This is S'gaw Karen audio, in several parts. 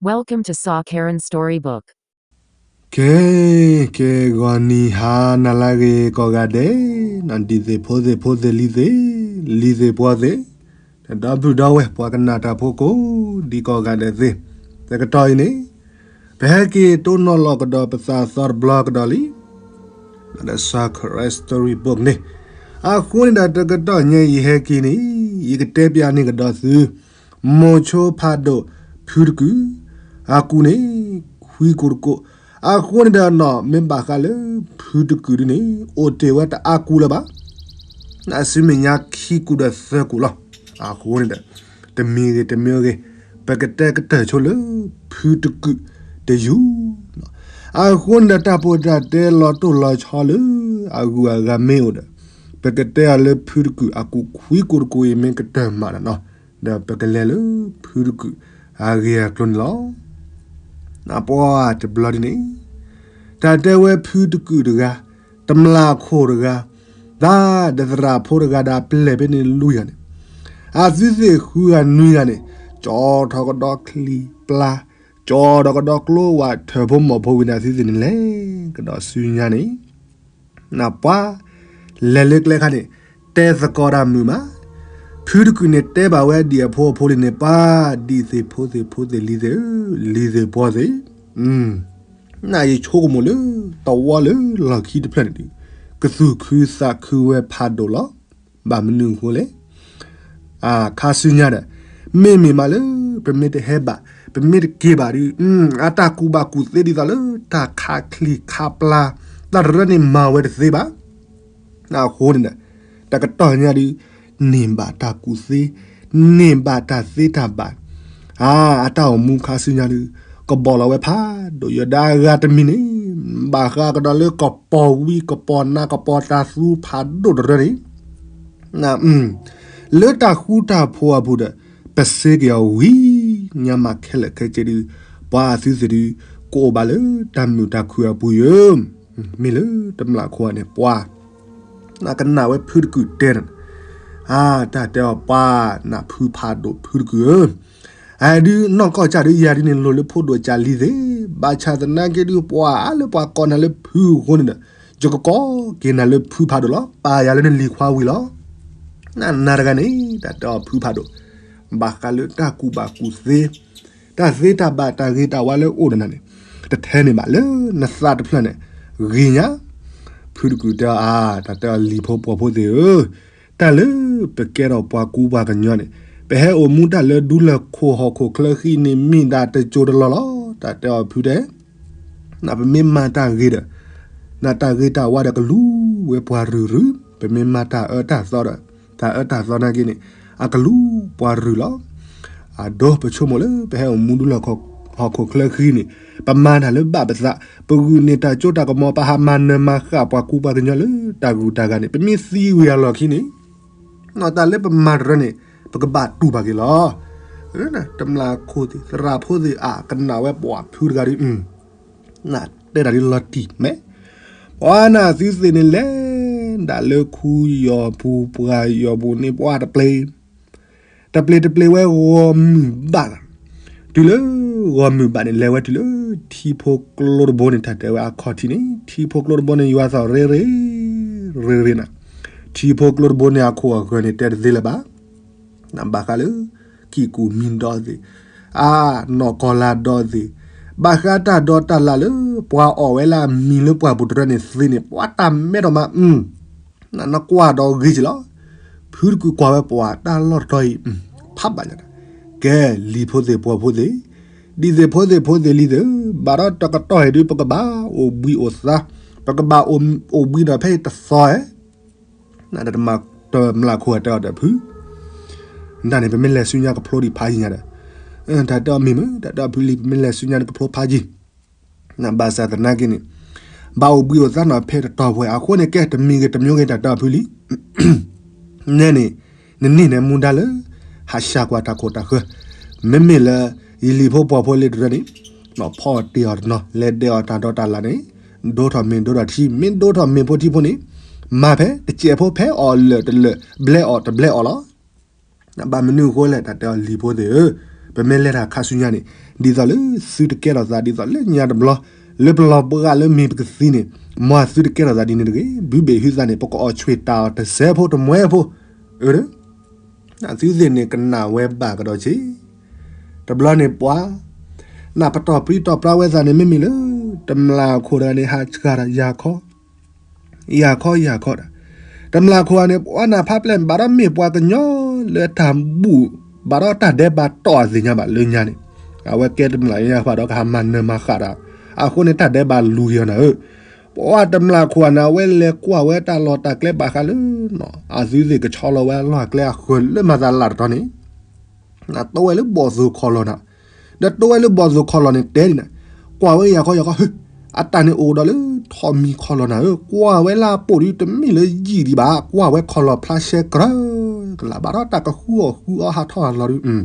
Welcome to Sa Karen Storybook. ကဲ, ကဲ ဂီၤနံၤဟါနၤလၢအဂ့ၤကိးဂၤဒဲး, ဒ်သ့ၣ်ဖိသ့ၣ်ဖိသ့ၣ်လံၤသ့ၣ်, လံၤသ့ၣ်ပှီၢ်သ့ၣ်, ဒီပုၢ်ဒီဝဲၢ်ပှၤကနၣ်တၢ်ဖိကိးဒံကိးဂၤဒဲးသ့ၣ်, တကတီၢ်အံၤန့ၣ်, ပဟဲက့ၤတိၢ်နီၣ်လီၤကဒီးပသးသီတဘျီကဒီးလံ ဒီး Sa Karen Storybook န့ၣ်, အဃိန့ၣ်ဒီးတကတီၢ်ညါအံၤယဟဲက့ၤန့ၣ်, ယကတဲပျးန့ၢ်ကဒီးသု, မိၤဆိဖးဒိၣ်ဖုတကုာ်, အကူးန့ၣ်, ခွံကူးတကိး, အဃိန့ၣ်ဒီးနီၢ်မ့ၢ်ဘၣ်ဃးလၢဖုတကုာ်ဒ်န့ၣ်, အိၣ်တ့ၢ်ဝဲတအါကူးလၢၤဘၣ် အစုမ့ၢ်ညါခံကူးဒီးသၢကူးလီၤ. အဃိန့ၣ်ဒီး, တမံၤဂ့ၤတမံၤဂ့ၤ, ပကတဲကတၢၢ်ဆိလၢဖုတကုာ်တယူၢ်, အဃိန့ၣ်ဒီးတၢ်ပီးတၢ်တဲလီၤတိၢ်လီၤဆီလၢအဂုၤအဂၤမ့ၢ်အိၣ်ဒီး, ပကတဲအီၤလၢဖုတကုာ်အကူးခွံကူးတကိးအံၤမ့ၢ်ကတၢၢ်မးဒီးနီၤ, ဒီးပကလဲၤလၢဖုတကုာ်အဂ့ၢ်အကျိၤန့ၣ်လီၤ. ပှၤတဘျီဒ်န့ၣ်, တၢ်တဲဝဲဖုတကုာ်တဂၤ, တမျၢ်ခိၣ်တဂၤ, သးဒီးသရၣ်ဖိတဂၤဒီးအပျဲၢ်ဖဲန့ၣ်လွံၢ်ဂၤန့ၣ်, အသုသ့ၣ်ဃုဂၤနွံဂၤန့ၣ်, ကၠီထီၣ်ကဒီးချံပျါ, ကၠီထီၣ်ကဒီးကျိဝးထၢၣ်ဖိမီၢ်ဖိဝံၤန့ၣ် အသုသ့ၣ်န့ၣ်လဲၤကဒီးဆူညါန့ၣ် ပှၤလဲၤလၢကျဲခါန့ၣ်, တဲသကိးတၢ်မုာ်မး, ဖုတကုာ်န့ၣ်တဲဘၣ်ဝဲဒံၣ်အဖိအဖိလံန့ၣ် ပှၤဒ်သ့ၣ်ဖိသ့ၣ်ဖိသ့ၣ်လံၤသ့ၣ်, လံၤသ့ၣ်ပှီၢ်သ့ၣ်, နယဆိကမိၣ်လၢ တဝီလၢလီၢ်ခံတဖျၢၣ်န့ၣ်ဒီး, ကသူၣ်ခုသးခုဝဲဖးဒိၣ်လီၤ. ဘၣ်မနုၤအဃိလဲၣ် ခါဆူညါဒီး, မ့မ့ၢ်မးလၢ ပမ့ၢ်တဟဲဘၣ်, ပမ့ၢ်တက့ၤဘၣ်ဒီး, အတၢ်ကူၣ်ဘၣ်ကူၣ်သ့ဒ်သိးလၢ တၢ်ခးချံခးပျါ, တၢ်တရၢန့ၣ်မၤဝဲတသ့ဘၣ်. အဃိန့ၣ်ဒီး, တကတီၢ်ညါဒီး, န့ၢ်ဘၣ်တၢ်ကူၣ်သ့, န့ၢ်ဘၣ်တၢ်သ့တၢ်ဘၣ်, အါ, အတၢ်အိၣ်မူခါဆူညါဒီး, ကဘီၣ်လီၤဝဲဖးဒိၣ်ယိာ်ဒီးအဂၤတမံၤန့ၣ်, ဘၣ်ဃးကဒီးလၢကပီၤဝံကပီၤနါကပီၤတၤသူဖးဒိၣ်တရၢန့ၣ် လၢတၢ်ဃူတၢ်ဖိးအပူၤဒီး, ပစ့က့ၤအီၤဝံၤ, ညါမးခဲလၢာ်ခဲဆ့ဒီး, ပှၤအသုသ့ၣ်ဒီး, ကအိၣ်ဘၣ်လၢတၢ်မုာ်တၢ်ခုၣ်အပူၤယိာ်, မ့ၢ်လၢတမျၢ်ခိၣ်န့ၣ် ပှၤ နကနၣ်ဝဲဖုတကုာ်တဲန့ၣ်, အါ, တၢ်တဲအီၤပှၤ, နဖုဖးဒိၣ်ဖုတကုာ်ဧၢ, အဒုးနီၢ်ကီၢ်ကၢ်ဒုး ယၤဒုးန့ၣ် လိၣ်လၢဖိဒိၣ်ကၢ်လံၤသ့ၣ်, ဘၣ်ဆၣ်သနာ်က့ဒုး ပှၤလၢပှၤကိးနၤလၢဖုအဃိန့ၣ်ဒီး, ယကကိးက့ၤနၤလၢဖုဖးဒိၣ်လီၤ. ပာ်ယၤလၢနလံၤခွါဝံၤလီၤ. နနၤတဂၤန့ၣ် တၢ်တဲအီၤဖုဖးဒိၣ်, ဘၣ်ဃးလၢတၢ်ကူၣ်ဘၣ်ကူၣ်သ့, တၢ်သ့တၢ်ဘၣ်တၢ်ဂ့ၤတၢ်ဝါလၢအိၣ်ဒီးနၤန့ၣ်, တထဲန့ၣ်ဘၣ်လၢနသးတဖျၢၣ်န့ၣ်, ဂ့ၤညါ, ဖုတကုာ်တဲအီၤအါ, တၢ်တဲအီၤလံၤဖိပှီၤဖိသ့ၣ်ဧၢ, တၢ်လၢပကဲထီၣ်ပှၤကူပှၤကညီန့ၣ်, ပဟဲအိၣ်မူတၢ်လၢဒူလၢၢ်ခိၣ်ဟီၣ်ခိၣ်ချၢဃံန့ၣ် မ့ၢ်ဒၣ်တစိၤတလီၢ်လီၤ. တၢ်တဲအီၤဖုတဲ, နပမ့ၢ်မၤတၢ်ဂ့ၤဒီး, နတၢ်ဂ့ၤတၢ်ဝါဒီးကလူၤဝဲပှၤရုၢ်ရုၢ်, ပမ့ၢ်မၤတၢ်အၢတၢ်သီဒီး, တၢ်အၢတၢ်သီနာ်က့န့ၣ်, အကလူၤပှၤရုၢ်လီၤ. အဒိပဆိကမိၣ်လၢပဟဲအိၣ်မူဒူလၢၢ်ခိၣ်ဟီၣ်ခိၣ်ချၢဃံန့ၣ်, ပမၤတၢ်လၢဘၣ်ပသး, ပဂုာ်န့ၢ်တၢ်စိတၢ်ကမီၤ ပဟးမၤနၢၤမၤဃၣ်ပှၤကူပှၤကညီလၢတၢ်ဂုၤတၢ်ဂၤန့ၣ် ပမ့ၢ်သံဝံၤအလီၢ်ခံန့ၣ်, တၢ်လၢပမၤတရၢန့ၣ်, ပကဘၣ်တူၢ်ဘၣ်က့ၤလီၤ. တမျၢ်ခိၣ်သ့ၣ် သရၣ်ဖိသ့ၣ်အါ ကနၣ်ဝဲပှၤဖုတဂၤဒီး, နတဲတၢ်ဒ်လီၤတံၢ်မဲာ်, ပှၤနသုသ့ၣ်န့ၣ်လဲၤ, ဒၣ်လၢခူယီၤပူၤပှၢ်ယီၤပူၤန့ၣ် ပှၤတပျ့ၤ တပျ့ၤတပျ့ၤဝဲဂီၤမုၢ်ဘၣ်, တုၤလၢဂီၤမုၢ်ဘၣ်န့ၣ် လဲၤဝဲတုၤလၢထံဖိကျိတဘိန့ၣ် တၢ်တဲဝဲအခီၣ်ထံးန့ၣ် ထံဖိကျိတဘိန့ၣ် ယွၤသီၣ်ရ့ရ့, ရ့ရ့နၤ, ထံဖိကျိတဘိန့ၣ် အခိၣ်အဃၢၤန့ၣ် တဲတသ့လၢၤဘၣ်, ဘၣ်ဃးလၢ ကံၢ်ကူၣ်မံဒီသ့ၣ်, အါ, နီၢ်ကီၢ်လၢ်ဒီသ့ၣ်, ဘၣ်ဃးတၢ်ဒီးတၢ်လၢ်လၢ ပှၤအီၣ်ဝဲလၢအမံၤလၢပှၢ်ပူၤတရၢန့ၣ်သ့န့ၣ် ပှၤတၢ်မဲထီၣ်မး နကွၢ်ဒီးဂ့ၤက့ၤလီၤ. ဖုတကုာ်ကွၢ်ဝဲပှၤတၢ်လီၢ်တတီၤအံၤ, ဖးဘၣ်ညါ, ကဲ, လံၤဖိသ့ၣ်ပှီၤဖိသ့ၣ်, ဒ်သ့ၣ်ဖိသ့ၣ်ဖိသ့ၣ်လံၤသ့ၣ်, ဘၣ်ဒီးတကတီၢ်အံၤဒုး ပကဘၣ်အိၣ်ဘှံးအိၣ်သါ, ပကဘၣ်အိၣ်ဘှံးဒီးဖဲအံၤတသီဧါ, တမျၢ်ခိၣ်တဲအီၤဒီးဖု တၢ်န့ၣ် ပမ့ၢ်လဲၤဆူညါကဖျိဒံးဖးယံၤညါဒီး, တၢ်တဲအီၤမ့ၢ်မ့ၢ် တၢ်တဲအီၤဖုလံ ပမ့ၢ်လဲၤဆူညါန့ၣ် ကဖျိဖးယံၤ, ဘၣ်ဆၣ်သနာ်က့န့ၣ်, ဘၣ်အိၣ်ဘှံးအိၣ်သါနီၤဖဲတတီၤပှဲၤအဃိန့ၣ် ကဲတမံၤဂ့ၤတမံၤဂ့ၤ တၢ်တဲအီၤဖုလံ, နဲန့ၣ်, နန့ၢ်န့ၣ်မူဒါလၢ ဟးဆှၢကွၢ်တၢ်ခိၣ်တၢ်ဃၢ, မ့မ့ၢ်လၢ ယလံၤဖိပှီၤဖိလံၤတရၢန့ၣ်, ဖီအီၣ်တ့ၢ်အီၤတနီၤ လဲၤဒဲးအီၤတၢ်ဒီးတၢ်လၢ်န့ၣ်, ဒိထီၣ်မ့ၢ်ဒိထီၣ်ထံ မ့ၢ်ဒိထီၣ်မ့ၢ်ဖိထံဖိန့ၣ်, မၤဖဲတစဲးဖိဖဲအီၣ်လၢာ်တလၢာ် ဘျဲးအီၣ်တဘျဲးအီၣ်လီၤ. ဘၣ်မနုၤအဃိလဲၣ် တၢ်တဲအီၤလံၤဖိသ့ၣ်ဧၢ, ပမ့ၢ်လဲၤတၢ်ခါဆူညါန့ၣ် ဒ်သိးလၢသုတကဲထီၣ်သး ဒ်သိးလၢညါတဘျီ လၢပလီၢ်ပှၤလၢမ့ၢ်ပကသံန့ၣ် မ်သုတကဲထီၣ်သးဒ်န့ၣ်တဂ့ၤ. ဘုဘ့ၣ်ဟုသးန့ၣ် ပကအီၣ်ဆှံၣ်တၢ်အီၣ်တစဲးဖိတမှဲဖိ အၢ သုသ့ၣ်န့ၣ်ကနၣ်ဝဲဘၣ်ကဒီးဆ့ တဘျီန့ၣ်ပှၤ နပတီၢ်ပြံတီၢ်ပြါဝဲသးန့ၣ် မ့မ့ၢ်လၢ တမျၢ်ခိၣ်တဂၤန့ၣ် ဟးဆှၣ်တၢ်ယၤခီ ယၤခီယၤခီတၢ် တမျၢ်ခိၣ်ဂၤန့ၣ် ပှၤနၢ်ဖးပျဲၢ်ဘၣ်ဒီးမ့ၢ်ပှၤကညီလၢတၢ်ဘူၣ် ဘၣ်ဒီးတၢ်ဒဲးဘးတီၢ်အသ့ၣ်ညါဘၣ်လၢညါန့ၣ် အဝဲကဲတမျၢ်ညါပှၤဒီးကဟးမၤနၢၤမၤဃၣ်တၢ် အဃိန့ၣ်တၢ်ဒဲးဘးလူၤက့ၤအီၤနၤဧၢ ပှၤတမျၢ်ခိၣ်ဂၤန့ၣ် အဝဲလဲၤကွၢ်ဝဲတၢ်လီၢ်တၢ်ကျဲဘၣ်ဃးလၢ အသုသ့ၣ်ကဆီလီၤဝဲအလီၢ်အကျဲအဃၢၤလၢမၤသးလၢ်တတီၤန့ၣ် နတိၢ်ဝဲလၢဘီၣ်သိၣ်ခီၣ်လီၢ်နၤ, ဒီးတိၢ်ဝဲလၢဘီၣ်သိၣ်ခီၣ်လီၢ်န့ၣ် တဲဒ်နၤ, ကွၢ်ဝဲယၤခီယၤခီ, အတၢ်န့ၣ်အိၣ်ဒီးလၢထိးမံၤခီၣ်လီၢ်နၤဧၢ, ကွၢ်ဝဲလၢအပိာ်ဒုတမ့ၢ်လၢယံာ်ဒံးဘၣ်, ကွၢ်ဝဲခီၣ်လီၢ်ဖျါရှဲကြၢးကလာ် ဘၣ်ဒီးတၢ်ကဃုအီၣ်ဃုအီဟးထီၣ်ဟးလီၤဒု,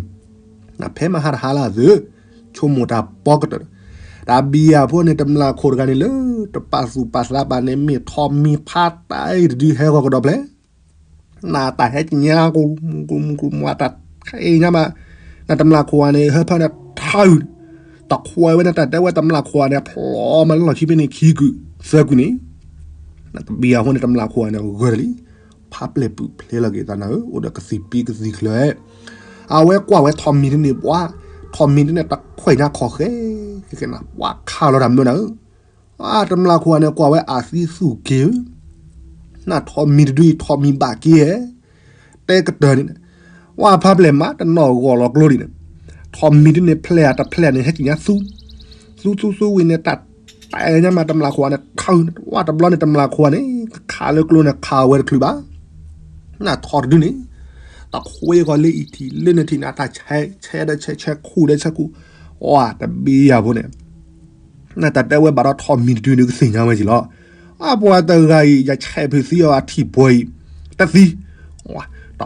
နဖဲမဟါတဟါလၢအသု, ဆိကမိၣ်တၢ်ပီကတၢၢ်, တၢ်ဘံယၤဖိန့ၣ် တမျၢ်ခိၣ်တဂၤန့ၣ်လၢ တပာ်သူၣ်ပာ်သးဘၣ်န့ၣ် မ့ၢ်ထိးမံၤဖးတၢ်အံၤတဒုဟဲဂီၤကဒီးဖျဲၣ် နတၢ်ဟဲကညါ ကမူကမူကမူတၢ်ခဲအံၤညါမး, နတမျၢ်ခိၣ်ဂၤန့ၣ် ဟၢဖၢန့ၣ်ထၢ, တခွဲးဝဲန့ၣ် တၢ်တဲဝဲတမျၢ်ခိၣ်ဂၤန့ၣ် ဖျိးမးလၢလီၢ်ခံဖဲန့ၣ်ခံကုာ်သၢကုာ်န့ၣ်, နတဘံယၤဖိန့ၣ် တမျၢ်ခိၣ်ဂၤန့ၣ် ဂၢၢ်လံ, ဖးပျဲၢ်ပုၢ်ဖျဲလီၤက့ၤသးနၤဧၢ, အိၣ်ဒီးကသံၣ်ပံကသံၣ်ချၢ, အဝဲကွၢ်ဝဲထိးမံၤတန့ၢ်ပှၤ, ထိးမံၤတန့ၢ်တခွဲးညါခီၣ်ဃဲ, ဃဲနၤ ပှၤခးလီၤတၢ်မၢနၤဧၢ အတမျၢ်ခိၣ်ဂၤန့ၣ် ကွၢ်ဝဲအသံသူၣ်က့ၤဧၢ, နထိးမံၤတဒုအံၤ ထိးမံၤဘၣ်က့ၤဧဲ, တဲကတၢၢ်န့ၣ်, ဝဲဖးပျဲၢ်မး တနီၣ်ဂီၢ်လီၤကျိဒံးန့ၣ်, ထိးမံၤတဒုန့ၣ် ဖျဲးအတဖျဲးန့ၣ် ဟဲက့ၤညါသူ, သူသူသူဝံၤန့ၣ် တၢ်တဲညါမး တမျၢ်ခိၣ်ဂၤန့ၣ် ထၢ, ဝဲတဘျီန့ၣ် တမျၢ်ခိၣ်ဂၤန့ၣ် ကခးလၢကျိန့ၣ် ခးဝဲတချုးဘၣ် နထိးတဒုန့ၣ်, တခွဲးဂီၤလၢအံၤထံးလၢန့ၣ်ထံးန့ၣ် အတၢ်ဆဲးဆဲးဒီးဆဲးဆဲးခူၣ်ဒီးဆဲးခူၣ်, အတဘံယၤဖိန့ၣ်, နတၢ်တဲဝဲဘၣ်ဒီးထိးမံၤတဒုန့ၣ် ကသ့ၣ်ညါဝဲက့ၤလီၤ, အပှၤတဂၤအံၤ ယဆဲးဖုးသံအီၤအထံၣ်ပှဲၤအံၤ, တသံ,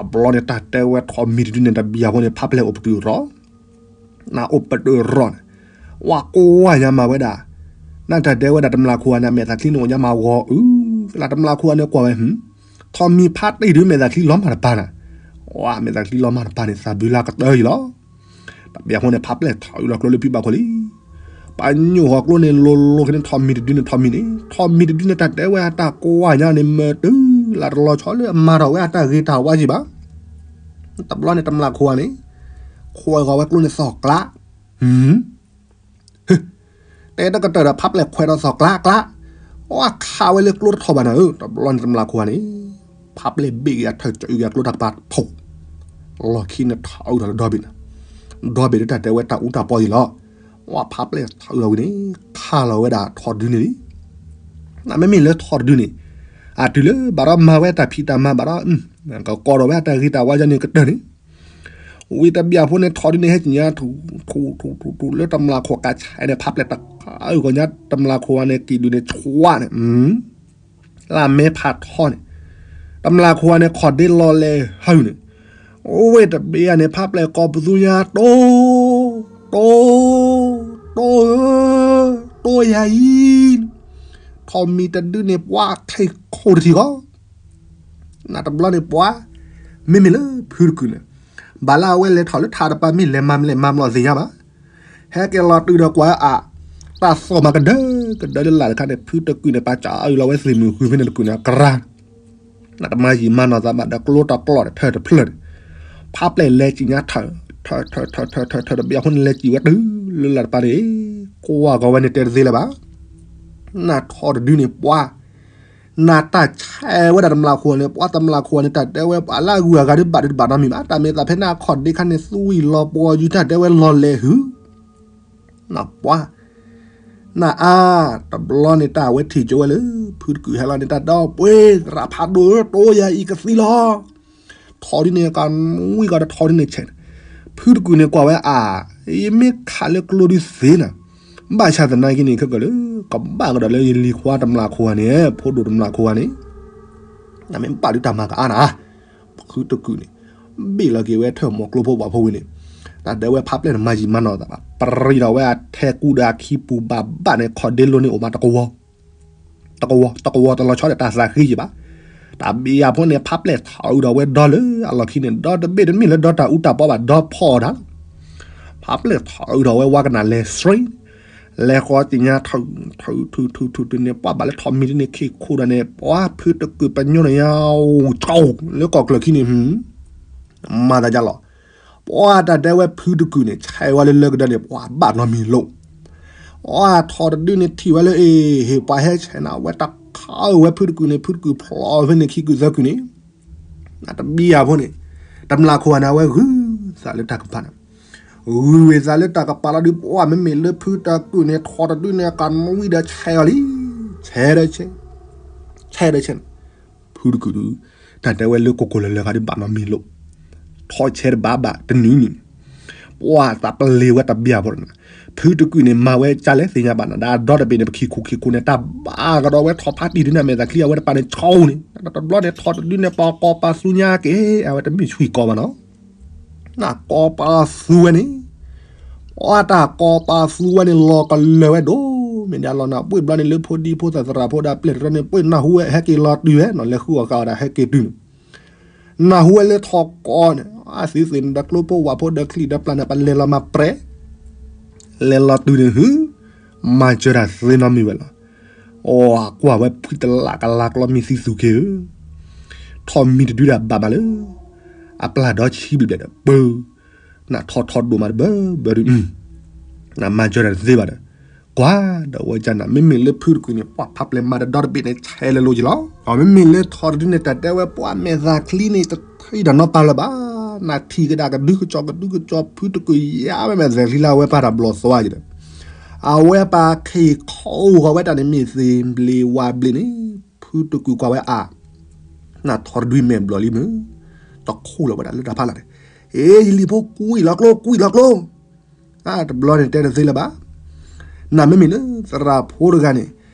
တဘျီန့ၣ် တၢ်တဲဝဲထိးမံၤတဒုန့ၣ် တဘံယၤဖိန့ၣ် ဖးပျဲၢ်အိၣ်ပတုာ်ရီၤ နအိၣ်ပတုာ်ရီၤန့ၣ်, ဝဲကွၢ်ညါမၤဝဲဒၣ်, နတၢ်တဲဝဲဒၣ်တမျၢ်ခိၣ်ဂၤန့ၣ် အမဲာ်သးချံန့ၣ်အိၣ်ညါမၤဂီၤအု, လၢတမျၢ်ခိၣ်ဂၤန့ၣ်ကွၢ်ဝဲ, ထိးမံၤဖးတံၢ်ဒုမဲာ်သးချံလီၤမၢ်တပၤနၤ, ဝဲမဲာ်သးချံလီၤမၢ်တပၤန့ၣ် သးဘုလၢကတၢၢ်အံၤလီၤ, တဘံယၤဖိန့ၣ် ဖးပျဲၢ်ထီၣ်အုလီၤကျိလၢဖံဘၣ်ခိၣ်လံ ပညိၣ်ဟီၣ်ကျိန့ၣ် လိၤလိၤက့ၤန့ၣ် ထိးမံၤတဒုန့ၣ် ထိးမံၤန့ၣ် ထိးမံၤတဒုန့ၣ် တၢ်တဲဝဲအတၢ်ကွၢ်ညါန့ၣ် မ့ၢ်တုၤလၢတလီၤဆီလၢအမၤထီၣ်ဝဲအတၢ်ဂ့ၤတၢ်ဝါက့ၤဘၣ်, တဘျီန့ၣ် တမျၢ်ခိၣ်ဂၤန့ၣ်, ခွဲးဂီၤဝဲကျိန့ၣ်သီၣ်ကျး, တဲတကတၢၢ်ဒီး ဖးပျဲၢ်ခွဲးဒီးသီၣ်ကျးကျး, အဝဲခးဝဲလၢကျိတထီၣ်ဘၣ်နၤဧၢ, တဘျီန့ၣ် တမျၢ်ခိၣ်ဂၤန့ၣ်, ဖးပျဲၢ်ဘ့ၣ်က့ၤအထၢၣ်ကၠီအုက့ၤအကျိတၢ်ကပၤဖီၣ်, လီၢ်ခံန့ၣ်ထီၣ်အုဒီးလၢဒီဘ့ၣ်န့ၣ်, ဒီဘ့ၣ်လၢတၢ်တဲဝဲတၢ်အူတၢ်ပီအံၤလီၤ, ဝဲဖးပျဲၢ်ထီၣ်အုလီၤဝံၤန့ၣ် ခးလီၤဝဲဒၣ်ထိးတဒုန့ၣ်လံ နမ့မ့ၢ်လၢထိးတဒုန့ၣ်, အတုၤလၢဘၣ်ဒီးမၤဝဲတၢ်ဖံးတၢ်မၤဘၣ်ဒီး, ကကိးဒီးဝဲအတၢ်ဂ့ၤတၢ်ဝါယါန့ၣ်ကတၢၢ်န့ၣ်, ဝံၤတဘံယၤဖိန့ၣ် ထိးတဒုန့ၣ် ဟဲက့ၤညါထူၣ်ထူၣ်ထူၣ်ထူၣ်ထူၣ်လၢတမျၢ်ခိၣ်ကးဆဲးန့ၣ် ဖးပျဲၢ်တခါအုဂီၤညါ တမျၢ်ခိၣ်ဂၤန့ၣ် ကံၣ်ဒုၣ်န့ၣ်ဆွးန့ၣ် လၢမဲဖးထီန့ၣ်, တမျၢ်ခိၣ်ဂၤန့ၣ် ခီၣ်ဒ့လီၤလဲၤဟၢန့ၣ်, အိၣ်ဝဲတဘ့ၣ်ယၤန့ၣ် ဖးပျဲၢ်ကိးပသူညါ တိ, တိ, တိဧၢ, တိယၤအံၤ, ထိးမံၤတဒုန့ၣ် ပှၤခဲခိၣ်တထံၣ်ဃီ, နတဘျီန့ၣ်ပှၤ, မ့မ့ၢ်လၢဖုတကုာ်န့ၣ်, ဘၣ်လၢအဝဲလဲၤထီၣ်လၢထးတပၤမ့ၢ်လဲၤမၤမလဲၣ်မၤမလီၤသ့ၣ်ညါဘၣ် ဟဲက့ၤလီၤတုၤဒီးကွၢ်အါ, တၢ်သီၣ်မၤကဒၢကဒၢလၢလာ်တခါန့ၣ် ဖုတကုာ်န့ၣ် ပာ်စၢ်အုလီၤဝဲသ့ၣ်မုၢ်ဃုဖဲန့ၣ်တကုာ်န့ၣ် အကရၢ်, နတမၤယံာ်မၤနီၢ်သးဘၣ်ဒီးကျိတကျိတထၢတဖျၢၣ်န့ၣ်, ဖးပျဲၢ်လဲၤကံၣ်ညါထၢၣ်, ထၢၣ်ထၢၣ်ထၢၣ်ထၢၣ်ထၢၣ်ထၢၣ်ထၢၣ်တဘ့ၣ်အဃိန့ၣ် လဲၤကံၣ်ဝဲတုၤလၢလာ်တပၤန့ၣ်, ကွၢ်ကီးဝဲန့ၣ်တဲတသ့လၢၤဘၣ်, နထိးတဒုန့ၣ်ပှၤ နတၢ်ဆဲးဝဲဒၣ်တမျၢ်ခိၣ်န့ၣ် ပှၤတမျၢ်ခိၣ်န့ၣ် တၢ်တဲဝဲပှၤလၢအဂုၤအဂၤဒုးဘၣ်ဒုးတဘၣ်နီတမံၤဘၣ် တၢ်မ့ၢ်သးဖဲန့ၣ်အခီၣ်ဒ့ခါန့ၣ် သူဝံၤလီၤပှီၤယုၤတၢ်တဲဝဲလီၤလဲၤဟုၣ်, နပှၤ, နအါ, တဘျီန့ၣ်တၢ်ဝဲထံၣ်ကၠိဝဲလၢ ဖုတကုာ်ဟဲလီၤန့ၣ် တၢ်ဒီပှ့ၤရၤဖးဒိၣ်ဧၢ တိယၤအံၤကသံလီၤ ထိးဒ်န့ၣ် ကနွံကီးဒီးထိးဒ်န့ၣ်ဆဲးန့ၣ်, ဖုတကုာ်န့ၣ်ကွၢ်ဝဲအါ, ယမ့ၢ်ခးလၢကျိဒုးသ့နၤ, ဘၣ်ဆၣ်သနာ်က့န့ၣ် ခဲကၢၣ်လၢ ကဘၣ်ကဒီးလၢယလံၤခွါတမျၢ်ခိၣ်ဂၤန့ၣ် ဖိဒိၣ်တမျၢ်ခိၣ်ဂၤန့ၣ်, နမ့ၢ်ဘၣ်ဒုးတၢ်မၤကအါနၤ, ဖုတကုာ်န့ၣ်, ဘ့ၣ်လီၤက့ၤဝဲထၢၣ်မီၤကျိဖိဘၣ်ဖိဝံၤန့ၣ်, တၢ်ဒဲဝဲဖးပျဲၢ်န့ၣ် မၤယံာ်မၤနီၢ်သးဘၣ် ပရံးဒီးဝဲအထဲကူဒီးအခံပူၤဘၣ်ဘၣ်န့ၣ် ခီၣ်ဒ့လိန့ၣ်အိၣ်မးတကဝီၤ တကဝီၤ တကဝီၤတလီၤဆီဒီးတၢ်သးဃ့ယံၤဘၣ်. တၢ်ဘ့ၣ်ယၤဖိန့ၣ် ဖးပျဲၢ်ထီၣ်အုဒီးဝဲဒီလၢအလီၢ်ခံန့ၣ် ဒီတဘ့ၣ်တမ့ၢ်လၢဒီတၢ်အူတၢ်ပီဘၣ် ဒီဖီၣ်အီၤတၢ်လီၤ. ဖးပျဲၢ်ထီၣ်အုးထီၣ်ဝဲဝါကနၣ်လဲၤစှ့, လဲၤဃီသ့ၣ်ညါထီၣ် ထီၣ်ထီၣ်ထီၣ်ထီၣ်န့ၣ် ပှၤဘၣ်လၢထီၣ်မံၤဒ်န့ၣ် ခံခူဒၣ်န့ၣ် ပှၤဖုတကုာ်ပညိၣ်န့ၣ် ယကၠီလၢကီၢ်ကျၢၢ်ခံန့ၣ် မၤသးဒ်လီၤ. ပှၤတၢ်တဲဝဲဖုတကုာ်န့ၣ် ဆဲးဝဲလၢလၢကဒါန့ၣ် ပှၤဘၣ်နီတမံၤလိာ်. အထီၣ်တဒုန့ၣ်ထံၣ်ဝဲလၢ အ့ၣ် ဟ့ၣ်ပှၤဟဲဆဲးနၤ အဝဲတခးအုးဝဲဖုတကုာ်န့ၣ် ဖုတကုာ်ဖျိးဖဲန့ၣ်ခံကုာ်သၢကုာ်န့ၣ် တဘံယၤဖိန့ၣ် တမျၢ်ခိၣ်အန့ၣ် အဝဲဂုၤသးလၢတၢ်ကပၤန့ၣ်, ဂုၤဝဲသးလၢတၢ်ကပၤလီၤဒုး ပှၤမ့မ့ၢ်လၢဖုတကုာ်န့ၣ် ထီၣ်တဒုန့ၣ် ကနွံဒီးဆဲးအီၤလံ. ဆဲးဒီးဆဲး, ဆဲးဒီးဆဲးန့ၣ်, ဖုတကုာ်ဒုး တၢ်တဲဝဲလၢကိၢ်ကိၢ်လၢၤလၢၤဂၤဒုးဘၣ်နီတမံၤလိာ်, ထီၣ်ဆဲးတဘၣ်ဘၣ်တနံၤနံၤန့ၣ် ပှၤသးပလ့ၤဝဲတဘံယၤဖိန့ၣ်, ဖုတကုာ်န့ၣ် မၤဝဲကၢ်လဲၣ်သ့ၣ်ညါဘၣ်နၤ ဒီးအဒီတဘ့ၣ်န့ၣ် ပခံခူခံခူန့ၣ် တၢ်ဘၣ်ကဒီးဝဲထီၣ်ဖးတံၢ်ဒုးန့ၣ် အမဲာ်သၣ်ချံအဝဲတပၤန့ၣ် ဆီန့ၣ် တဘျီန့ၣ် ထီၣ်တဒုန့ၣ် ပှၤကီၤပၤသူညါက့ၤ အဝဲတမ့ၢ်ဆှံကီၤဘၣ်နီၤ နကီၤပၤသူဝဲန့ၣ်, အတၢ်ကီၤပၤသူဝဲန့ၣ် လီၤကလၢၤဝဲဒိၣ် မ့ၢ်ဒၣ်လီၤနၤ ပှ့ၤဘျီန့ၣ် လၢဖိဒံဖိသၣ်သရၣ်ဖိဒီးပျဲၢ်တရၢန့ၣ် ပှ့ၤနၢ်ဟူဝဲ ဟဲက့ၤလီၤတုၤဝဲနီၤ လဲၤဃုအီၣ်ဃာ်အီၣ်ဒၣ် ဟဲက့ၤတုၤန့ၣ်, နၢ်ဟူဝဲလၢထီၣ်ကီးန့ၣ် အသုသ့ၣ်န့ၣ်ဒီးကျိဖိဝၣ်ဖိဒီးချံၣ်ဒီးပျၢ်န့ၣ် ပလဲၤလီၤမၤပြဲး လဲၤလီၤတုၤန့ၣ် ဟု မၤစၢၤတၢ်သ့နီတမံၤဝဲလီၤ. အိ ကွၢ်ဝဲဖှံတလးကလးကျီမ့ၢ်သံသူက့ၤဧၢ, ထီၣ်မံၤတဒုဒၣ်ဘၣ်ဘၣ်လၢ အပျၢ်ဒီဆံဘျဲၣ်ဘျဲၣ်ဒီး ပၢ နထီၣ်ထီၣ်ဒိၣ်မးတဘၢဘၢဒုး နမၤစၢၤတၢ်တသ့ဘၣ်ဒီး ကွၢ်ဒီးဝဲကၢ်နၤ မ့မ့ၢ်လၢဖုတကုာ်န့ၣ် ပှၤဖးပျဲၢ်မၤတဒီတဘ့ၣ်န့ၣ် ဆဲးလၢလိၤက့ၤလီၤ. မ့မ့ၢ်လၢထီၣ်တဒုန့ၣ် တၢ်တဲဝဲပှၤမဲာ်သၣ်ချံန့ၣ် တထံၣ်ဒီးနီတပၤလၢၤဘၣ်, နထံၣ်ကဒါကဒုကစီၣ်ကဒုကစီၣ် ဖုတကုာ်ယါဝဲမဲာ်သၣ်ချံလၢအဝဲပာ်တၢ်ဘျီၣ်သီက့ၤဒီး အဝဲပာ်ခ့ၣ်ခီအူဃီၤဝဲတၢ်န့ၣ်မ့ၢ်သ့ၣ်ဘျ့ဝါဘျ့န့ၣ် ဖုတကုာ်ကွၢ်ဝဲအါ နထီၣ်တဒုမဲာ်ဘျီၣ်လံမုၢ်, တခူၣ်လီၤဝဲဒၣ်လၢတၢ်ဖးလၢ်န့ၣ်, အ့ ယလံၤဖိကွံာ်လီၤကျိ ကွံာ်လီၤကျိ, တဘျီန့ၣ်တဲတသ့လၢၤဘၣ်. နမ့မ့ၢ်လၢသရၣ်ဖိတဂၤန့ၣ်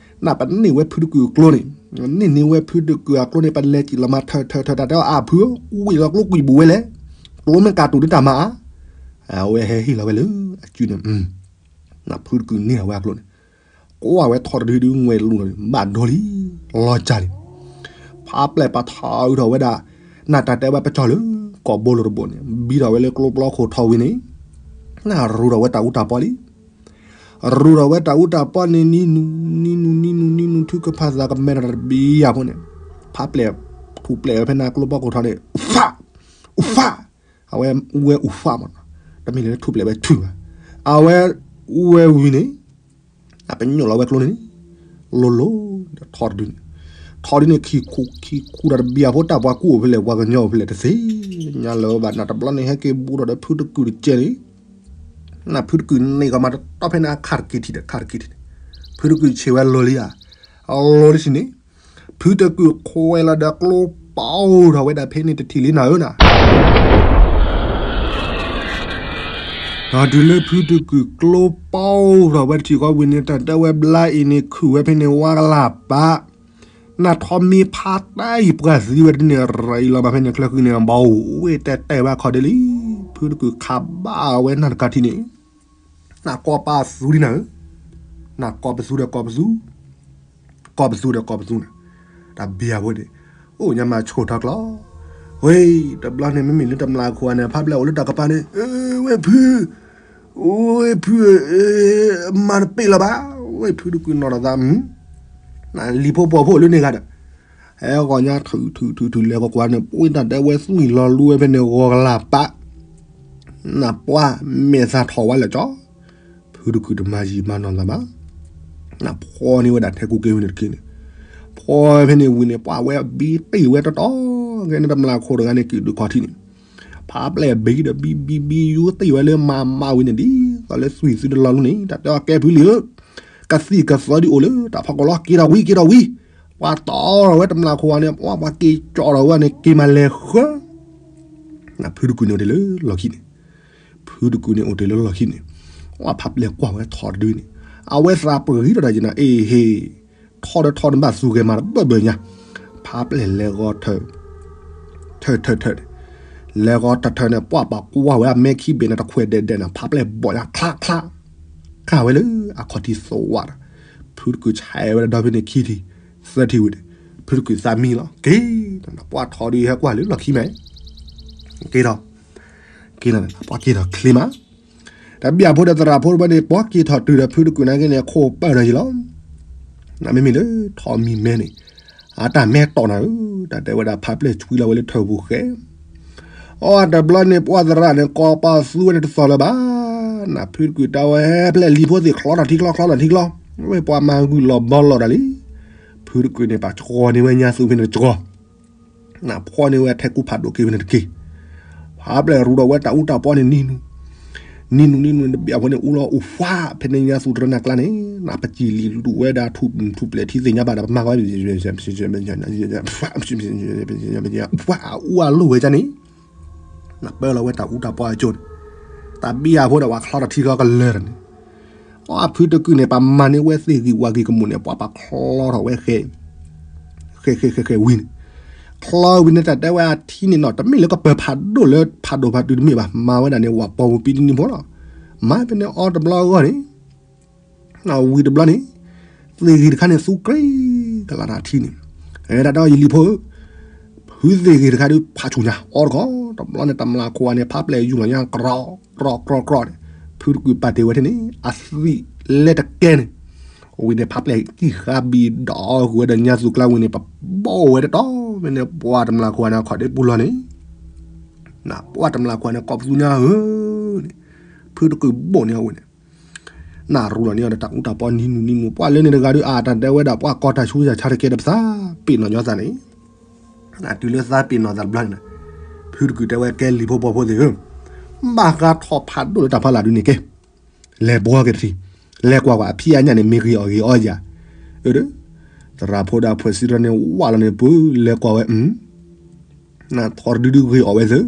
နပန့ၢ်ဝဲဖုတကုာ်အကျိန့ၣ်, န့ၢ်န့ၢ်ဝဲဖုတကုာ်အကျိန့ၣ် ပလဲၤစံၣ်လီၤမၤထၢၣ်ထၢၣ်ထၢၣ်တၢ်တဲအီၤအါဖုဧၢ ကွံာ်လီၤကျိကွံာ်ဘူးဝဲလဲၣ်, ကျိမ့ၢ်ကးတူာ်ဒုတၢ်မၤအါ, အဝဲဟဲဟ့ၣ်လီၤဝဲလၢအစုန့ၣ် ဖုတကုာ်န့ၢ်လီၤဝဲအကျိန့ၣ်, ကွၢ်ဝဲထီၣ်တဒုဒုငွဲၣ်လူၤလီၤ ဘၣ်ဒိလံ, လီၤကၢ်လံ, ဖးပျဲၢ်ပာ်ထီၣ်အုးထီၣ်ဝဲဒၣ်, နတၢ်တဲဝဲပကၠီၣ်လၢ ကီၢ်ဘိလိၤတဘိန့ၣ် ဘံထီၣ်ဝဲလၢကျိပျီခိၣ်ထီၣ်ဝံၤန့ၣ်, နရူးထီၣ်ဝဲတၢ်အူတၢ်ပီလံ, ရူးထီၣ်ဝဲတၢ်အူတၢ်ပီန့ၣ် နံၤနုၤ နံၤနုၤ နံၤနုၤ နံၤနုၤ ထုကဖၣ်သးကမဲထီၣ်တဘံယၤဖိန့ၣ်, ဖးပျဲၢ် ထူၣ်ပျဲၢ်ဝဲဖဲန့ၣ်ကျိပျီခိၣ်ထီၣ်န့ၣ် အူဖး, အူဖး, အဝဲအူဝဲအူဖးမး, တမ့ၢ်လၢထူၣ်ပျဲၢ်ဝဲထုၣ်ဘၣ်, အဝဲအူဝဲဝံၤန့ၣ် အပညိၣ်လီၤဝဲကျိန့ၣ် လိၤလိၤ ဒီးထီၣ်တဒုန့ၣ်, ထီၣ်ဒုန့ၣ် ခံခူခံခူဒီးတဘံယၤဖိ တၢ်ပှၤကူၣ်အိၣ်ဖဲလဲၣ် ပှၤကညီအိၣ်ဖဲလဲၣ်တသ့ၣ်ညါလၢၤဘၣ် နတဘျီန့ၣ် ဟဲက့ၤဘူးထီၣ်ဒီးဖုတကုာ်တကဲန့ၣ်, နဖုတကုာ်န့ၣ်ကီးမးတတီဖဲန့ၣ် အခါတက့ၤထံၣ်ဒီးခါတက့ၤထံၣ်န့ၣ်, ဖုတကုာ်ဆံးဝဲလိၤလံဧါ, အလိၤလံဆံးန့ၣ်, ဖုတကုာ်ခွဲးလီၤဒီးကျိပီထီၣ်ဝဲဒၣ်ဖဲန့ၣ်တထံၣ်လံနၤဧၢနၤ ဒီးတုၤလၢဖုတကုာ်ကျိပီထီၣ်ဝဲတထံၣ်ဃီဝံၤန့ၣ် တၢ်တဲဝဲဘျါအံၤန့ၣ် ခုၣ်ဝဲဖဲန့ၣ်ဝါကလၢ်ပာ်, နထီၣ်မံဖးတၢ်အံၤပှၤသံဝဲတန့ၣ် ရၤအံၤလီၤမးဖဲန့ၣ်ချၢဃံန့ၣ် ဘၣ်အိၣ်ဝဲတဲတဲဝဲအခီၣ်ဒ့လံ, ဖုတကုာ်ခးဘၣ်ဝဲနၢ်တကးထံၣ်န့ၣ်, နကီၢ်ပသူဒ်နၤဧၢ, နကီၢ်ပသူဒီးကီၢ်ပသူ ကီၢ်ပသူဒီးကီၢ်ပသူန့ၣ်, တၢ်ဘံယၤဖိန့ၣ်, အိၣ်ညါမၤဆိၣ်ထီၣ်ကျီ, ဝဲ, တဘျီန့ၣ် မ့မ့ၢ်လၢတမျၢ်ခိၣ်န့ၣ် ဖးပျဲၢ်အိၣ်လၢတၢ်ကပၤန့ၣ်, ဝဲဖု, ဝဲဖု, မၤတပ့ၢ်လၢၤဘၣ်, ဝဲဖုတကုာ်နီၢ်ဒီးသး, လံၤဖိပှီၤဖိလၢန့ၣ်ဂၤဒီး, ဟဲဂီၤညါထုးထုးထုးထုးလဲၤကွၢ်ကွၢ်န့ၣ် ပှ့ၤတၢ်တဲဝဲသွံၣ်လီၤလူဝဲဖဲန့ၣ်ဂီၤကလၢ်ပာ် နပှၤမဲာ်သးထီၣ်ဝဲလၢာ်ကၠီ, ဖုတကုာ်တမၤယံာ်မၤနီၢ်သးဘၣ်, နဖီန့ၢ်ဝဲဒၣ်ထဲကူက့ၤဝံၤန့ၣ်တက့ၢ်န့ၣ်, ဖီဖဲန့ၣ်ဝံၤန့ၣ် ပှၤဝဲဘံတ့ၢ်ဝဲတီတီ, ကဲန့ၣ်တမျၢ်ခိၣ်တဂၤန့ၣ် ကုာ်ဒုးခီၣ်ထံးန့ၣ်, ဖးပျဲၢ်ဘံဒီးဘံဘံဘံ ယူတ့ၢ်ဝဲလၢမၤမၤဝံၤန့ၣ် ဒ်သိးလၢသွံၣ်သုတလီၤလူန့ၣ် တၢ်တဲအီၤကဲဖုလံဧၢ, ကသံၣ်ကသီဒ်အိၣ်လၢတၢ်ဖီကီၢ်လီၤ က့ၤထီၣ်ဝံၤ က့ၤထီၣ်ဝံၤ, ပှၤတီၢ်ထီၣ်ဝဲတမျၢ်ခိၣ်န့ၣ် ပှၤက့ၤကၠီၣ်ထီၣ်ဝဲန့ၣ် က့ၤမၤလဲၤဃၢ ဖုတကုာ်န့ၣ်အိၣ်တ့ၢ်လၢလီၢ်ခံန့ၣ်, ဖုတကုာ်န့ၣ်အိၣ်တ့ၢ်လၢလီၢ်ခံန့ၣ်, ပှၤဖးပျဲၢ်ကွၢ်ဝဲထီၣ်တဒုန့ၣ်, အဝဲသးပဂံၤထီၣ်တၢ်ယံၤနၤ အ့ဟ့ၣ်, ထီၣ်ဒီးထီၣ်န့ၣ်ဘၣ်သူဂဲၤမၤတဘၢဘၢညါ, ဖးပျဲၢ်လဲၤဂီၤထၢၣ်, ထၢၣ်ထၢၣ်ထၢၣ်န့ၣ်, လဲၤဂီၤထၢၣ်ထၢၣ်န့ၣ် ပှၤပာ်ကွၢ်ဝဲအမဲခံဘ့ၣ်န့ၣ် တခွဲးဒဲးဒဲးန့ၣ် ဖးပျဲၢ်ဘီၣ်ညါချါချါ, ခၣ်ဝဲလၢအခီၣ်ထံးသဝးဒီး, ဖုတကုာ်ဆဲးဝဲဒၣ်ဒီဖဲန့ၣ်ခံထံၣ်, သၢထံၣ်ဝံၤန့ၣ်, ဖုတကုာ်သးမံလီၤ က့ၤ, ပှၤထီၣ်ဒုးဟဲကွၢ်လၢလီၢ်ခံမး, က့ၤဒီး, က့ၤလီၤန့ၣ် ပှၤက့ၤထီၣ်ချ့မး တဘျီဖိဒီးသရၣ်ဖိတဖၣ်န့ၣ် ပှၤက့ၤထီၣ်တုၤဒီးဖုတကုာ်နာ်က့န့ၣ် အခိၣ်ပၢၢ်ဒီးယံၤလီၤ. နမ့မ့ၢ်လၢထီးမံၤမဲန့ၣ် အတၢ်မဲတီၢ်နၤဧၢ, တၢ်တဲဝဲဒၣ်ဖးပျဲၢ်ဆွံလီၤဝဲလၢထၢၣ်ပူၤဃဲ အီတဘျီန့ၣ် ပှၤသရၣ်န့ၣ် ကိးပသူဝဲန့ၣ်တသီၣ်လၢၤဘၣ်. နဖုတကုာ်တဲဝဲ ဖျဲၣ်လံၤဖိသ့ၣ်ချီထီၣ်ထံချီ ချီထီၣ်ထံချီ, ဝဲပှၤမၤဂုာ်လီၤဘီလီၤဒၣ်လံ. ဖုတကုာ်န့ၣ် ပှၤကၠီန့ၢ်ဝဲညါသူဖဲန့ၣ်တကၠီ, နဖီၣ်န့ၢ်ဝဲထဲကူဖးဒိၣ်က့ၤဖဲန့ၣ်တက့ၢ်. ဖးပျဲၢ်ရူဒီးဝဲတၢ်အူတၢ်ပီန့ၣ်နံၤနူၤ နံၤနူၤနံၤနူၤ တဘျီဖိန့ၣ် အူလီၤအူဖး ဖဲန့ၣ်ညါသူတရၢနၤကျါန့ၣ် နပစံာ်လံၤလူၤဝဲဒၣ်ထူၣ်ထူၣ်ပျဲၢ်ထံသ့ၣ်ညါဘၣ်ဒီး ပမၤဝဲ အူအလိၣ်ဝဲဒၣ်န့ၣ် နပၢလီၤဝဲတၢ်အူတၢ်ပီအကၠိန့ၣ် တဘျီဖိဒီးပှၤချီထီၣ်ထံချီကလၢာ်ဒီးန့ၣ် အီဖုတကုာ်န့ၣ် ပှၤမၤန့ၢ်ဝဲသ့ၣ်ဂံၢ်ဝၤဂံၢ်ကမူၣ်န့ၣ် ပှၤပှၤချီထီၣ်ဝဲဃဲ ဃဲဃဲဃဲဃဲဝံၤန့ၣ် ချီဝံၤန့ၣ် တၢ်တဲဝဲအထံန့ၣ်နီၤ တမ့ၢ်လၢကပၢၤဖးဒိၣ်လၢဖးဒိၣ်ဖးတုၤတမ့ၢ်ဘၣ် မၤဝဲဒၣ်န့ၣ် ဝၣ်ပီဝံၤပံတနံၤဖိလီၤ. မၤဖဲန့ၣ်အီတဘျီအဂီၢ်န့ၣ် ဝံၤတဘျီန့ၣ် သ့ၣ်ဂံၢ်တခါန့ၣ် သူကြ့ကလးတၢ်ထံန့ၣ် တၢ်တဲအီၤယလံၤဖိဧၢ ဖုသ့ၣ်ဂံၢ်တခါဒုးဖးဆူၣ်ညါ အီတခီ တဘျီန့ၣ် တမျးခိၣ်ဝါန့ၣ် ဖးပျဲၢ်ယူၢ်လီၤညါ ကြီ ကြီ ကြီ ကြီ န့ၣ် ဖုတကုာ်ပာ်တ့ၢ်ဝဲထဲန့ၣ် အသံးလဲတကဲန့ၣ် ဝံၤန့ၣ် ဖးပျဲၢ်ကံၢ်ဃါဘံၣ်ဒီးအီၣ်ဃုာ်ဝဲဒီးညါသူကျါဝံၤန့ၣ် ပဘီၣ်ဝဲတတီၤ မ့ၢ်န့ၣ် ပှၤတမျးခိၣ်ဝါန့ၣ် အခီၣ်ဒ့ပူၤလီၤန့ၣ် ပှၤတမျးခိၣ်ဝါန့ၣ် ကိးပသူညါဧၢ န့ၣ် ဖုတကုာ်ဘိၣ်န့ၢ်အဝဲန့ၣ် နရူလီၤန့ၢ်အီၤဒီးတၢ်အူတၢ်ပီနံၤနူၤနံၤနူၤ ပှၤလၢန့ၣ်တဂၤဒီး အတၢ်တဲဝဲဒၣ် ပှၤကီၢ်တၢ်ဆူးတၢ်ဆါတကဲဒီးပသးပ့ၤနီၣ်ညီသးန့ၣ် တုၤလၢသးပ့ၤနီၣ်သးတဘျီန့ၣ် ဖုတကုာ်တဲဝဲကဲလံၤဖိဘီဖိသ့ၣ်ဧၢ ဘၣ်ဃးထီၣ်ဖးဒိၣ်လၢတၢ်ဖီလာ်ဒုန့ၣ်ကဲ လဲၤဘှီက့ၤတထံ လဲၤကွၢ်ကွၢ်အဖံအညၣ်န့ၣ် မ့ၢ်ဂ့ၤအီၣ်ဂ့ၤအီယၤ အၢ သရၣ်ဖိဒီးအဖှဲးစံးထီၣ်န့ၣ် ဝးလီၤန့ၣ် ပလဲၤကွၢ်ဝဲ နထီတဒုဒုဂ့ၤအီၣ်ဝဲသ့ၣ်,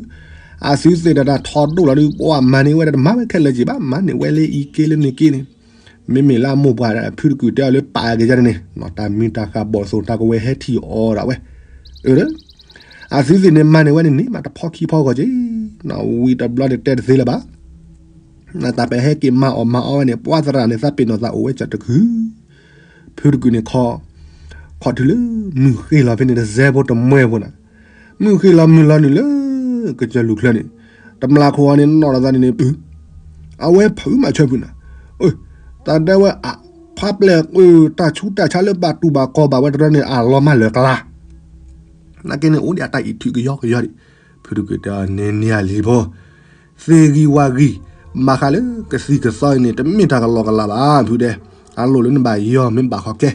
အသုသ့ၣ်တၢ်တၢ်ထီဒိၣ်လီၤဒုး ပှၤမၤန့ၢ်ဝဲဒၣ်တမၤဝဲခဲလၢာ်က့ၤဘၣ်, မၤန့ၢ်ဝဲလၢအံၤက့လၢန့ၣ်က့န့ၣ်, မ့မ့ၢ်လၢအမိၢ်ပှၢ်ဖုတကုာ်တဲအီၤလၢပာ်က့ၤယၤန့ၣ်, တၢ်မံၤတၢ်ဃာ်ဘီၣ်သိၣ်တၢ်ကဝဲၤဟဲထံၣ်အီၤဒၣ်ဝဲ, အၢ အသုသ့ၣ်န့ၣ်မၤန့ၢ်ဝဲန့ၣ်န့ၣ် မ့ၢ်တဖီခံဖီဂီၢ်က့, ဝံၤတဘျီန့ၣ်တဲတသ့လၢၤဘၣ်, နတၢ်ပဟဲက့ၤမၤအီၣ်မၤအီဝဲန့ၣ် ပှၤသရၣ်န့ၣ်သးပ့ၤနီၣ်သးအိၣ်ဝဲကၠီတကုာ် ဖုတကုာ်န့ၣ်ခီ, ခီၣ်ထံးလၢ မုၢ်ဃ့လီၤဖဲန့ၣ်တစဲးဖိတမှဲဖိနၤ, မုၢ်ဃ့လီၤမုၢ်လီၤနုာ်လၢ ကစၢၢ်လူၢ်ချၢန့ၣ်, တမျးခိၣ်အီၤန့ၣ်နီၣ်လီၤသးန့ၣ်န့ၣ်, အဝဲဖုးမးဆၢဖုးနၤ, တၢ်တဲဝဲ ဖးပျဲၢ် တၢ်ဆူးတၢ်ဆါလၢဘၣ်တူၢ်ဘၣ်ကီၢ်ဘၣ်ဝဲတရၢန့ၣ် အလီၤမၢ်လၢာ်ကျါ နာ်က့န့ၣ်အိၣ်ဒံးအတၢ်အံးထုးကယီကယီဒံး, ဖုတကုာ်တဲအီၤန့ၣ်န့ၣ်အလံၤဖိ, သ့ၣ်ဂံၢ်ဝၣ်ဂံၢ်, ဘၣ်ဃးလၢကသံၣ်ကသီအံၤန့ၣ် တမ့ၢ်တၢ်ကလီကလီဘၣ် ဖုဒဲး, အလိၣ်လၢနဘၣ်ယီၢ်မ့ၢ်ဘၣ်ခီကဲ,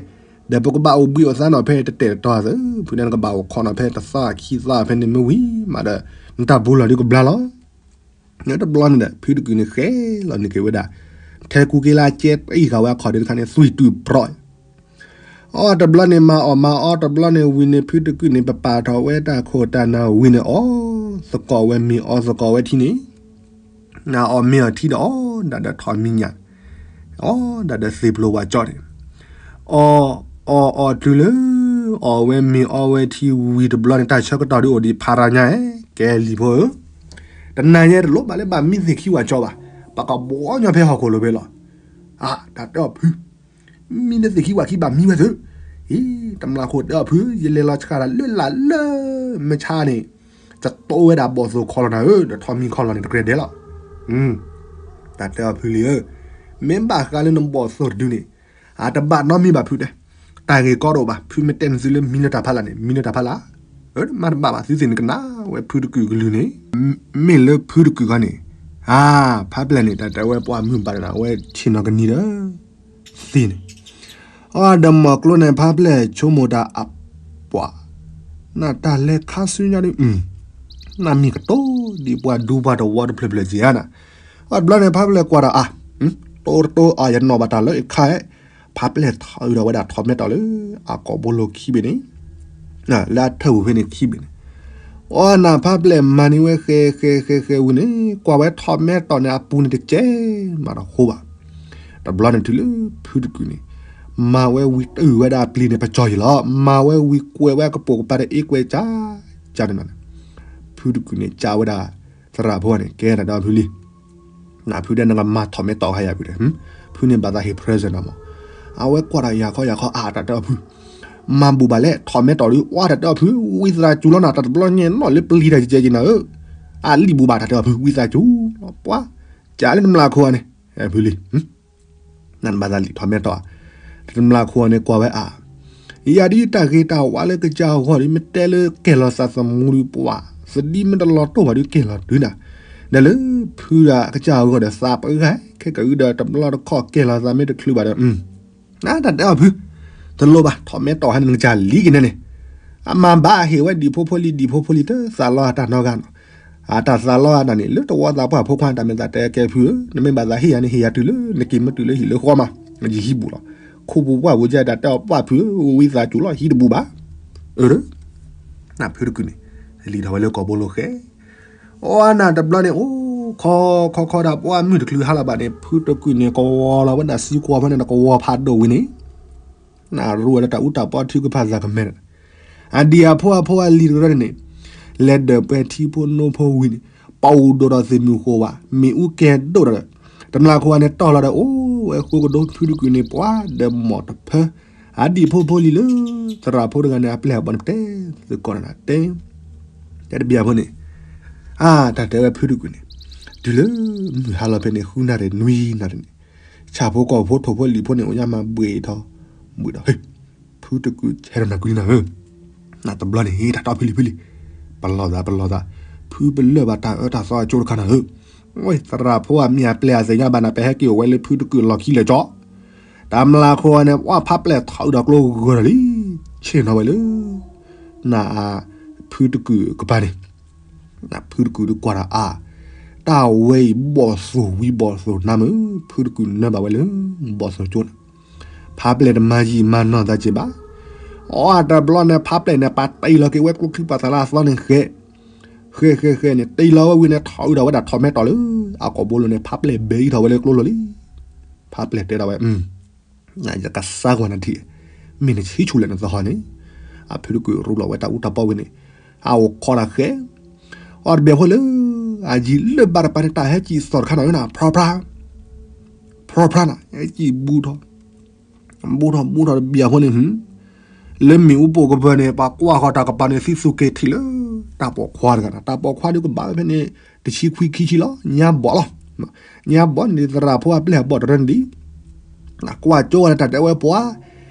ဒီးပကဘၣ်အိၣ်ဘှံးအိၣ်သါနီၤဖဲတတဲာ်တတီၤသ့, ဖုဒဲးနကဘၣ်အိၣ်ခိးနီၤဖဲတသီခံသီဖဲန့ၣ်မ့ၢ်ဝံၤမးဒီး, နတၢ်ဘူးလီၤဒုးကဘျါလီၤ. တဘျီန့ၣ်ဒီး ဖုတကုာ်န့ၣ် ဃဲလီၤနုာ်က့ၤဝဲဒၣ်, ထဲကူက့လၢကဲတအံၣ်ဃာ်ဝဲအခီၣ်ဒုးတခါန့ၣ် သွံၣ်တုၤပြီၣ် အီတဘျီန့ၣ် မၤအီၣ်မၤအီတဘျီန့ၣ်ဝံၤန့ၣ် ဖုတကုာ်န့ၣ် ပပာ်ထီၣ်ဝဲတၢ်ခိၣ်တၢ်နၢ်ဝံၤန့ၣ် အီၣ်သကိးဝဲမ့ၤအီသကိးဝဲထံန့ၣ်, နအီၣ်မ့ၤအီထံဒီးအီၣ်ဒၣ်ဒီးထီးမံၤညၣ်, အီၣ်ဒၣ်ဒီးသ့ၣ်ဖျိဝါကၠီန့ၣ်, အီၣ်အီၣ်အီၣ်တုၤလၢ အီၣ်ဝဲမ့ၤအီဝဲထံဝံၤတဘျီန့ၣ် တၢ်ဆၢကတီၢ်ဒုးအိၣ်ဒံးဖးရၤညါ, ကဲလံၤဖိဧၢ, တနၤညါတလိၣ်ဘၣ်လၢဘၣ်မံသ့ၣ်ခံဝါကၠီဘၣ်, ပကဘှီညီဖဲဟီၣ်ခိၣ်လိၤဖဲလီၤ. အါ တၢ်တဲအီၤဖု မံလၢသ့ၣ်ခံဝါခံဘၣ်မံဝဲသ့ၣ်, အံၤ တမျးခိၣ်တဲအီၤဖု ယလဲၤလီၤဆှၣ်တၢ်လၢလာ်လၢ မ့ၢ်ဆါန့ၣ်, ကတိဝဲဒၣ်ဘီၣ်သိၣ်ခီလီၤနၤဧၢ ဒီးထီးမံၤခီလီၤန့ၣ် တကြၢးဒဲးလီၤ. တၢ်တဲအီၤဖုလံဧၢ, မ့ၢ်ဘၣ်ဃးလၢနဘီၣ်သိၣ်တဒုန့ၣ်, အတဘၣ်နီတမံၤဘၣ်ဖုတဲ, တၢ်ဂ့ၢ်ကီတအိၣ်ဘၣ် ဖုမ့ၢ်တဲနသုလၢမံလၢတၢ်ဖးလာ်န့ၣ် မံလၢတၢ်ဖးလာ်, မ့ၢ်တဘၣ်ဘၣ်သုသ့ၣ်န့ၣ်ကနၣ်ဝဲဖုတကုာ်ကလုၢ်န့ၣ်, မ့ၢ်လၢဖုတကုာ်ခီန့ၣ်, အါ ဖးပျဲၢ်န့ၣ် တၢ်တဲဝဲပှၤမုၢ်ဘၣ်ဒီး အဝဲဆ့ၣ်နီၤကနံၤဒီး သ့ၣ်န့ၣ်, အဒီးမီၢ်ကျိန့ၣ် ဖးပျဲၢ်ဆိကမိၣ်တၢ်အပှၤ, နတၢ်လဲၤခါဆူညါဒုး, နမ့ၢ်ကတိၤဒ်ပှၤဒူပှၤတဝီတဖျၢၣ်ဖျၢၣ်က့ဧါနၤ, အတဘျီန့ၣ် ဖးပျဲၢ်ကွၢ်ဒီးအါ, တိတိအါ ယနီၣ်ဘၣ်တၢ်လၢအခါ, ဖးပျဲၢ်ထီၣ်အုးဒီးဝဲဒၣ်ထီးမဲတီၢ်လၢ အကိာ်ဘိလိၤခံဘ့ၣ်န့ၣ် လၢအထၢၣ်ပူၤဖဲန့ၣ်ခံဘ့ၣ်န့ၣ်, အီနၤဖးပျဲၢ်မၤန့ၢ်ဝဲဃဲဃဲဃဲဃဲဝံၤန့ၣ် ကွၢ်ဝဲထီးမဲတီၢ်န့ၣ် အပူၤန့ၣ်တကဲမးတဟိဘၣ်. တဘျီန့ၣ်တုၤလၢဖုတကုာ်န့ၣ်, မၤဝဲဝံၤတုၤဝဲဒၣ်အပျံၤန့ၣ် ပကၠီယံၤလီၤ. မၤဝဲဝံၤကွဲးဝဲအကပိာ်ကပၤဒီးအ့ကွဲးကၠၢ်ကၠၢ်န့ၣ်လီၤ. ဖုတကုာ်န့ၣ် ကၠၢ်ဝဲဒၣ် သရၣ်ဖိန့ၣ် ကဲတၢ်တဲအီၤဖုလံ နဖုဒဲးနကမၤထီးမဲတီၢ်ခါယၤဖုဒဲး, ဖုန့ၣ်ဘၣ်သးဟ့ၣ် present နီၤမး, အဝဲကွၢ်တၢ်ယၤခီယၤခီအါတၢ်တဲအီၤဖု, မၤဘူၣ်ဘၣ်လဲၣ် ထီးမဲတီၢ်ဒုး အါတၢ်တဲအီၤဖု ဝံသးစူၤလီၤနၤ တၢ်တဘျီညါနီၢ်လၢပျံၤတၢ်ကကဲက့ၤနၤဧၢ, အလံၣ်ဘူၣ်ဘၣ်တၢ်တဲအီၤဖု ဝံသးစူၤလီၤ ပှၤ တဲလၢတမျးခိၣ်အန့ၣ်, ဖုလံၤ နဘၣ်သးလံာ်ထီၣ်မဲာ်တီၢ်ဧါ, တမျးခိၣ်အန့ၣ်ကွၢ်ဝဲအါ, ယၤဒ်တၢ်ဂ့ၤတၢ်ဝါလၢကစၢ်အဂီၢ်ဒီး မ့ၢ်တဲလၢကဲလီၤသးသမူဒီးပှၤ, သဒံမ့ၢ်တလီၤတိၢ်ဘၣ်ဒီးကဲလီၤတုၤနၤ, ဒီးလၢဖုဒီးကစၢ်အဂီၢ်ဒီးသးပဂၤ ခဲကဂုဒီးတဘျီတခီၣ်ကဲလီၤသးမ့ၢ်တချုးဘၣ်ဒီး, နတၢ်တဲအီၤဖု, တလိၣ်ဘၣ် ထီၣ်မဲာ်တီၢ်ဟါန့ၣ်နကစၢ်လံက့ၤန့ၣ်န့ၣ်, အမၤဘၣ်ဟ့ၣ်ဝဲဒံဖိဖိလံၤ ဒံဖိဖိလံၤတသးလီအတၢ်နီတဂၤနီၤ, အတၢ်သးလီအတၢ်န့ၣ် လၢတဝီသးပှၢ်ဖိခွါန့ၣ် တၢ်မ့ၢ်သးတဲကဲဖုဧၢ, နမ့ၢ်ဘၣ်သးဟ့ၣ်ယၤန့ၣ် ဟ့ၣ်ယၤတုၤလၢ နက့ၤမ့ၢ်တုၤလၢဟံၣ်လၢဃီမး, ယဟံၣ်ဘူးလီၤ, ခိၣ်ပူၤပှၢ်ပူၤကဲတၢ်တဲအီၤပှၢ်ဖုဧၢ, ဝံသးစူၤလီၤ ဟံၣ်တဘူးဘၣ်, အၢ နဖုတကုာ်န့ၣ် လံာ်ထီၣ်ဝဲလၢကိာ်ဘိလိာ်ဃဲ, အီနၤတဘျီန့ၣ် အိၣ်ခီခီခီဒၣ်ပှၢ်မုၢ်တချုးဟါလီၤဘၣ်န့ၣ် ဖုတကုာ်န့ၣ် ကဝီၤလီၤဝဲဒၣ်စံကွီၤဖဲန့ၣ် ကဝီၤဖးဒိၣ်ဝံၤန့ၣ်, နရူဝဲလၢတၢ်အူတၢ်ပီထံကဖၣ်သးကမဲန့ၣ်, အဒံၣ်အဖိအဖိအလံၤတရၢန့ၣ်န့ၣ်, လဲၤဒၢးပှဲၤထံဖိနိဖိဝံၤန့ၣ်, ပအိၣ်ဒိၣ်ဒီးသ့ၣ်မုၢ်ဃိးဝါ, မ့ၣ်အူကဲဒိၣ်ဒီး, တမျးခိၣ်အန့ၣ်တီၢ်လီၤဒီး အိၣ်ဝဲဃိကဒိ ဖုတကုာ်န့ၣ် ပှၤဒီးမီၢ်တဖၢ, အဒံၣ်ဖိဖိလံၤလၢ သရၣ်ဖိတဂၤန့ၣ် အပျဲၢ်အဘီၣ်န့ၣ်တဲ, သုကီၢ်နၤတဲ တဲတဘျီဖိန့ၣ်, အါ တၢ်တဲဝဲဖုတကုာ်န့ၣ်, တုၤလၢမုၢ်ဟါလီၤဖဲန့ၣ် ဃုနၣ်ရံၣ်နွံနၣ်ရံၣ်န့ၣ်, ဆၣ်ဖိကီၢ်ဖိထိၣ်ဖိလံာ်ဖိန့ၣ် အိၣ်ညါမးဘှံးထီၣ်, ဘှံးထီၣ်, ဖုတကုာ်ဆဲးထီၣ်နၤကွံာ်နၤဧၢ, နတဘျီန့ၣ် တၢ်တီဖုလံၤဖုလံၤ, ပလီၢ်သးပလီၢ်သး, ဖုပလၢၢ်ဘၣ်တၢ်အၢတၢ်သီအကၠိတခါနၤဧၢ, ဝဲသရၣ်ဖိအမံၤအပျဲၢ်အသ့ၣ်ညါဘၣ်နၤ ပဟဲက့ၤအိၣ်ဝဲလၢဖုတကုာ်လီၢ်ခံလဲၣ်ကၠီ တၢ်မျးခိၣ်အန့ၣ် ပှၤဖးပျဲၢ်ထီၣ်အုးဒီးကျိဂၢၢ်ထီၣ်လံ, ဆ့ၣ်နီၤဝဲလၢ န ဖုတကုာ်ကပၤန့ၣ်, ဖုတကုာ်ဒုးကွၢ်ဒီးအါ, တၢ်ဝဲအံၤဘီၣ်သိၣ်ဝံၤဘီၣ်သိၣ်နါမုၢ်, ဖုတကုာ်နၢဘၣ်ဝဲလၢ ဘီၣ်သိၣ်ကၠိန့ၣ်, ဖးပျဲၢ်တမၤယံာ်မၤနီၢ်သးက့ၤဘၣ်, အီတဘျီန့ၣ် ဖးပျဲၢ်န့ၣ် ပာ်တ့ၢ်လီၤက့ၤဝဲကျိချံပှၤသးလၢအသီန့ၣ်ဃဲ ဃဲဃဲဃဲန့ၣ် တ့ၢ်လီၤဝဲဝံၤန့ၣ် ထီၣ်အုးဒီးဝဲဒၣ်ထီၣ်မဲာ်တီၢ်လၢ အကိာ်ဘိလိာ်န့ၣ် ဖးပျဲၢ်ဘဲအံၤထီၣ်ဝဲလၢကျိလိၤလံ, ဖးပျဲၢ်တဲဒၣ်ဝဲ, ယကစၢ်ကွၢ်နထံၣ်, မ့ၢ်နဆံဆူၣ်လဲၣ်နသဟီၣ်န့ၣ်, အဖုတကုာ်ရူလီၤဝဲတၢ်အူတၢ်ပီဝံၤန့ၣ်, အအိၣ်ခိးတၢ်ဃဲ, အီတဘ့ၣ်ဖိလၢ အယံၤလၢဘၣ်တပၤန့ၣ် တၢ်ဟဲကံၣ်သီၣ်တခါနၤဧၢနၤ ဖြီဖြါ, ဖြီဖြါနၤ ဟဲကံၣ်ဘူးထီၣ် ဘူးထီၣ်ဘူးထီၣ်တဘျီဖိန့ၣ်, လၢမ့ၣ်အူပိာ်ကပၤန့ၣ် ပှၤကွၢ်ဃီၤတၢ်ကပၤန့ၣ် သံသူက့ၤထံၣ်လၢ တၢ်ပိာ်ခွါတဂၤနၤ, တၢ်ပိာ်ခွါဒုးကဘၣ်ဝဲဖဲန့ၣ် တဆံခွံခံဆံလီၤ, ညါဘီၣ်လီၤ, ညါဘီၣ်န့ၣ် သရၣ်ဖိအပျဲၢ်အဘီၣ်တရၢန့ၣ်ဒံး, ကွၢ်ကၠိဝဲလၢတၢ်တဲဝဲပှၤ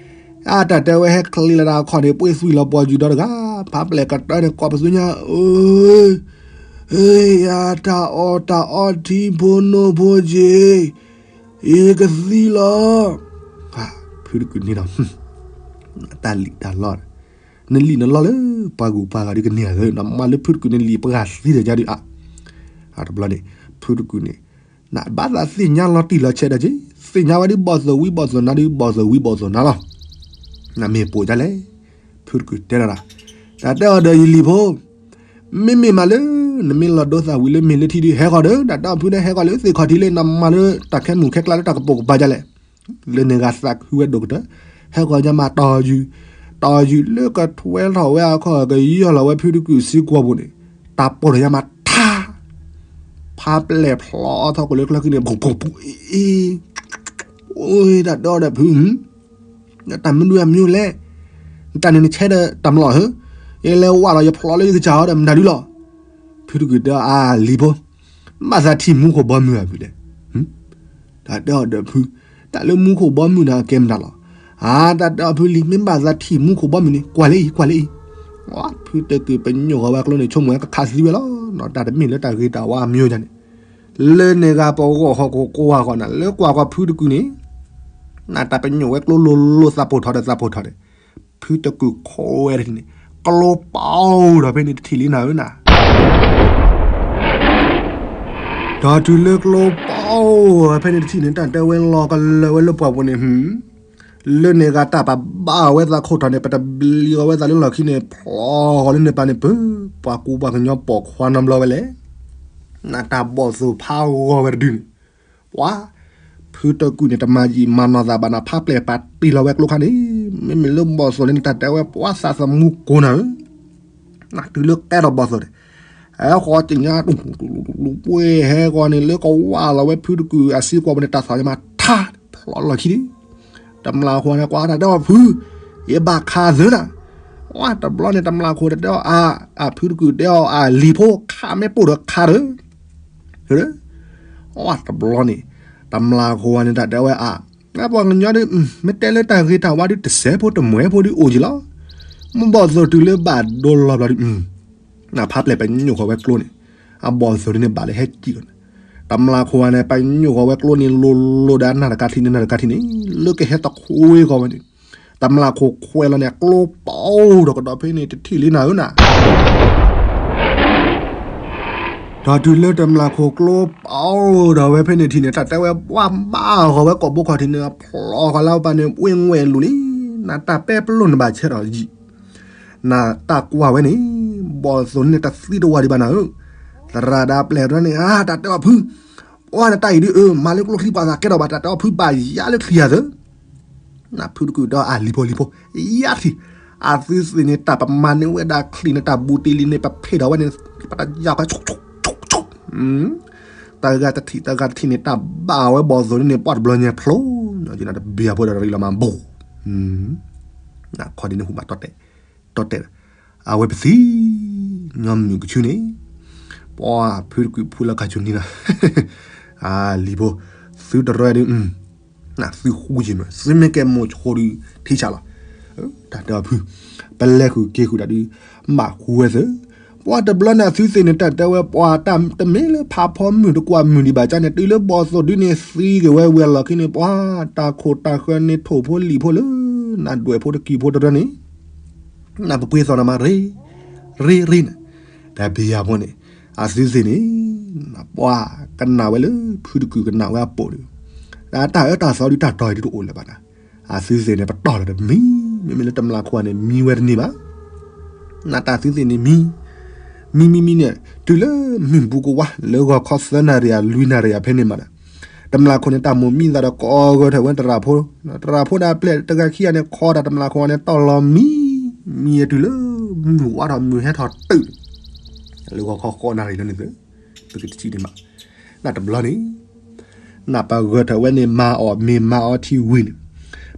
အတၢ်တဲဝဲဟဲချ့လီၤတၢ်အခီၣ်န့ၣ် ပှ့ၤသွံၣ်လီၤပှီၤယုၢ်ဒီတဂၤ, ဖးပျဲၢ်ကတၢၢ်န့ၣ် ကိးပသူညါ, အၢ, အၢ, ယတၢ်အီၣ်တၢ်အီထံဖိနိဖိက့ၤ, ယကသံလီၤ, ဖုတကုာ်န့ၣ်ဒီး တၢ်လံၣ်တၢ်လီ, နလံၣ်နလီလၢ ပှၤဂုၤပှၤဂၤဒုးကန့ၢ်ဧါ, နမၤလၢဖုတကုာ်န့ၣ်လံၣ်ပှၤသံဒီးယါဒုးအါ, အတဘျီန့ၣ် ဖုတကုာ်န့ၣ် နဘၣ်သးသ့ၣ်ညါလီၤတံၢ်လီၤဆဲးဒီးက့ၤ, သ့ၣ်ညါဝဲဒ်ဘီၣ်သိၣ်ဝံဘီၣ်သိၣ်နါဒုးဘီၣ်သိၣ်ဝံဘီၣ်သိၣ်နါလီၤ, နမ့ၢ်ပိာ်ဒ်လဲၣ်, ဖုတကုာ်တဲလီၤ, တၢ်တဲအီၤဒီးယလံၣ်ဖိ, မ့မ့ၢ်မးလၢ နမ့ၢ်လီၤဒိသးဝံၤလၢမ့ၢ်လၢထံဒုး ဟဲဃီၤဒီး တၢ်တဲအီၤဖုန့ၣ် ဟဲဃီၤလၢသ့ၣ်ခီၣ်ထံးလၢနမၤလၢတၢ်ခဲမုၢ်ခဲကျါလၢတၢ်ကပိာ်ကပၤဒ်လဲၣ်, လၢန့ၣ်ဂၤသးခုဝဲဒိၣ်ကတၢၢ်, ဟဲဃီၤညါမးတီၤယုၢ်, တီၤယုၢ်လၢကထွဲထီၣ်ဝဲအခီၣ် ကယီၢ်လီၤဝဲဖုတကုာ်စံကွီၢ်ပူၤန့ၣ်, တၢ်ပိာ်ထီၣ်ညါမးထါ, ဖးပျဲၢ်ဖျီထီၣ်ကလၢကျၢၢ်ခံန့ၣ် ပူၤပူၤပူၤအ့ အ့, အိၣ်တၢ်တဲအီၤဒီးဖု တၢ်မနုၤအမံၤလဲၣ်, တၢ်န့ၣ်နဆဲးဒီးတၢ်မလီၤဧၢ, ယလဲၤဝးလီၤယဖျီလၢယကစၢ်အီၤဒီးမတၤဒုလီၤ, ဖုတကုာ်တဲအီၤအါလံၤဖိ, ဘၣ်သးထံၣ်မူခိၣ်ဘီမုၢ်ဧါဖုလဲၣ်, တၢ်တဲအီၤဒီးဖု, တၢ်လၢမူခိၣ်ဘီမုၢ်န့ၣ်အကဲမတၤလီၤ, အါတၢ်တဲအီၤဖုလံၤ မ့ၢ်ဘၣ်သးထံၣ်မူခိၣ်ဘီမုၢ်န့ၣ် ကွၢ်လၢအံၤ ကွၢ်လၢအံၤ, ဖုတကုာ်ပညိၣ်ဃီၤဝဲကျိန့ၣ် ဆိကမိၣ်ဝဲကခးသံဝဲလီၤ, တၢ်တမ့ၢ်လၢတၢ်ဂ့ၤတၢ်ဝါအမံၤညါန့ၣ် လၢန့ၣ်ဂၤပဂီၢ်ဃီကကွၢ်ဃီနၤ လၢကွၢ်ကွၢ်ဖုတကုာ်န့ၣ်, နတၢ်ပညိၣ်ဝဲကျိလိၤလိၤသးပိာ်ထီၣ်ဒီးသးပိာ်ထီၣ်ဒီး, ဖုတကုာ်ခိးဝဲတထံၣ်န့ၣ်, ကျိပီၤဒီးဖဲန့ၣ်တထံၣ်လံနၤဧၢနၤ, ဒီးတုၤလၢကျိပီၤဖဲန့ၣ်တထံၣ်န့ၣ် တၢ်တဲဝဲလီၤကလၢာ်ဝဲလၢပှၢ်ပူၤန့ၣ် လၢန့ၣ်ဂၤတၢ်ပဘၣ်ဝဲသးခိၣ်ထီၣ်န့ၣ် ပတဘျံးအီၤဝဲသးလၢလီၢ်ခံန့ၣ် ဖျီဃီၤလၢန့ၣ်ပၤန့ၣ် ပၢ်ပှၤကူပှၤကညီပိာ်ခွါနီတဘျီဝဲလဲၣ်, နတၢ်ဘီၣ်သိၣ်ဖးဂီၤဝဲတဒုန့ၣ်, ပှၤ ဖုတကုာ်န့ၣ် တမၤယံာ်မၤနီၢ်သးဘၣ်နၤ ဖးပျဲၢ်ပာ်တ့ၢ်လီၤဝဲကျိခါန့ၣ်, မ့မ့ၢ်လၢဘီၣ်သိၣ်လၢနတၢ်တဲဝဲပှၤသးသမူကိးနၤဧၢ, နတုၤလၢကဲထီၣ်ဘီၣ်သိၣ်န့ၣ် ဟဲဃီၤတညါ ပှ့ၤဟဲဃီၤန့ၣ် လၢကဝၢ်လီၤဝဲဖုတကုာ်အစံကွီၢ်ပူၤန့ၣ် တၢ်သးယမၤထါ ဖျီလီၢ်ခံန့ၣ်, တမျးခိၣ်န့ၣ်ကွၢ်တၢ်တဲအီၤဖု, ယဘၣ်ခးသၢနၤ, ဝဲတဘျီန့ၣ် တမျးခိၣ်တတဲအီၤအါ, အဖုတကုာ်တဲအီၤအါ လံၤဖိခးမ့ၢ်ပိၢ်ဒီးခးဒီး, အတဘျီန့ၣ် တမျၢ်ခိၣ်ဝဲန့ၣ် တၢ်တဲဝဲအါ, ပှၤကညီဒုး မ့ၢ်တဲလၢတၢ်ဂ့ၤတၢ်ဝါဒုး တစဲးဖိတမှဲးဖိဒုးအိၣ်က့ၤလီၤ. မ့ၢ်ဘီၣ်သိၣ်တုၤလၢဘၣ်ဒိလီၤဘျီဒုး ဖးပျဲၢ်ပညိၣ်ဃီၤဝဲကျိန့ၣ်, အဘီၣ်သိၣ်ဒုးန့ၣ် ဘၣ်လၢဟဲကံၣ်လီၤန့ၣ်, တမျၢ်ခိၣ်ဝဲန့ၣ် ပညိၣ်ဃီၤဝဲကျိန့ၣ် လိၤလိၤဒီးအနၢ်တကးထံၣ်န့ၣ် နၢ်တကးထံၣ်န့ၣ် လၢကဟဲတခွ့ဃီၤဝဲန့ၣ်, တမျၢ်ခိၣ်ခွဲးလီၤန့ၣ် အကျိပီၤဒီးကဒီးဖဲန့ၣ် တထံၣ်လံနၤဧၢနၤ ဒီးတုၤလၢတမျၢ်ခိၣ်ကျိပီၤဒီးဝဲဖဲန့ၣ်ထံၣ်န့ၣ် တၢ်တဲဝဲပှၤဘၣ်အီၤဃီၤဝဲကိာ်ဘိခီၣ်ထံးန့ၣ် အဖျိးဃီၤလၢပၢ်န့ၣ် ဝ့ၢ်ငွဲၣ်လူၤလံ, နတၢ်ပဲပလိၣ်နဘၣ်ဆဲးထီၣ်ယံာ်, နတၢ်ကွၢ်ဝဲန့ၣ် ဘီၣ်သိၣ်န့ၣ်တသံတဝၤဒံးဘၣ်နၤဧၢ, သရၣ်ဒၣ်ပျဲၢ်တၢ်န့ၣ် အါ တၢ်တဲအီၤဖု, ပှၤနတၢ်အံၤဒုးအၢ မၤလၢကျိချံပှၤသးကဲထီၣ်ဘၣ် တၢ်တဲအီၤဖုဘၣ်ယါလၢချံယၤသၢ နဖုတကုၢ်ဒီးအလံၤဖိလံၤဖိ, ယါထံၣ်, အသုသ့ၣ်န့ၣ် တၢ်ပမၤန့ၢ်ဝဲဒၣ်ချံန့ၣ် တၢ်ဘူးတ့လံန့ၣ် ပဖ့ၣ်ထီၣ်ဝဲန့ၣ် ပတယါခီ တၢ်ဂၤတထံၣ်တၢ်ဂၤတထံၣ်န့ၣ် တၢ်ဘၣ်ဝဲဘီၣ်သိၣ်န့ၣ် ပှၢ်တဘျီညါဖျိ, တဘံၣ်ဖိဒီးရံလီၤမၤဘိၣ်, ခီဒ်န့ၣ်ဟူဘၣ်တီတဲာ်, တီတဲာ်, အဝဲပသံ, ညီမုၢ်ကဆူန့ၣ်, ပှၤဖုတကုၢ်ဖုလီၤကၢ်ဆိၣ်နံၤလီၤ, အလံၤဖိ, သုတရၢဒုး သုဃူက့ၤမး သုမ့ၢ်ကဲမိၢ်ဆိဒုးထံဆးလီၤ, တၢ်တဲအီၤဖု, ပလဲၤဃုာ်က့ၤဃုာ်တၢ်ဒုး, မၤဃူဝဲသၢ, ပှၤတဘျီန့ၣ်အသုသ့ၣ်န့ၣ် တၢ်တဲဝဲပှၤတၢ်တမ့ၢ်လၢ ဖးဖီမုၢ်တကွၢ်မုၢ်ဒံးဘၣ်ကါန့ၣ် တုၤလၢဘီၣ်သိၣ်ဒုးန့ၣ် သံက့ၤဝဲဝံၤအလီၢ်ခံန့ၣ် ပှၤတၢ်ခိၣ်တၢ်ဃၢၤန့ၣ် ထိၣ်ဖိလံၣ်ဖိလၢ နဒွဲၣ်ဖိတကံၢ်ဖိတရၢန့ၣ် နပပှ့ၤသီၣ်နမၤရ့, ရ့ရ့န့ၣ်, တၢ်ဘံယၤဖိန့ၣ်, အသုသ့ၣ်န့ၣ်, ပှၤကနၣ်ဝဲလၢ ဖုတကုၢ်ကနၣ်ဝဲအပိာ်ဒီး, တၢ်အၢတၢ်သီဒုးတၢ်တီၢ်အံၤဒုးတအိၣ်လၢၤဘၣ်နၤ, အသုသ့ၣ်န့ၣ် ပတီၢ်လီၤတမံၤ, မ့မ့ၢ်လၢတမျၢ်ခိၣ်န့ၣ် မံဝဲတန့ၢ်ဘၣ် နတၢ်သုသ့ၣ်န့ၣ်မံ, မံမံမံန့ၣ်, တုၤလၢမုၢ်ဘူးကဝါ လၢဂီၤခီသၢနၣ်ရံၣ် လွံၢ်နၣ်ရံၣ်ဖဲန့ၣ်မး, တမျၢ်ခိၣ်န့ၣ် တၢ်မိၣ်မံသးဒီးကိးဂၢၢ်ထၢၣ်ဝဲတရၣ်ဖိ, တရၣ်ဖိဒီးပျဲၢ်တဂၤခံဂၤန့ၣ် ခိးတၢ်တမျၢ်ခိၣ်န့ၣ် တီၢ်လီၤမံ, မံအတုၤလၢ မုၢ်ဝါထီၣ်မုၢ်ဟဲထီၣ်တုၤ, လၢဂီၤခီဃိးနၣ်ရံၣ်လၢန့ၣ်သ့, ပကတထံၣ်န့ၣ်မး, နတဘျီန့ၣ် နပဂၢၢ်ထၢၣ်ဝဲန့ၣ် မၤအီၣ်မ့ၤမၤအီထံဝံၤန့ၣ်,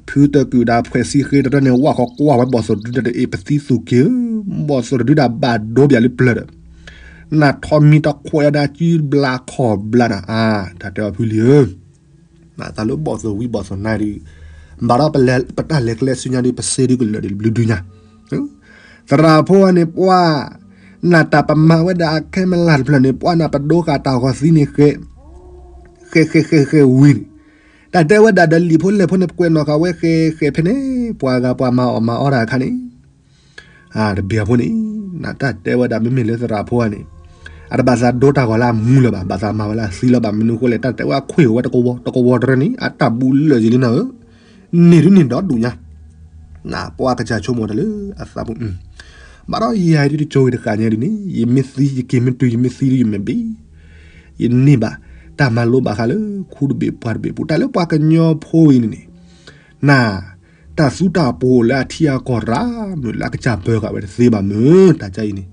ဖုတကုၢ်ဒီးဖှဲးစံဃ့တရၢန့ၣ် ဝၣ်ဃီကွၢ်ဝဲဘီၣ်သိၣ်တဒုဒီး အ့ၣ် ပသံသူၣ်က့ၤဧၢ, ဘီၣ်သိၣ်တဒုဒီးဘၣ်ဒိဘၣ်လၢပျၢၤဒီး, နထီၣ်မံတခွဲးဒၣ်စုဘျးခီၣ်ဘျးနၤ, တၢ်တဲအီၤဖုလံဧၢ နသးလၢဘီၣ်သိၣ်ဝံၤဘီၣ်သိၣ်နၤဒုး, ဘၣ်ဒီးပတၢ်လဲၤကျဲဆူညါဒုး ပစ့ဒုးကလၢာ်ဒုးဘျုးဒုးညါ, သရၣ်ဖိဝဲန့ၣ် ပှၤ, နတၢ်ပမၤဝဲဒၣ်အခဲမလၢ်တဖျၢၣ်န့ၣ် ပှၤနပဒိဃာ်တၢ်ဂီၤသံန့ၣ် ဃဲးဃဲးဃဲးဃဲးဝံၤန့ၣ်, တၢ်တဲဝဲဒၣ်ဒီးလံာ်ဖိလဲၢ်ဖိန့ၣ် ပကွဲးနီၣ်ဃာ်ဝဲဃဲးဃဲးဖဲန့ၣ် ပှၤဂၤပှၤမၤအီၣ်မၤအီတၢ်အခါန့ၣ်, တဘံၣ်ဖိန့ၣ်, နတၢ်တဲဝဲဒၣ်မ့မ့ၢ်လၢသရၣ်ဖိန့ၣ်, အတဘၣ်သးဒိတၢ်ဂီၤလၢအမူလၢၤဘၣ်, ဘၣ်သးမၤဝဲလၢအသံလီၤဘၣ်မနုၤအဃိလဲၣ် တၢ်တဲဝဲအခွ့ၣ်အိၣ်ဝဲတကဝီၤတကဝီၤတရၢန့ၣ် အတၢ်ဘူးလၢာ်ယံၤလံနၤဧၢ, န့ၢ်ဒုးန့ၢ်ဒီဒူၣ်ညါ နပှၤကစၢ်ဆိကမိၣ်တၢ်လၢအသးပူၤ, ဘၣ်ဒီးယၤဒုးတကၠိဂ့ၤတဃၣ်ညါဒုးန့ၣ် ယမ့ၢ်သံယက့ၤမ့ၢ်တုၤ ယမ့ၢ်သံဒုးယမဲာ်ဘ့ၣ်, ယန့ၢ်ဘၣ်တၢ်မၤလိဘၣ်ဃးလၢခူတဘ့ၣ်ပှၤတဘ့ၣ်ပူၤ တၢ်လၢပှၤကညီဖိအံၤန့ၣ်န့ၣ်, န တၢ်သူတၢ်ပှိၤလၢအထံအကီၢ်ရၢ် မုၢ်လၢအကစၢ်ပၢဃာ်ဝဲတသ့ဘၣ်မုၢ် တၢ်ကအံၤန့ၣ်,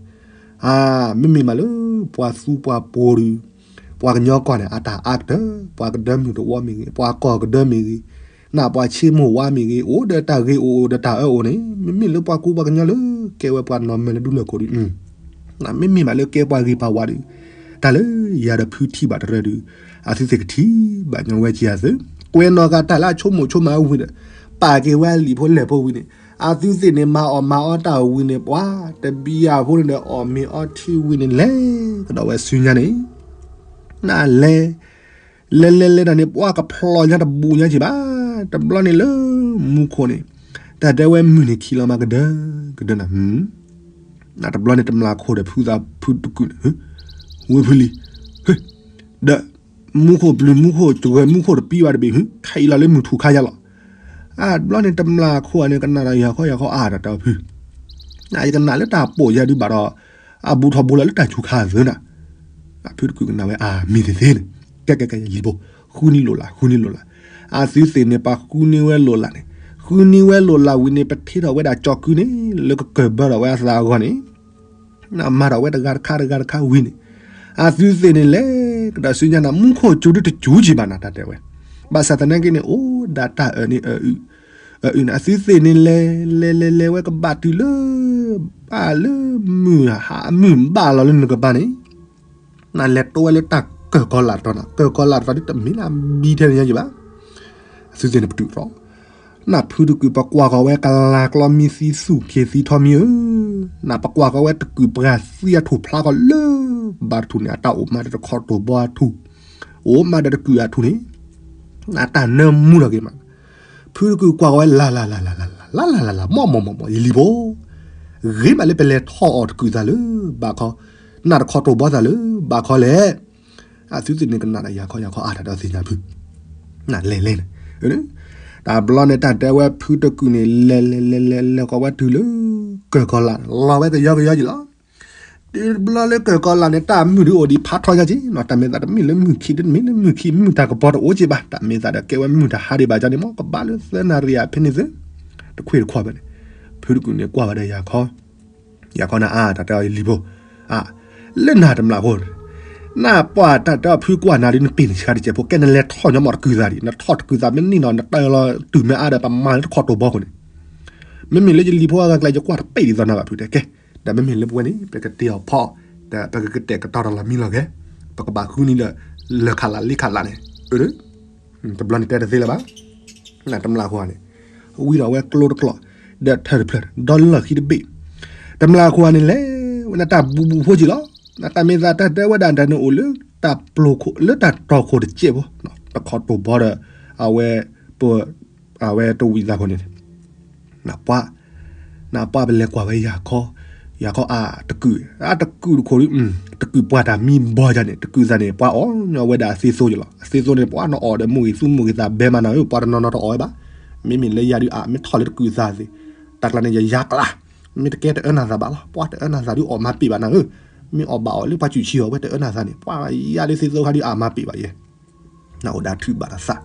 အါ မ့မ့ၢ်မးလၢ ပှၤသူပှၤပှိၤဒုး, ပှၤကညီကီၢ်န့ၣ် အတၢ်အါကတၢၢ် ပှၤကဒၢမုၢ်တဝီမ့ၢ်ဂ့ၤ ပှၤကီၢ်ကဒၢမ့ၢ်ဂ့ၤ, နပှၤဆ့မိၢ်ဝါမ့ၢ်ဂ့ၤ အိၣ်ဒီးတၢ်ဂ့ၤအိၣ်အိၣ်ဒီးတၢ်အၢအိၣ်န့ၣ် မ့မ့ၢ်လၢပှၤကူပှၤကညီလၢကဲဝဲပှၤနီၢ်မၢလၢဒူလၢၢ်ခိၣ်ဒုး မ့မ့ၢ်မးလၢကဲပှၤဂ့ၤပှၤဝါဒုး, တၢ်လၢယၤဒီးဖုထံၣ်ဘၣ်တရၢဒုး, အသုသ့ၣ်ကထံၣ်ဘၣ်ညီဝဲကယၤသု, ကွဲးနီၣ်ဃာ်တၢ်လၢအဆိကမိၣ်ဆိကမးဝံၤဒီး, ပာ်က့ၤဝဲလံာ်ဖိလဲၢ်ဖိဝံၤန့ၣ်, အသုသ့ၣ်န့ၣ် မၤအီၣ်မၤအီတၢ်ဝံၤန့ၣ် ပှၤတဘံယၤဖိန့ၣ်ဒီး အီၣ်မ့ၤအီထံဝံၤန့ၣ် လဲၤကဒီးဝဲဆူညါန့ၣ်, နလဲၤ လဲၤလဲၤလဲၤတၢ်န့ၣ် ပှၤကဖျိးညါတဘူးညါက့ၤဘၣ်, တဘျီန့ၣ်လၢမူခိၣ်န့ၣ်, တၢ်တဲဝဲမုၢ်န့ၣ်ခံးလီၤမးကဒၢ, ကဒၢနၤ, နတဘျီန့ၣ်တမျၢ်ခိၣ်ဒီးဖုသးဖုတကုၢ်န့ၣ်, ဝဲဖုလံ, ဒီး, မူခိၣ်ပျုၤမူခိၣ်စှၢၤမူခိၣ်တပံၤဘၣ်တဘ့ၣ်ဟု, ခဲအံၤလီၤလၢမုၢ်ထူၣ်ခါယါလီၤ, အဘျီန့ၣ်တမျၢ်ခိၣ်န့ၣ် ကနၣ်ဒီးယၤခီယၤခီအါတၢ်တဲဖု နယကနၣ်လၢတၢ်ပိာ်ယၤဒုးဘၣ်ဒီး, အဘူးထီၣ်ဘူးလီၤလၢတၢ်ဆူးခါအသၢနၤ, ဖုတကုၢ်ကနၣ်ဝဲအါမ့ၢ်သ့သ့န့ၣ်, ကဲကဲကဲလံၤဘိ, ဃုန့ၢ်လိာ်လၢ် ဃုန့ၢ်လိာ်လၢ်, အသုသ့ၣ်န့ၣ် ပှၤဃုန့ၢ်ဝဲလိာ်လၢ်န့ၣ်, ဃုန့ၢ်ဝဲလိာ်လၢ်ဝံၤန့ၣ် ပထံၣ်ထီၣ်ဝဲဒၣ်ကၠီၤကုန့ၣ် လၢကကၢၢ်ဘၢထီၣ်ဝဲအသးအဂီၢ်န့ၣ်, နမၤထီၣ်ဝဲတဂၤတခါတဂၤတခါဝံၤန့ၣ်, အသုသ့ၣ်န့ၣ်လဲၤကဒီးဆူညါနၤ မူခိၣ်စူၤဒုးတစူၤက့ၤဘၣ်နၤတၢ်တဲဝဲ, ဘၣ်ဆၣ်သနာ်က့န့ၣ် အိၣ်ဒၣ်တၢ်အၢန့ၣ်အ အအုၣ်န့ၣ် အသုသ့ၣ်န့ၣ်လဲၤ လဲၤလဲၤလဲၤဝဲကဘၣ်တုၤလၢ ဘၣ်လၢမုၢ်ဟါမုၢ်ဘၣ်လီၤလၢနကပၤန့ၣ်, နလဲၤတိဝဲလၢတၢ် ကၢၢ်ကီလးတတီၤနၤ, ကၢၢ်ကီလးတတီၤဒ်တမ့ၢ်လၢအဘံထဲန့ၣ်ညါယံၤဘၣ်. အသုသ့ၣ်န့ၣ်ပတုာ်ထီၣ်, နဖုတကုာ်ပကွၢ်ဃီၤဝဲကလၤကျီမံသံသူၣ်က့ၤသံထီမံဧၢ, နပကွၢ်ဃီၤဝဲတကုာ်ပှၤသံအထူၣ်ဖျါဃီၤလၢ ဘၣ်တထူၣ်န့ၣ် အတၢ်အိၣ်မးဒီးတခီတိၢ်ဘီအထူၣ်, အိၣ်မးဒီးတကုာ်အထူၣ်န့ၣ် နတၢ်နၢမူထီၣ်က့ၤမး, ဖုတကုာ်ကွၢ်ဃီၤဝဲလၤလၤလၤလၤလၤလၤလၤလၤလၤလၤ မီၢ်မီၢ်မီၢ်မီၢ် ယလံၤဖိ, ဂ့ၤမးလၢပလဲၤထီၣ်အီၤတကုာ်သးလၢ ဘၣ်ခီ, နတခီတိၢ်ဘီသးလၢ ဘၣ်ခီလဲၣ်. အသုသ့ၣ်န့ၣ်ကနၣ်ဒီးယၤခီယၤခီအါတၢ်ဒီးသ့ၣ်ညါဖု နလဲၤလဲၤန့ၣ်, တဘျီန့ၣ်တၢ်တဲဝဲဖုတကုာ်န့ၣ် လဲၤလဲၤလဲၤလဲၤလဲၤဃီၤဝဲတုၤလၢ ကၢၢ်ကီလး လီၤဝဲကယီကယီက့ၤလီၤ. တုၤတဘျီလၢကၢၢ်ကီလးန့ၣ် တၢ်မုၢ်ဒုးအိၣ်ဒံးဖးထီညါက့ၤနီၤ, တၢ်မ့ၢ်သးတမ့ၢ်လၢမုၢ်ခံ တမ့ၢ်လၢမုၢ်ခံ မုၢ်တၢ်ကပီၤတအိၣ်က့ၤဘၣ်, တၢ်မ့ၢ်သးဒီးကဲဝဲမုၢ်တၢ်ဟါဒံးဘၣ်ကန့ၣ်မ့ၢ် ကဘၣ်လၢသၢနၣ်ရံၣ်အဖဲန့ၣ်သ့, တခွ့ၣ်တခွါဘၣ်န့ၣ်, ဖုတကုာ်န့ၣ်ကွၢ်ဘၣ်ဒီးယၤခီ ယၤခီနၤအါ တၢ်တဲအီၤယလံၤဖိ, အါ, လၢနၤတမျၢ်ဖိ, နပှၢ်တၢ်တဲအီၤဖုကွၢ်နၤဒ်နပ့ၢ်န့ၣ်ဆှါတစဲးဖိ ကဲနလဲၤထီၣ်ညီမီၢ်တကုာ်သးဒံး နထီၣ်တကုာ်သးမ့ၢ်န့ၢ်နီၤ နတၢ်လီၤတုၤမ့ၢ်အါဒီးပမၤလၢတခီတိၢ်ဘီခိၣ်န့ၣ်, မ့မ့ၢ်လၢယလံၤဖိအဂၤကျဲ ယကွၢ်တပ့ၢ်ဒံးသီနၤဘၣ်ဖုတဲကဲ, ဒီးမ့မ့ၢ်လၢပဝဲန့ၣ် ပကတ့အီၤဖီ, ဒီးပကကတဲာ်ကတီၤတၢ်လီၤမံလီၤဂဲၤ, ပကဘၣ်ဃုန့ၢ်ဒီး လၢၢ်ခးလးလ့ခးလးန့ၣ်, အၢ တဘျီန့ၣ်တဲတသ့လၢၤဘၣ်. နတမျၢ်ခိၣ်န့ၣ် ဝံဒီးဝဲကျိတကျိး, ဒီးထၢၣ်တဖျၢၣ် ဒီလီၢ်ခံတဘ့ၣ်, တမျၢ်ခိၣ်န့ၣ်လဲၤဝဲနတၢ်ဘူးဘူးဖိက့ၤလီၤ. နတၢ်မ့ၢ်သးတၢ်တဲဝဲဒၣ်တၢ်န့ၣ်အိၣ်လၢ တၢ်ပျိခိၣ်လၢတၢ်တီခိၣ်တစဲးဖိ, တခီတိၢ်ဘီဒီး အဝဲ ပ အဝဲတဝံၣ်သးခိၣ်န့ၣ် နပှၢ်, နပှၢ်ပလဲၤကွၢ်ဝဲယၤခီ, ယၤခီအါတကုာ်, အါတကုာ်တခိၣ်, တကုာ်ပှၤတၢ်မံဘီယၤန့ၣ် တကုာ်သးန့ၣ် ပှၤအီၣ်ညီဝဲဒၣ်အသ့သိက့ၤလီၤ. အသ့သိန့ၣ် ပှၤနအီၣ်ဒီးမုၢ်ဂ့ၤသူမုၢ်ဂ့ၤသးဘဲမးနၤဧၢ, ပှၤတနီၤနီၤတအီၣ်ဝဲဘၣ်. မ့မ့ၢ်လၢယၤဒုးအါ မ့ၢ်ထီၣ်လၢတကုာ်သးသ့ၣ်, တၢ်ကျါန့ၣ် ယယါကျါ, မ့ၢ်တကဲတအၢနၤသးဘၣ်လီၤ. ပှၤတအၢနၤသးဒုးအီၣ်မၤပ့ၢ်ဘၣ်နၤဧၢ, မ့ၢ်အီၣ်ဘၣ်အီၣ်လၢပှၤစူးဆံအီၤဝဲတအၢနၤသးန့ၣ် ပှၤယါလၢသ့သိခါဒုးအါမၤပ့ၢ်ဘၣ်ယဲ နအိၣ်ဒၣ်ထုးဘၣ်တၢ်သး,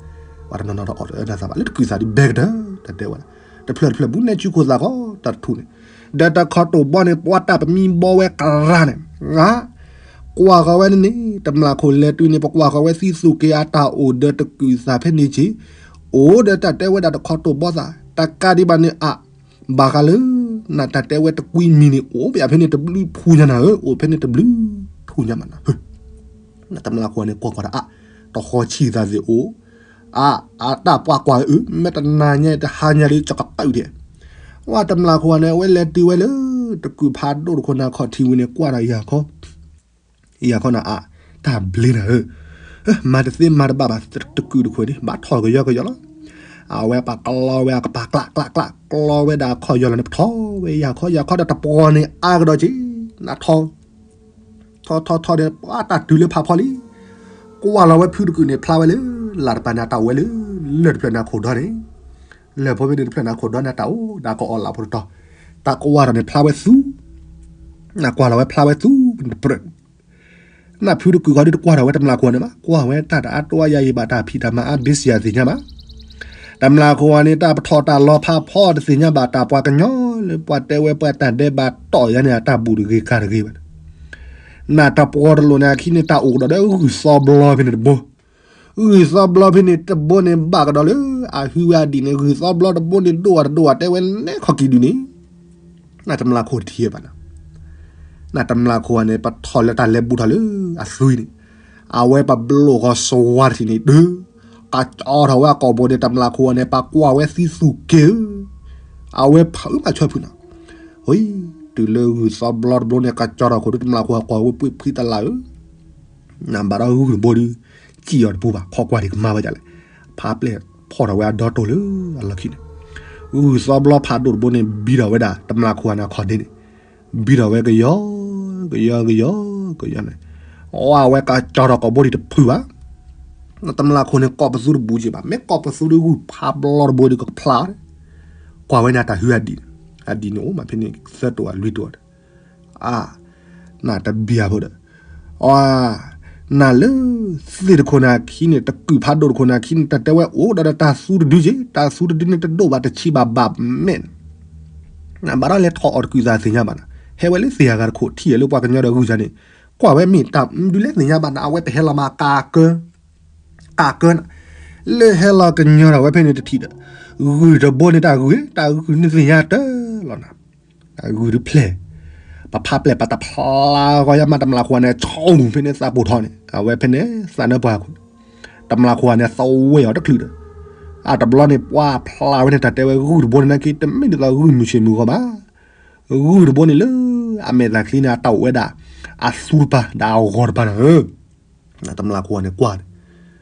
ပှၤတနီၤနီၤတအီၣ်တအၢနၤသးဘၣ် လၢတကုာ်သးဒုးဘဲကတၢၢ် တၢ်တဲဝဲဒၣ်, တဖျၢၣ်တဖျၢၣ်ဘူးနဲၣ်ဆူခိၣ်သးကီး တၢ်တထူၣ်န့ၣ်, ဒီးတခီတိၢ်ဘီန့ၣ် ပှၤတၢ်ပမံဘီဝဲကရၢန့ၣ်, ကွၢ်ဃီၤဝဲန့ၣ်န့ၣ် တမျၢ်ခိၣ်လဲၤတုၤန့ၣ် ပကွၢ်ဃီၤဝဲသံသူၣ်က့ၤအတၢ်အိၣ်ဒီးတကုာ်သးဖဲန့ၣ်က့ၤ, အိၣ်ဒီးတၢ်တဲဝဲဒၣ်တခီတိၢ်ဘီသး တကးဒံးဘၣ်န့ၣ်အါ, ဘၣ်ဃးလၢ နတၢ်တဲဝဲတကွံမံၤန့ၣ် အိၣ်ဘၣ်ဖဲန့ၣ်တဘျုးထူညါနၤဧၢ, အိၣ်ဖဲန့ၣ်တဘျုးထူညါမးနၤ နတမျၢ်ခိၣ်န့ၣ် ကွၢ်ကွၢ်ဒီးအါ, တဃီဆံၣ်သးသ့ၣ်အိၣ်, အါ, အတၢ်ပှၤကွၢ်အၢ, မ့ၢ်တနၤညါတဟါညါဒီး ကကတၢၢ်ဒံး, ဝဲတမျၢ်ခိၣ်န့ၣ် အဝဲလဲၤတုၤဝဲလၢ တကုာ်ဖးဒိၣ်တခိၣ်န့ၣ် အခီၣ်ထံးဝံၤန့ၣ် ကွၢ်ဒီးယၤခီ, ယၤခီနၤအါ, တၢ်ဘျ့နၤဧၢ, မၤတသ့မၤတဘၣ်ဘၣ် တကုာ်တခိၣ်န့ၣ် ဘၣ်ထီၣ်ကယီကယီလီၤ. အဝဲပှၤကျီဝဲအကပၤကျးကျးကျး ကျီဝဲဒၣ်အခီၣ်ယီၢ်လီၤန့ၣ် ပထီၣ်ဝဲယၤခီ ယၤခီဒီးတပှီၤန့ၣ်အါကဒီးက့ၤ, နထီၣ် ထီၣ်ထီၣ်ထီၣ်န့ၣ် ပှၤတၢ်တုၤလၢဖးဖီလံ. ကွၢ်လီၤဝဲဖုတကုာ်န့ၣ် ဖျါဝဲလၢ လၢ်တပၤန့ၣ် အတၢ်အိၣ်ဝဲလၢ လၢၢ်တဖျၢၣ်န့ၣ်အခိၣ်ဒီန့ၣ်, လၢၢ်ဖိဖဲန့ၣ်တဖျၢၣ်န့ၣ်အခိၣ်ဒီန့ၣ် အတၢ်အိၣ်ဒၣ်ကအီၣ်လၢဖိတတီၤ, တၢ်ကွၢ်ထီၣ်န့ၣ် ဖျါဝဲသူ, နကွၢ်လီၤဝဲဖျါဝဲသူ, နဖုတကုာ်ဃီဒုးတကွၢ်ထီၣ်ဝဲတမျၢ်ခိၣ်န့ၣ်ဘၣ်, ကွၢ်ဝဲတၢ်တအါတိအါယၤအံၤဘၣ် တၢ်ဖံးတၢ်မၤအါ busy ယၤသ့ၣ်ညါဘၣ်. တမျၢ်ခိၣ်န့ၣ် တၢ်ပထီၣ်တၢ်လီၤဖးဖီတသ့ၣ်ညါဘၣ် တၢ်ပှၤကညီလၢပှၤတဲဝဲပှၤတၢ်ဒဲးဘးတီၢ်ယၤန့ၣ် အတၢ်ဘူၣ်တဂ့ၤကၤတဂ့ၤဘၣ်. နတပှီၤတလိာ်န့ၣ် အခံန့ၣ် တၢ်အိၣ်ကဒီးဒီးဂုၢ်သီဘျီဖဲန့ၣ်တဘိ, ဂုၢ်သီဘျီဖဲန့ၣ်တဘိန့ၣ် ဘၣ်ကဒီးလၢ အဟုဝဲအဒံၣ်န့ၣ် ဂုၢ်သီဘျီတဘိန့ၣ် ဒိၣ်အတဒိၣ်အတဲဝဲနဲခီၣ်ကံၤဒုန့ၣ် နတမျၢ်ခိၣ်တထံၣ်ဘၣ်နၤ, နတမျၢ်ခိၣ်န့ၣ် ပထီၣ်လၢတၢ်လဲၤဘူးထီၣ်လၢအသွံန့ၣ်, အဝဲပဘျိၣ်ဃီစဝါတထံၣ်န့ၣ် တုၤ ကကၠီထီၣ်ဝဲအကိာ်ဘိန့ၣ် တမျၢ်ခိၣ်န့ၣ် ပကွၢ်ဝဲသံသူၣ်က့ၤဧၢ, အဝဲဖးအုးမးဆီဖုနၤ, ဟီ, တုၤလၢဂုၢ်သီဘျီတဘျီန့ၣ် ကကၠီထီၣ်ခိၣ်ဒု တမျၢ်ခိၣ်အကိာ်ဝဲပှ့ၤဖှံတလးဧၢ နဘၣ်ဒီးဂုၢ်တဘိဒု စံၣ်အီၤတပူၤဘၣ် ခီကွၢ်ဒံးကမါဝဲဒ်လဲၣ်, ဖးပျဲၢ်ဖီၣ်ထီၣ်ဝဲအဒီတိၢ်လၢအလီၢ်ခံန့ၣ်, ဂုၢ်သီဘျီဖးဒိၣ်တဘိန့ၣ် ဘံထီၣ်ဝဲဒၣ် တမျၢ်ခိၣ်န့ၣ်အခီၣ်ဒ့န့ၣ်, ဘံထီၣ်ဝဲကယီ, ကယီကယီ, ကယီန့ၣ်, အဝဲကကၠီထီၣ်ကိာ်ဘိဒံးတဖုဘၣ် တမျၢ်ခိၣ်န့ၣ် ကိးပသူတဘူးက့ၤဘၣ်, မ့ၢ်ကိးပသူဒုဂုၢ်ဖးဘျီတဘိဒုကဖျါ, ကွၢ်ဝဲန့ၣ်တၢ်ဟုအဒံၣ်, အဒံၣ်န့ၣ်အိၣ်မးဖဲန့ၣ် သၢတိၢ်အလွံၢ်တိၢ်ဒီး အါ, နတဘံအဖိဒီး, အါ, နလၢသ့ၣ်တခိၣ်န့ၣ်အခံန့ၣ် တကုာ်ဖးဒိၣ်တခိၣ်န့ၣ်အခံန့ၣ် တၢ်တဲဝဲအိၣ်ဒီးတၢ်သူတဒုက့ၤ, တၢ်သူတဒုန့ၣ်တဒိၣ်ဘၣ်တဆံးဘၣ်ဘၣ်မဲာ်န့ၣ်, နဘၣ်ဒီးလဲၤထီၣ်အီၤတကုာ်သးသ့ၣ်ညါဘၣ်နၤ, ဟဲဝဲလၢသ့ၣ်အဂၤတခိၣ်ထံၣ်လၢပှၤကညီဒီးဂုၢ်စၢ်န့ၣ်, ကွၢ်ဝဲမ့ၢ်တၢ်မနုၤလဲၣ်သ့ၣ်ညါဘၣ်နၤ အဝဲပဟဲလီၤမၤကးကၢ ကးကၢနၤ, လၢဟဲလီၤကညီထီၣ်ဝဲဖဲန့ၣ်တထံၣ်ဒီး, ဂုၢ်တဘိန့ၣ်တၢ်ဂုၢ်, တၢ်ဂုၢ်န့ၣ်သ့ၣ်ညါတၢ်လီၤနၤ, တၢ်ဂုၢ်တဖျဲၣ်, ပဖးပျဲၢ်ပာ်တၢ်ဖျါဂီၤယါမး တမျးခိၣ်ဂၤန့ၣ် ဆိဖဲန့ၣ်သးပိာ်ထီၣ်န့ၣ် အဝဲဖဲန့ၣ်သးနၢပှၢ်ခိၣ်န့ၣ် တမျးခိၣ်ဂၤန့ၣ် သဝဲအီၤတချုးဒီး အတဘျီန့ၣ် ပှၤဖျါဝဲန့ၣ် တၢ်တဲဝဲဂုၢ်တဘိန့ၣ် နာ်က့တမ့ၢ်ဒ်သိးဂုၢ်မုၢ်ဆ့ၣ်မုၢ်ဂီၤဘၣ်. ဂုၢ်တဘိန့ၣ်လၢ အမဲာ်သၣ်ချံန့ၣ် အတၢ်အိၣ်ဝဲဒၣ် အသူတပၤ ဒီးအဂီၤတပၤန့ၣ်ဧၢ တမျးခိၣ်ဂၤန့ၣ်ကွၢ်န့ၣ်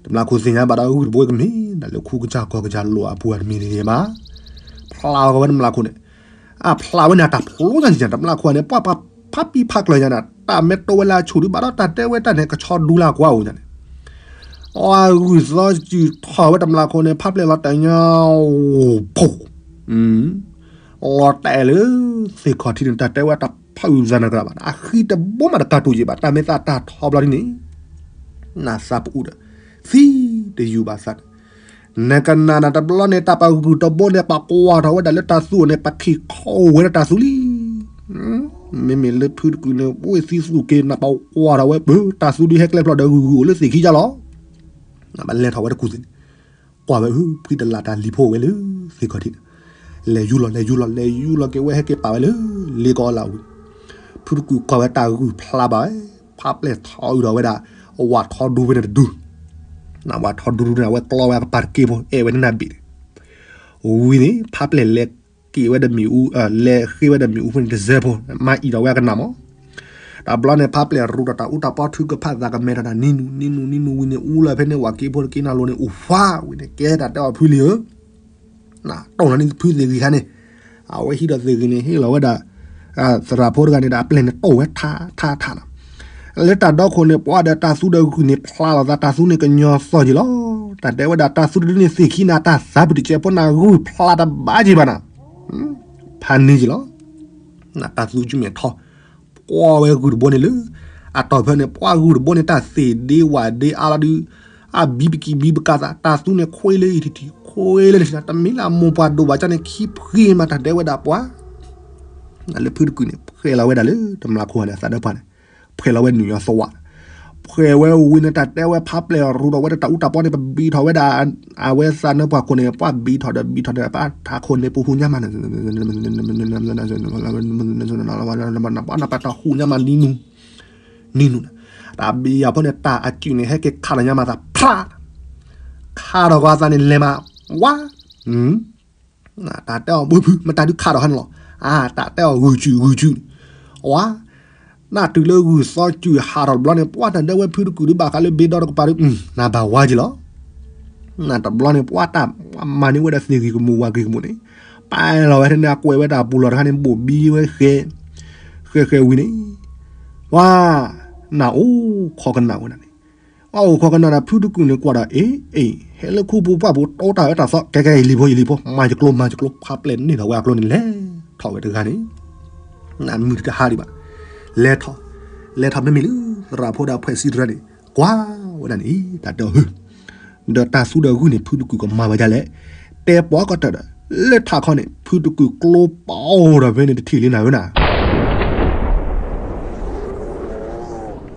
တမျးခိၣ်သ့ၣ်ညါဘၣ်ဒီးဂုၢ်တဘိကမ့ၢ် ဒၣ်လၢခူကစၢ်ကီၢ်ကစၢ်လိာ်အပူၤတမံၤန့ၣ်ဘၣ်. ဖျါဝဲတမျးခိၣ်န့ၣ် အဖျါဝဲန့ၣ် အတၢ်ဖျိညါက့ၤ တမျးခိၣ်ဂၤန့ၣ် ပှၤဖးပံဖးကျၢၤညါန့ၣ် တၢ်မ့ၢ်တိဝဲလၢအဆူၣ်ဒုးဘၣ်ဒီး တၢ်တဲဝဲတၢ်န့ၣ် ကဆီဒူလၢအကွၢ်အိၣ်ညါန့ၣ် အဂုၢ်သီစုၣ်ထီၣ်ဝဲတမျးခိၣ်န့ၣ် ဖးပျဲၢ်လီၤတဲာ်ညါ အိၣ်ဖိ လီၤတဲာ်လၢ သ့ၣ်ခီၣ်ထံးန့ၣ် တၢ်တဲဝဲတၢ်ဖးအုၣ်သးနၢ်ကြၢးဘၣ် အဃံတဘိမးတကးတူၢ်ယံာ်ဘၣ် တၢ်မ့ၢ်သးတၢ်ထီဘျီဒ်န့ၣ် နသးပအူဒီး သံတယူၤဘၣ်သးန့ၣ် နကနၣ်နတဘျီန့ၣ် တၢ်ပဂုၢ်တဘိန့ၣ် ပကွၢ်ထီၣ်ဝဲဒၣ်လၢတၢ်သူအီၤန့ၣ် ပခံခီဝဲဒၣ်တၢ်သူလံ. မ့မ့ၢ်လၢဖုတကုၢ်န့ၣ် အိၣ်သံသူက့ၤ နပကွၢ်ထီၣ်ဝဲ ပတၢ်သူဒုးဟဲကျဲဖျိးဒီးဂုၢ်ဂုၢ်အိၣ်လၢသ့ၣ်ခံကၢ်လီၤ. ဘၣ်လဲၤထီၣ်ဝဲတကူၣ်သ့ၣ်န့ၣ် ကွၢ်ဝဲ ဖုတလးတၢ်လံၤဖိဝဲလၢ သ့ၣ်ခီၣ်ထံးန့ၣ် လဲၤယူလီၤ လဲၤယူလီၤ လဲၤယူလီၤက့ၤဝဲ ဟဲက့ၤပာ်ဝဲလၢ လ့ကီအလၢအဝံၤ ဖုတကုၢ်ကွၢ်ဝဲတၢ်ဂုၢ်ဖျါဘၣ်ဝဲ ဖးပျဲၢ်ထီအုးထီၣ်ဝဲဒၣ် အဝးထီဒူဝဲန့ၣ်တဒူ နဝးထီဒူဒူန့ၣ် အဝဲကျီဝဲအကပၤတက့ၢ်ဖိ အဲၣ်ဝဲန့ၣ်နဘ့ၣ်န့ၣ် ဝံၤန့ၣ် ဖးပျဲၢ်လဲၤက့ၤဝဲဒီးမ့ၣ်အူ လဲၤဃ့ဝဲဒီးမ့ၣ်အူဖိန့ၣ်တစဲးဖိ မၤအံၣ်ထီၣ်ဝဲအကနၣ်မး တဘျီန့ၣ် ဖးပျဲၢ်ရူးထီၣ်တၢ်အူတၢ်ပီထုကဖၣ်သးကမဲထီၣ်တၢ်နံၤနူၤ နံၤနူၤ နံၤနူၤဝံၤန့ၣ် အူလီၤဖဲန့ၣ် ဝၤက့ဖိတက့နၤလိၤန့ၣ် အိၣ်ဖးဝံၤန့ၣ် ကဲတၢ်တဲအီၤဖုလံဧၢ တိၢ်နီၤန့ၣ်ဖုသ့ၣ်ဂံၢ်ခါန့ၣ် အဝဲဟံးဒီးသ့ၣ်ဂံၢ်န့ၣ် ဟ့ၣ်လီၤဝဲဒၣ် သရၣ်ဖိတဂၤန့ၣ်ဒီးအပျဲၢ်န့ၣ်တိၢ်ဝဲထးထးထးနီၤ လၢတၢ်ဒီခိၣ်န့ၣ် ပှၤဒီးတၢ်သူဒီးဂုၢ်န့ၣ်ဖျါလီၤသး တၢ်သူန့ၣ်ကညီသီၣ်က့ၤလီၤ တၢ်တဲဝဲဒၣ်တၢ်သူတဒုန့ၣ်သ့ၣ်ခံန့ၣ် တၢ်သးပူၤတစဲးဖိန့ၣ် ဂုၢ်ဖျါတဘၣ်က့ၤဘၣ်နီၤ ဖးန့ၢ်က့ၤလီၤ တၢ်သူကမ့ၢ်ထီ ကွၢ်ဝဲဂုၢ်တဘိန့ၣ်လၢ အတီၢ်ဖဲန့ၣ် ပှၤဂုၢ်တဘိန့ၣ် တၢ်သ့ၣ်ဒ့ဝၣ်ဒ့အါလီၤဒုး အဘံပကံၢ်ဘံပကၤသး တၢ်သူန့ၣ်ခွ့လၢအံၤထံၣ်ထံၣ် ခွ့လၢလၢထံၣ် တမ့ၢ်လၢအမိၢ်ပှၢ်ဒိၣ်ဘၣ်ကၢ်န့ၣ် ခံဖှံမးတၢ်တဲဝဲဒၣ်ပှၤ လၢဖုတကုၢ်န့ၣ် ဖှဲးလီၤဝဲဒၣ်လၢတမျးခိၣ်ဂၤန့ၣ် အသးဒၢပှၤန့ၣ် ဖှဲးလီၤဝဲနုာ်ညီသဝး ဖှဲးဝဲဝံၤန့ၣ် တၢ်တဲဝဲဖးပျဲၢ်ရူးထီၣ်ဝဲဒၣ်တၢ်အူတၢ်ပီန့ၣ် ပဘံထီၣ်ဝဲဒၣ် အဝဲသးနၢပှၢ်ခိၣ်န့ၣ် ပှၤဘံထီၣ်ဒီးဘံထီၣ်ဒီး ပှၤထးခိၣ်န့ၣ် ပဟူညါမး ပှၤနပှၤတၢ်ဟူညါမး နံၤနူၤ နံၤနူၤ တၢ်ဘံယၤဖိန့ၣ် တၢ်အစုၣ်န့ၣ် ဟဲက့ၤခးထီၣ်ညါမးသး ဖျါ ခးထီၣ်ကီးသးန့ၣ် လဲၤမး ဝါ တၢ်တဲအီၤ ဘုဖု မတၤဒုးခးထီၣ်ဟဲန့ၣ်လီၤ. အါ တၢ်တဲအီၤ ဂုာ်စုး ဂုာ်စုး ဝါ နတုၤလၢဂုၢ်သီစုးဟးထီၣ်တဘျီန့ၣ် ပှၤတၢ်ဒၢဝဲဖုတကုၢ်ဒုးဘၣ်ဃးလၢဘ့ဒီတကပၤဒုး နဘၣ်ဝါက့ၤလီၤ. နတဘျီန့ၣ် ပှၤတၢ်မၤန့ၢ်ဝဲဒၣ်သ့ၣ်ဂံၢ်ကမူၣ်ဝၤဂံၢ်ကမူၣ်န့ၣ် ပာ်လီၤဝဲထဲန့ၣ် အကွဲးဝဲတၢ်ပူၤလီၤတခါန့ၣ် ဘိၣ်ဘံဝဲဃဲ ဃဲဃဲဝံၤန့ၣ် ဝါ နအိၣ်ခိးကနၣ်ဝဲဒၣ်န့ၣ် အိၣ်ခိးကနၣ်ဒီးဖုတကုၢ်န့ၣ်ကွၢ်ဒီး အ့ အ့ ဟဲလၢခူပူၤပှၢ်ပူၤ တိတၢ်ဝဲတၢ်သီ ကဲကဲ ယလံၤဖိ ယလံၤဖိ မၤယကျိ မၤယကျိ ဖးပျဲၢ်န့ၢ်ထီၣ်ဝဲအကျိန့ၣ် လဲၤထီၣ်ဝဲတဂၤန့ၣ် နမုၢ်တဟါဒံးဘၣ် လဲၤထီၣ် လဲၤထီၣ်မ့မ့ၢ်လၢ သရၣ်ဖိဒီးဖှဲးစံတရၢန့ၣ် ကွၢ်ဝဲဒၣ်န့ၣ် တၢ်တဲအီၤ ဒီးတၢ်သူဒီးဂုၢ်န့ၣ် ဖုတကုၢ်ကမၤဝဲဒ်လဲၣ် တဲပှၤကတၢၢ်ဒီး လၢထးခီန့ၣ် ဖုတကုၢ်ကျိပအိၣ်ဒီးဖဲန့ၣ်တထံၣ်လံနၤဧၢနၤ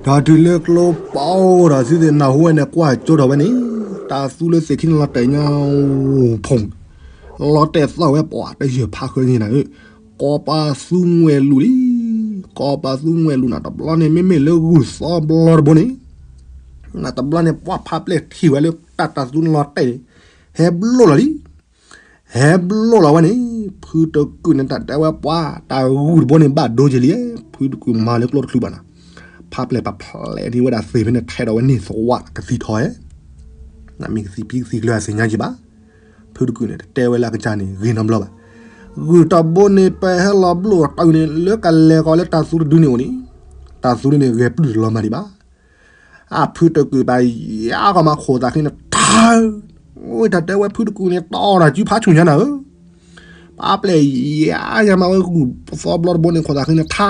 ဒီးတုၤလၢကျိပအိၣ်ဒီးသုသ့ၣ်နၢ်ဟူဝဲန့ၣ် ကွၢ်ကၠိထီၣ်ဝဲန့ၣ် တၢ်သူလၢသ့ၣ်ခံန့ၣ်လီၤတဲာ်ညါ ဖုံ လီၤတဲာ်သီၣ်ဝဲပှၤတယၢၢ်ဖးဃၢၤန့ၣ်နၤဧၢ ကိးပသူငွဲၣ်လူၤလံ ကိးပသူငွဲၣ်လူၤနၤတဘျီန့ၣ် မ့မ့ၢ်လၢဂုၢ်သီဘျီတဘိန့ၣ် နတဘျီန့ၣ် ပှၤဖးပျဲၢ်ထံၣ်ဝဲလၢတၢ်တၢ်သူန့ၣ်လီၤတဲာ် ဟဲဘျိလီၤလံ ဟဲဘျိလီၤဝဲန့ၣ် ဖုတကုၢ်န့ၣ် တၢ်တဲဝဲပှၤ တၢ်ဂုၢ်တဘိန့ၣ် ဘၣ်ဒိက့ၤလံ ဖုတကုၢ်မၤလၢကျိတချုးဘၣ်နၤ ဖးပျဲၢ်ပာ်ဖျဲးန့ၢ်ဝဲဒၣ်သ့ၣ်ဖဲန့ၣ် ထဲးဒီးဝဲန့ၢ်သဝးကသံၣ်ထီၣ်ဧဲ နမ့ၢ်ကသံၣ်ဖံကသံၣ်ကျၢၤအသ့ၣ်ညါက့ၤဘၣ် ဖုတကုၢ်န့ၣ် တတဲဝဲလၢအကစၢ်န့ၣ် ဂ့ၤနီတဘျီဘၣ် ဂုၢ်တဘိန့ၣ် ပဟဲလီၤဘျိၣ်တၢ်အုၣ်န့ၣ် လၢကလဲၤကီးလၢတၢ်သူတဒုန့ၣ်အိၣ်န့ၣ် တၢ်သူဒုန့ၣ် ဂဲၤပျုၢ်တလီၤမၢ်ဒံးဘၣ် အဖုတကုၢ်ဘၣ်ယါကီးမးခိၣ်သးဃံန့ၣ် ထါ ဝဲတၢ်တဲဝဲဖုတကုၢ်န့ၣ် တီၢ်တၢ်စုဖးဆူၣ်ညါနၤဧၢ ပာ်ပျဲၢ်ယါယါမးဝဲဂုၢ်သီဘျီတဘိန့ၣ် ခိၣ်သးဃံန့ၣ် ထါ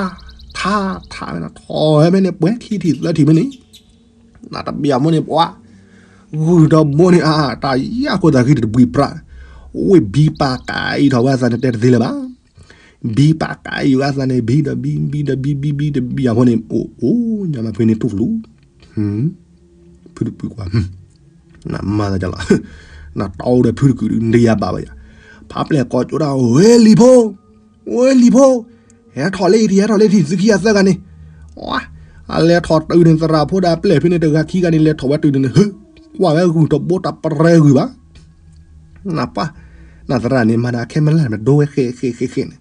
ထါ ထါဝဲနၤ ထီၣ်ဝဲဖဲန့ၣ် ပှဲၤခံထံၣ်သၢထံၣ်ဖဲန့ၣ် နတဘၣ်အမိၢ်န့ၣ်ပှၤ ဂုၢ်တဘိန့ၣ် အါ တၢ်ယါခိၣ်သးဃံတဘှံးပြး ဝ့ၢ်ဘံပာ်ကါအံၤထီၣ်ဝဲအသးန့ၣ် တဲတသ့လၢၤဘၣ် ဘံပာ်ကါအံၤဝဲအသးန့ၣ် ဘံဒီးဘံ ဘံဒီးဘံ ဘံဘံဒီးဘံ အဖိန့ၣ် အိၣ်အိၣ်ညါမးဖဲန့ၣ်ထူၣ်ဖလူ ဖုတကုၢ်ကွၢ် နမၤသးကလီၤ နတီဒီးဖုတကုၢ်ဒုး နတယၤဘၣ်ဘၣ်ယၤ ဖးပျဲၢ်ကိးကၠိဒၣ် ဝဲလံၤဖိ ဝဲလံၤဖိ ဟဲထီၣ်လၢထံ ဟဲထီၣ်လၢထံ သုခံဂၤသၢဂၤန့ၣ်, အလဲၤထီၣ်တုၤန့ၣ် သရၣ်ဖိဒီးအပျဲၢ်ဖဲန့ၣ် တဂၤခံဂၤန့ၣ် လဲၤထီၣ်ဝဲတုၤန့ၣ် ဟ့ၣ် ကွၢ်ဝဲဂုၢ်တဘိ တပရဲဂုၢ်ဘၣ်. နပှၤ နသရၣ်န့ၣ် မၤဒီးအခဲမုၢ်လၢ် မ့ၢ်ဒိဝဲဃဲဃဲဃဲဃဲန့ၣ်,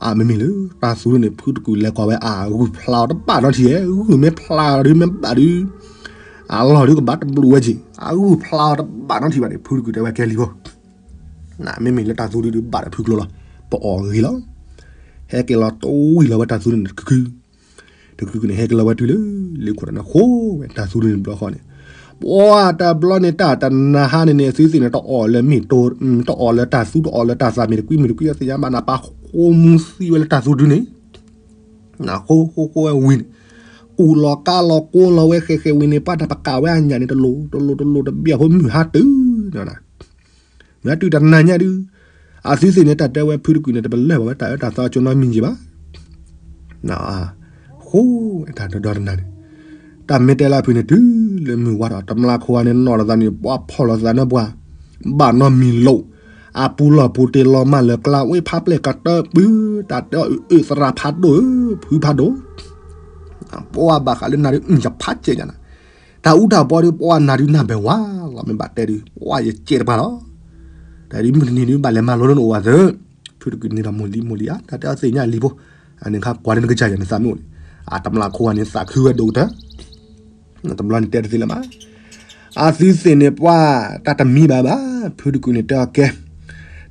အမ့မ့ၢ်လၢတၢ်သူဒုန့ၣ် ဖုတကုာ်လဲၤကွၢ်ဝဲ အဂုၢ်ဖျါအီၤတဘၣ်နီတထံၣ်ဧဲ, ဂုၢ်မ့ၢ်ဖျါဒီး မ့ၢ်ဘၣ်ဒီး အလီၢ်ဒုကဘၣ်တဘျုးဝဲက့ၤ, အဂုၢ်ဖျါအီၤတဘၣ်နီတထံၣ်ဘၣ်န့ၣ် ဖုတကုာ်တဲဝဲ ကဲလံဖိ, မ့မ့ၢ်လၢတၢ်သူဒုဒုး ဘၣ်ဒီးဖုကျိလီၤ. ပအီၣ်ဂ့ၤလီၤ. ဟဲက့ၤလီၤတဝံၤလီၤဝဲတၢ်သူဒုန့ၣ် တခုခု တခုခုန့ၣ် ဟဲက့ၤလီၤဝဲတုၤလၢ လၢခိၣ်တၢ်န့ၣ် ဃိဝဲတၢ်သူဒုန့ၣ်တဘျီဃီန့ၣ်, ပှၤတဘျီန့ၣ် တၢ်တနၤဟါန့ၣ်န့ၣ် အသုသ့ၣ်န့ၣ် တအီၣ်လၢမ့ၢ်တိ, တအီၣ်လၢတၢ်သူ တအီၣ်လၢတၢ်သၣ် မ့ၢ်တကွံမ့ၢ်တကွံ အသ့ၣ်ညါဘၣ် နပၢ်ဃိမူသံဝဲလၢတၢ်သူဒုန့ၣ်, နဃိဃိဃိဝဲဝံၤန့ၣ်, ကူၣ်လီၤကါလီၤကိလီၤဝဲဃဲဃဲဝံၤန့ၣ် ပှၤတၢ်ပကးဝဲအညၣ်န့ၣ် တလိၤတလိၤတလိၤ တဘ့ၣ်အဖိ မုၢ်ဟါတုၤ မုၢ်ဟါတုၤတနၤညါဒုး, အသုသ့ၣ်န့ၣ် တၢ်တဲဝဲဖုတကုာ်န့ၣ် တပလၢၢ်ဘၣ်ဝဲ တၢ်အၢတၢ်သီကၠိနီတမံၤက့ၤဘၣ်. ဃိတၢ်ဒီတနၤန့ၣ်, တၢ်မ့ၢ်တဲလၢဖုန့ၣ် တုၤလၢမုၢ်ဝါဒီး တမျးခိဂၤန့ၣ် နီၢ်လီၤသးန့ၣ် ပှၤဖီၣ်လီၤသးန့ၣ်ပှၤ, ဘၣ်နီတမံၤလိာ်, အပူၤလီၢ်ပူၤတ့ၢ်လီၤမၢ်လၢကျါ ဝ့ၢ်ဖးပျဲၢ်ကတၢၢ်ပုၢ်, တၢ်တဲအီၤအုးအုး သရၣ်ဖးဒိၣ်ဧၢ, ဖုဖးဒိၣ် ပှၤဘၣ်ဃးလၢနၤဒုး ယဖးကဲညါနၤ, တၢ်အူတၢ်ပီဒုး ပှၤနၤဒုးနၢ်ဘၣ်ဝါလီၤ မ့ၢ်ဘၣ်တဲဒုး ပှၤယကဲတပှၢ်လီၤ. တၢ်ဒုးမုၢ်တနံၤဒုး ဘၣ်လဲၤမၤလိလၢနအိၣ်ဝဲသၢ, ဖုတကုာ်န့ၣ်ဒီးမိၢ်လံၤမိၢ်လံၤဧါ တၢ်တဲအီၤသ့ၣ်ညါလံၤဖိ, အန့ၣ်ခါကွၢ်လၢနကစၢ်ယၤန့ၣ်သးမုၣ်အိၣ်န့ၣ်, အတမျးခိဂၤန့ၣ်သးခုဝဲဒိၣ်ကတၢၢ် တဘျီန့ၣ်တဲတသ့လၢၤဘၣ်. အသုသ့ၣ်န့ၣ်ပှၤ တၢ်တမံဘၣ်ဘၣ်, ဖုတကုာ်န့ၣ်တဲအီၤကဲ,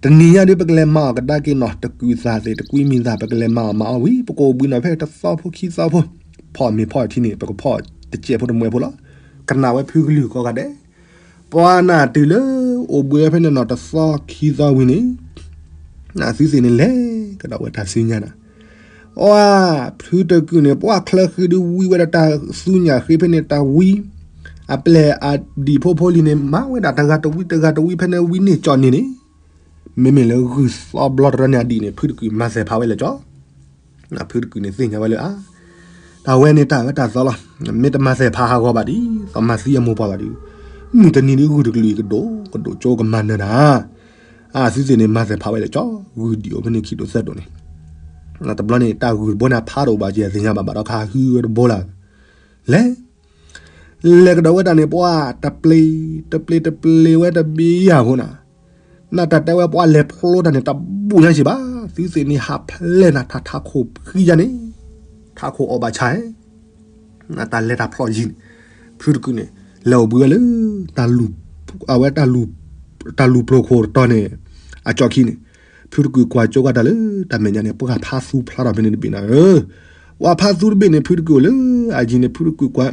တနံၤညါဒုး ပကလဲၤမၤအီၣ်ကဒါက့ၤနီၤ, တကုာ်သၣ်သ့ၣ် တကွံမံၤသၣ် ပကလဲၤမၤအီၣ်မၤအီၣ်ဝံၤ ပကအိၣ်ဘှံးနီၤဖဲတသီဖိခံသီဖိ, ဖီၣ်မ့ၤဖီၣ်ထံန့ၣ် ပကဖီၣ်တစဲးဖိတမှဲးဖိလီၤ. ကနၣ်ဝဲဖုကလုၢ်ကိးဂၤဒဲး, ပှၤနၢ်တုၤလၢ အိၣ်ဘှံးဝဲဖဲန့ၣ်နီၤ တသီခံသီဝံၤန့ၣ် အသုသ့ၣ်န့ၣ်လဲၤကဒီးဝဲတၢ်စုညါနၤ, အီ ဖုတကုာ်န့ၣ် ပှၤချၢဃံဒုးဝံဝဲဒီးတၢ်သူညၣ်ဃ့ဖဲန့ၣ်တၢ်ဝံ, အပျဲၢ်အဒံၣ်ဖိဖိလံၤန့ၣ် မၤဝဲဒၣ်တဂၤတဝံတဂၤတဝံဖဲန့ၣ်ဝံန့ၢ်ကၠီၣ်န့ၣ်န့ၣ်, မ့မ့ၢ်လၢဂုၢ်သီဘျီတရီန့ၣ်အဒံၣ်န့ၣ် ဖုတကုာ်မၤသဲၣ်ဖးဝဲလၢကၠီ ဖုတကုာ်န့ၣ်သ့ၣ်ညါဝဲလၢအါ, တၢ်ဝဲန့ၣ်တၢ်အၢတၢ်သီလီၤ. မ့ၢ်တမၤသဲၣ်ဖးဟးဂီၤဘၣ်ဒ်သိးမၤသံအမိၢ်ပှၢ်ဘၣ်ဒုး, မုၢ်တနံၤဒုးဂုၢ်တကလုာ်အံၤကဒိၣ်ကဒိၣ်ကၠိကမၤနၢၤနၤ, အသုသ့ၣ်န့ၣ် မၤသဲၣ်ဖးဝဲလၢကၠီ, ဂုၢ်ဒံၣ်အိၣ်ဖဲန့ၣ်ခံဒိၣ်သၢဒိၣ်န့ၣ်, တဘျီန့ၣ် တၢ်ဂုၢ်တဘိန့ၣ် အဖးတအိၣ်ဘၣ်က့ၤ အသ့ၣ်ညါဘၣ်ဘၣ်ဒီးခါဟးဟုဝဲတဘိလၢ်, လဲၤ လဲၤကဒီးဝဲတၢ်န့ၣ် ပှၤတပျ့ၤ တပျ့ၤတပျ့ၤဝဲတဘ့ၣ်ယၤဖိနၤ, နတၢ်တဲဝဲပှၤလဲၤဖျိတၢ်န့ၣ် တဘူးညါစ့ၢ်ဘၣ်, သုသ့ၣ်န့ၣ်ဟးဖျဲၣ်နၤထးထးခိၣ်ဖှံယါန့ၣ်, ထးခိၣ်အီၣ်ဘၣ်ဆါဧဲ, နတၢ်လဲၤတၢ်ဖျိယံၤန့ၣ်, ဖုတကုာ်န့ၣ် လဲၤအိၣ်ဘှံးဝဲလၢ အဝဲ တၢ်လူၢ်ဖျိၣ်ခိၣ်တတီၤန့ၣ် အကၠီခံန့ၣ်, ဖုတကုာ်ကွၢ်ကၠိကတၢၢ်လၢ တၢ်မဲာ်ညါန့ၣ် ပှၢ်ဖးသူဖျါထီၣ်ဖဲန့ၣ်တဘ့ၣ်နၤဧၢ, ပှၢ်ဖးသူတဘ့ၣ်န့ၣ် ဖုတကုာ်အိၣ်လၢအယံၤန့ၣ် ဖုတကုာ်ကွၢ်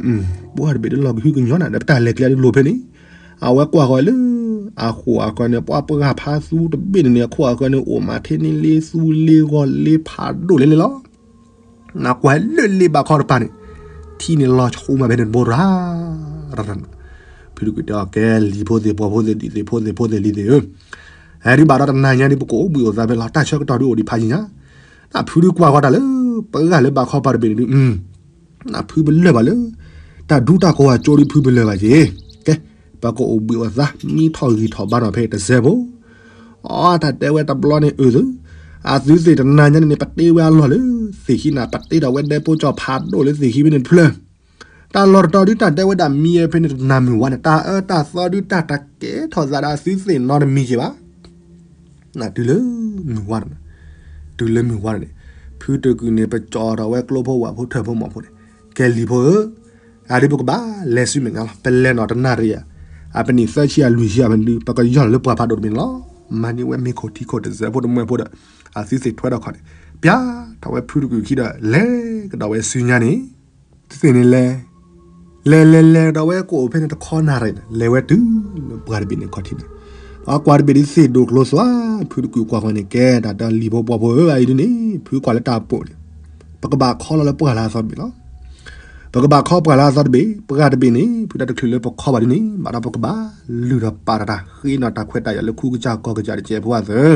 ပှၢ်တဘ့ၣ်တလီၤကဟုကညီနၤ ဒီးပတၢ်လဲၤကျဲဒုးလိၤဖဲန့ၣ်, အဝဲကွၢ်ဃီၤလၢ အဃိာ်အဃၢၤန့ၣ် ပှၢ်ပှၢ်ဖးသူတဘ့ၣ်န့ၣ်န့ၣ် အခိၣ်အဃၢၤန့ၣ် အိၣ်မးထဲန့ၣ်လ့သူလ့ဂီၤလ့ဖးဒိၣ်လဲၣ်လဲၣ်လီၤ. နကွၢ်လၢလ့ဘးခီတပၤန့ၣ် ထံန့ၣ်လီၤဆူမးဖဲန့ၣ်တဘိရၤ ဖုတကုာ်တဲအီၤ ကဲလံၤဖိသ့ၣ် ပှၢ်ဖိသ့ၣ် ဒံၣ်သ့ၣ်ဖိသ့ၣ် ဖိသ့ၣ်လံၤသ့ၣ်ဧၢ, ဟဲဒုးဘၣ်ဒီးတနၤညါဒုး ပကအိၣ်ဘှံးအိၣ်သါဖဲလီၤ တၢ်ဆၢကတီၢ်ဒုးအိၣ်ဒံးဖးယံၤညါ, နဖုဒုးကွၢ်ဃီၤတၢ်လၢ ပဂၢ်လၢဘးခီပၤတဘ့ၣ်န့ၣ်ဒုး နဖုပလၢၢ်ဘၣ်လၢ တၢ်ဒူတၢ်ကိးဝၤကၠိဒုးဖုပလၢၢ်ဘၣ်က့ၤ, ကဲ ပကအိၣ်ဘှံးအိၣ်သါ မံထီၣ်ဂံၢ်ထီၣ်ဘါထီၣ်ဖဲတစဲးဖိ, အီ တၢ်တဲဝဲတဘျီန့ၣ်အုးသု, အသုသ့ၣ်တနၤညါန့ၣ်န့ၣ် ပတ့ဝဲအလီၢ်လၢ သ့ၣ်ခံနၤ ပတ့ဒီးဝဲဒဲဖိကၠီဖးဒိၣ်လၢသ့ၣ်ခံဖဲန့ၣ်တဖျၢၣ်, တၢ်လီၢ်တတီၤဒုးတၢ်တဲဝဲဒၣ်မံဖဲန့ၣ်တနၤမုၢ်ဝါန့ၣ် တၢ်အၢတၢ်သီဒုးတၢ်တကဲထီၣ်သးဒီးအသုသ့ၣ်နီတမံၤက့ၤဘၣ် နတုၤလၢမုၢ်ဝါ, တုၤလၢမုၢ်ဝါန့ၣ် ဖုတကုာ်န့ၣ် ပကၠီထီၣ်ဝဲကျိဖိဝၣ်ဖိထၢၣ်ဖိမီၢ်ဖိန့ၣ်, ကဲလံၤဖိဧၢ, အဒုးပကဘၣ်လဲၤဆူမဲာ်ညါလီၤ ပလဲၤနီၣ်တနၣ်ရံၣ်ဧါ, အပနံၣ်သၢဆံအလွံၢ်ဆံအပနံၣ်ဒုး ပကယီၢ်လၢပှၢ်ဖးဒိၣ်တမံၤန့ၣ်လီၤ. မၤန့ၢ်ဝဲမ့ၤခိၣ်ထံခိၣ်တစဲးဖိတမှဲဖိဒီး အသုသ့ၣ်ထွဲထီၣ်ခီၣ်န့ၣ် ပျၢ်ထီၣ်ဝဲဖုတကုာ်ခံဒီး လဲၤကဒီးဝဲဆူညါန့ၣ် သုသ့ၣ်န့ၣ်လဲၤ လဲၤလဲၤလဲၤကဒီးဝဲကအိၣ်ဖဲန့ၣ်တခီနၣ်ရံၣ်န့ၣ် လဲၤဝဲတုၤလၢပှၢ်တဘ့ၣ်န့ၣ်ခီၣ်ထံးန့ၣ်, အကွၢ်တဘ့ၣ်ဒုးသ့ၣ်ဒိၣ်ကျိၤသွး ဖုတကုာ်ကွၢ်ဃီန့ၣ် ကဲတၢ်တလံၤဖိပှၢ်ဖိဧၢ အအံၤဒုးန့ၣ် ဖုကွၢ်လၢတၢ်ပိာ်န့ၣ် ပကဘၣ်ခီလီၤလၢပှၢ်လၢအသီတဘ့ၣ်လီၤ. ပကဘၣ်ခီပှၢ်လၢအသီတဘ့ၣ် ပှၢ်တဘ့ၣ်န့ၣ် ဖုတၢ်တချုးလၢပခီဘၣ်ဒုးန့ၣ် ဘၣ်ဒီးပကဘၣ်လုၢ်ထီၣ်ပာ်ထီၣ်တၢ် ဃ့နီၣ်တၢ်ခွဲးတၢ်ယာ်လၢခူကစၢ်ကီၢ်ကစၢ်တစဲးဖိအသိး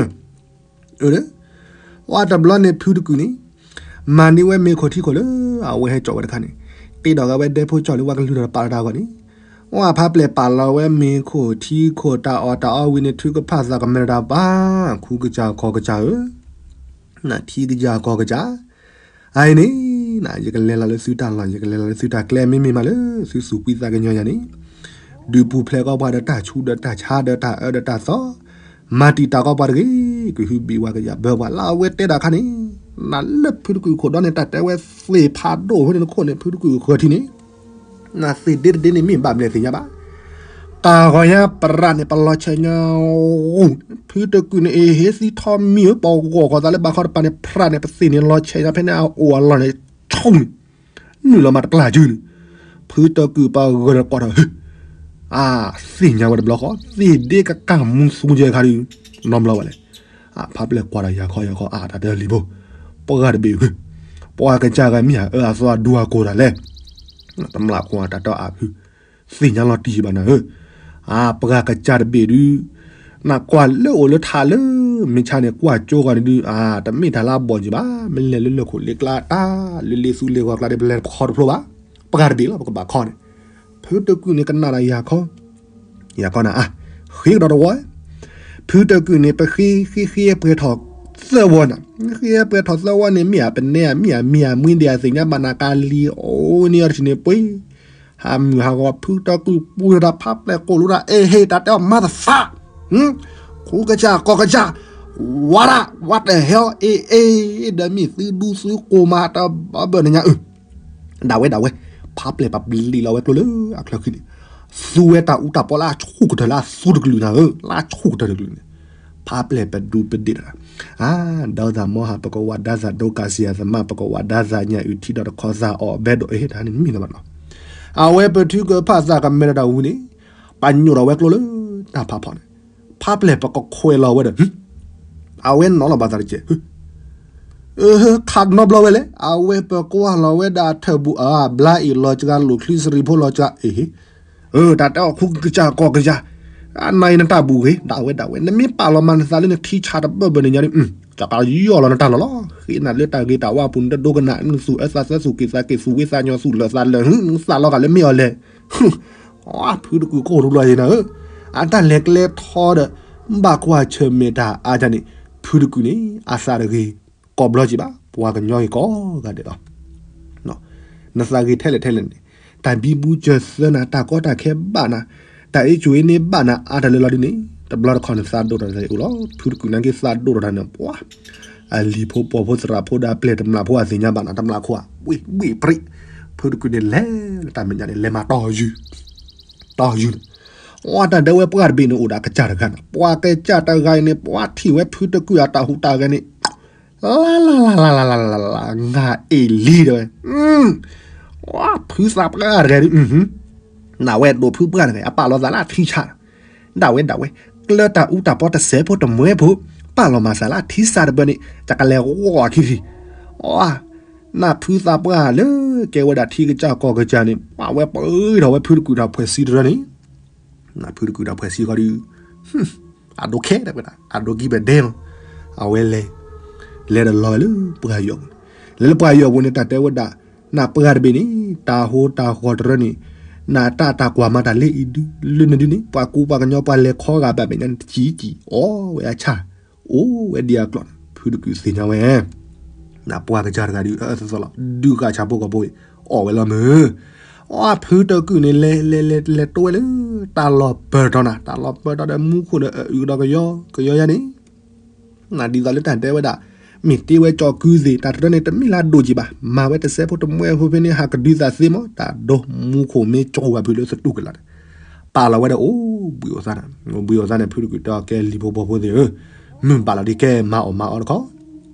အၢ ဝဲတဘျီန့ၣ်ဖုတကုာ်န့ၣ် မၤန့ၢ်ဝဲမ့ၤခိၣ်ထံခိၣ်လၢ အဝဲဟဲကၠီဝဲတခါန့ၣ် တ့ဒီးဂၤဝဲဒဲဖိကၠီလၢပှၤကလုၢ်ထီၣ်တပာ်တၢ်အဂီၢ်န့ၣ်, ဝဲဖးပျဲၢ်ပာ်လီၤဝဲမ့ၤခိၣ်ထံခိၣ်တၢ်အီၣ်တၢ်အီဝံၤန့ၣ် ထုကဖၣ်သးကမဲာ်တၢ်ပၢ် ခူကစၢ်ကီၢ်ကစၢ်ဧၢ, ထံကစၢ်ကီၢ်ကစၢ် အအံၤန့ၣ် ယကလဲၤလီၤလၢသုတၢ်လီၢ် ယကလဲၤလီၤလၢသုတၢ်ကျဲ မ့မ့ၢ်မးလၢသုသူၣ်ဖှံသးကညီၤယၤန့ၣ် ဒုးပူၤဖျဲးကီးပှၤဒီးတၢ်ဆူးဒီးတၢ်ဆါဒီးတၢ်အၢဒီးတၢ်သီ မၤတံာ်တာ်ကီးပှၤတဂ့ၤ ကဟုဘံၣ်ဝဲကယၤဘၢပှၤလၢအဝဲတဲဒၣ်ခါန့ၣ် နလၢဖုတကုာ်ခိၣ်ဒီန့ၣ် တၢ်တဲဝဲသ့ၣ်ဖးဒိၣ်ဝဲန့ၣ်နခိၣ်န့ၣ် ဖုတကုာ်ဃၢၤထံန့ၣ် နသ့ၣ်ဒ့တဒ့န့ၣ် မ့ၢ်ဘၣ်ဘျဲၣ်သ့ၣ်ညါဘၣ် တၢ်ဂီၤညါပရၣ်န့ၣ် ပလီၤဆဲးညါ ဖုတကုာ်န့ၣ် အ့ဟ့သံထီမံၤဧၢ ပဂီၢ်ဃီသးလၢဘၣ်ခီတပၤန့ၣ် ဖြးန့ၣ် ပသ့ၣ်န့ၣ်လီၤဆဲးညါဖဲန့ၣ် အအိၣ်အလီၢ်န့ၣ် ဆိၣ်န့ၣ် နုာ်လီၤမးတပျၢ်စုန့ၣ် ဖုတကုာ်ပဂၢၢ်ဒီးကွၢ်ထီၣ် အါ သ့ၣ်ညါဝဲတဘျီဃီ သ့ၣ်ဒ့ကကၢ်မူသူကဲခါဒုး နီဘျီဝဲလဲၣ် အဖးပျဲၢ်ကွၢ်ဒီးယၤခီယၤခီ အါ တၢ်တဲလံၤဖိ ပှၢ်တဘ့ၣ်ဧၢ ပှၢ်ကစၢ်ဂၤမ့ၢ်ဧါ အၢအသီအဒူအကိၢ်တၢ်လဲၣ် တမျၢ်ခိၣ်အတၢ်တီအါဖု သ့ၣ်ညါလီၤတံၢ်ဘၣ်နၤဧၢ, အပှၢ်ကစၢ်တဘ့ၣ်ဒုး, နကွၢ်လၢအိၣ်လၢထးလၢ မ့ၢ်ဆါန့ၣ် ကွၢ်ကၠိဂီၤန့ၣ်ဒုး အတမ့ၢ်တၢ်လၢအဘီၣ်က့ၤဘၣ်, မ့ၢ်လဲၤလၢလၢၢ်ခိၣ်လ့ကျါတၢ် လၢလ့သူလ့ဂီၤကျါဒီး ပလဲၤတခီတဖျိဘၣ်, ပှၢ်တဘ့ၣ်လီၤ ပကဘၣ်ခီန့ၣ်, ဖုတကုာ်န့ၣ်ကနၣ်ဒီးယၤခီ ယၤခီနၤအါ, ဃ့ကဒီးတဝီ, ဖုတကုာ်န့ၣ် ပဃ့ဃ့ဃ့ပှဲၤထီၣ်သၢဝီနၤ, ဃ့ပှဲၤထီၣ်သၢဝီန့ၣ် မ့ၢ်အပနဲအမ့ၢ်အမံၤအမံၤဒ်အသ့ၣ်ညါဘၣ်နၤကလံၤအိၣ်န့ၢ်အီၤတထံၣ်န့ၣ်ပှ့ၤ, ဟးမုၢ်ဟးဂီၤ ဖုတကုာ်ပှ့ၤဒီးဖးပျဲၢ်ကိၢ်လိာ်ဒၣ် အ့ဟ့ တၢ်တဲအီၤ motherfuck, ခူကစၢ်ကီၢ်ကစၢ်, ဝါဒၣ် what the hell အ့အ့, ဒီးမ့ၢ်သုဒူသုကိၢ်မးတဘၣ်ဘၣ်နညါအၢ ဒၣ်ဝဲဒၣ်ဝဲ, ဖးပျဲၢ်ပပျံၤလီၤဝဲကျိလၢအချၢခံန့ၣ်, သူဝဲတၢ်အူတၢ်ပီလၢအဆူၣ်ကတၢၢ်လၢအသူတကလုာ်နၤဧၢ, လၢအဆူၣ်ကတၢၢ်တကလုာ်န့ၣ်, ဖးပျဲၢ်ပဒူပဒ့ၣ်တဂၤ, အါ, ဒီးသးမီဟး ပကဝးဒါသးဒိကးစံယၤသမၣ် ပကဝးဒါသးညၣ်အုၣ်ထံဒီးတခီသးအီၣ်ဘဲဒိၣ်အ့ တၢ်န့ၣ်မ့ၢ်လၢၤဘၣ်နီၤ, အဝဲပထုကဖၣ်သးကမဲဒီးတၢ်ဝံၤန့ၣ်, ပညိၣ်ဒီးဝဲကျိလၢတၢ်ဖးဖီန့ၣ်, ဖးပျဲၢ်ပကခွဲးလီၤဝဲဒီး အဝဲနီၤလီၤဘၣ်သးတကဲး, ခးနီဘျီဝဲလဲၣ်, အဝဲပကွၢ်လီၤဝဲဒၣ်ထၢၣ်ဘူၣ်အဘျါအံၤလီၤစှၤ လိာ်ချံစရံဖိလီၤစှၤ, အ့ဟ့, တၢ်တဲအီၤ ခူကစၢ်ကီၢ်ကစၢ်, အနၤအံၤနတၢ်ဘူၣ်ဂ့ၤ, ဒၣ်ဝဲဒၣ်ဝဲ, နမ့ၢ်ပာ်လီၤမၤနသးလၢနထံဆးတဘၢၣ်ဘၢၣ်န့ၣ်ညါဒီး, တၢ်ကယီၣ်လီၤနတၢ်လီၢ်လီၤ, ဃ့နၤလၢတၢ်ဂ့ၤတၢ်ဝါပူၤ နတဒိကနၣ် နသူၣ်အၢသးသၢ သူၣ်က့ၤသးက့ၤ သူၣ်ဝံသးညီ သူၣ်လၢာ်သးလၢာ် နသးလီၤဂာ်လၢမ့ၢ်အီၤလဲၣ် ဖုတကုာ်ကိၢ်ထူလီၤယံၤနၤဧၢ, အတၢ်လဲၤကျဲထီဒီး ဘၣ်ကွၢ်ဆၢၣ်မဲာ်တၢ်အါတၢ်န့ၣ်, ဖုတကုာ်န့ၣ် အသးတဂ့ၤ ကိးဘျီကံဘၣ်, ပှၤကညီဂ့ၤကိးဂၤဒဲးလီၤ. နသးဂ့ၤထဲလဲၣ်ထဲလဲၣ်န့ၣ်, တၢ်ဘံဘူစၢၤသၢနၤ, တၢ်ကီတၢ်ခဲဘၣ်နၤ, တၢ်အ့ၣ်ကၠူအ့န့ၣ်ဘၣ်နၤ အါတၢ်လၢလီၤဒ်န့ၣ်, တဘျီတခီၣ်နသးဒိၣ်ထီၣ်တၢ်အိၣ်လီၤ, ဖုတကုာ်နာ်က့သးဒိၣ်ထီၣ်တၢ်န့ၣ် ပှၤ အလံၤဖိပှီၤဖိသရၣ်ဖိဒီးအပျဲၢ်တမျၢ်ဖိအသ့ၣ်ညါဘၣ်နၤ တမျၢ်ခိၣ်ဧါ, ဝံၣ်ဝံၣ်ပြံး, ဖုတကုာ်န့ၣ်လဲၤလၢတၢ်မဲာ်ညါန့ၣ် လဲၤမၤတီၢ်ယုၢ်, တီၢ်ယုၢ်န့ၣ်, အတၢ်ဒဲဝဲပှၢ်တဘ့ၣ်န့ၣ်အိၣ်ဒီးကစၢ်တဂၤန့ၣ်, ပှၤကစၢ်တဂၤအံၤန့ၣ် ပှၤထံၣ်ဝဲဖုတကုာ်အတၢ်ဟူးတၢ်ဂဲၤန့ၣ်, လါလါလါလါလါလါလါလါ, ငါအ့ၣ်လံတဲဝဲ, ဖုသးပှၢ်တဂၤဒ် နဝဲဒိၣ်ဖုပှၢ်တဂၤ အပာ်လီၤသးလၢအထံဆး, ဒၣ်ဝဲဒၣ်ဝဲ, ကျၢတၢ်အူတၢ်ပီတစဲးဖိတမှဲဖိ, ပာ်လီၤမၤသးလၢအထံဆးတဘၢန့ၣ် တကလဲၤဂီၢ်ခံထံၣ်, အါ, နဖုသးပှၢ်လၢကဲဝဲဒၣ်ထံကစၢ်ကီၢ်ကစၢ်န့ၣ် ပှၤဝဲပၢထီၣ်ဝဲဖုတကုာ်ဒီးဖှဲးဆံတရၢန့ၣ် နဖုတကုာ်ဒီးဖှဲးဆံဃီဒီး, အဒိခဲဒၣ်ဝဲဒၣ် အဒိကံဘဲဒဲလီၤ, အဝဲလဲၤ, လဲၤဒီးလီၤဝဲလၢပှၢ်ယီၤပူၤန့ၣ်, လဲၤလၢပှၢ်ယီၤပူၤန့ၣ် တၢ်တဲဝဲဒၣ်, နပှၢ်တဘ့ၣ်န့ၣ် တၢ်ဟိတၢ်ဃီတရၢန့ၣ်, နတၢ်တၢ်ကွၢ်မၤတၢ်လၢအံၤဒု လၢနဒုန့ၣ် ပှၤကူပှၤကညီပှၤလဲၤခီဂာ်ဘၣ်မဲာ်ညါန့ၣ် တစံးစံးအီၣ်ဝဲအဆၣ်, အိၣ်ဝဲဒ်အကျိာ်န့ၣ် ဖုတကုာ်သ့ၣ်ညါဝဲ နပှၢ်ကစၢ်တဂၤဒုး အၢသီသီလီၤ ဒုးဃာ်ဆၣ်ဖိကီၢ်ဖိအံၤ အီၣ်ဝဲလီၤမုၢ်, အီၣ်ဖုတကုာ်န့ၣ် လဲၤလဲၤလဲၤလဲၤတိဝဲလၢ တၢ်လီၢ်ပၢၢ်ထီၣ်နၤ တၢ်လီၢ်ပၢၢ်ထီၣ်ဒီးမူခိၣ်ဒီးအအုၣ်ကဒီးကယီကယီယါန့ၣ်, နဒ်သိးလၢတၢ်တဲဝဲဒၣ်, မ့ၢ်တ့ဝဲကၠီၤကုသ့ၣ် တၢ်တရၢန့ၣ်တမ့ၢ်လၢအဒိၣ်ကံဘၣ် မၤဝဲတစဲးဖိတမှဲဖိဖဲန့ၣ် ဟးကဒုးသးသ့မး တၢ်ဒိမူခိၣ်မ့ၢ်ကၠီၤဝဲဖုလၢသတူၢ်ကလာ်န့ၣ်, ပာ်လီၤဝဲဒီးအိၣ်ဘှံးအိၣ်သါန့ၣ်, အိၣ်ဘှံးအိၣ်သါန့ၣ် ဖုတကုာ်တဲအီၤကဲလံၤဖိပှီၤဖိသ့ၣ်ဧၢ, မုၢ်ဘၣ်လီၤဒ်ကဲမၤအီၣ်မၤအီတခီ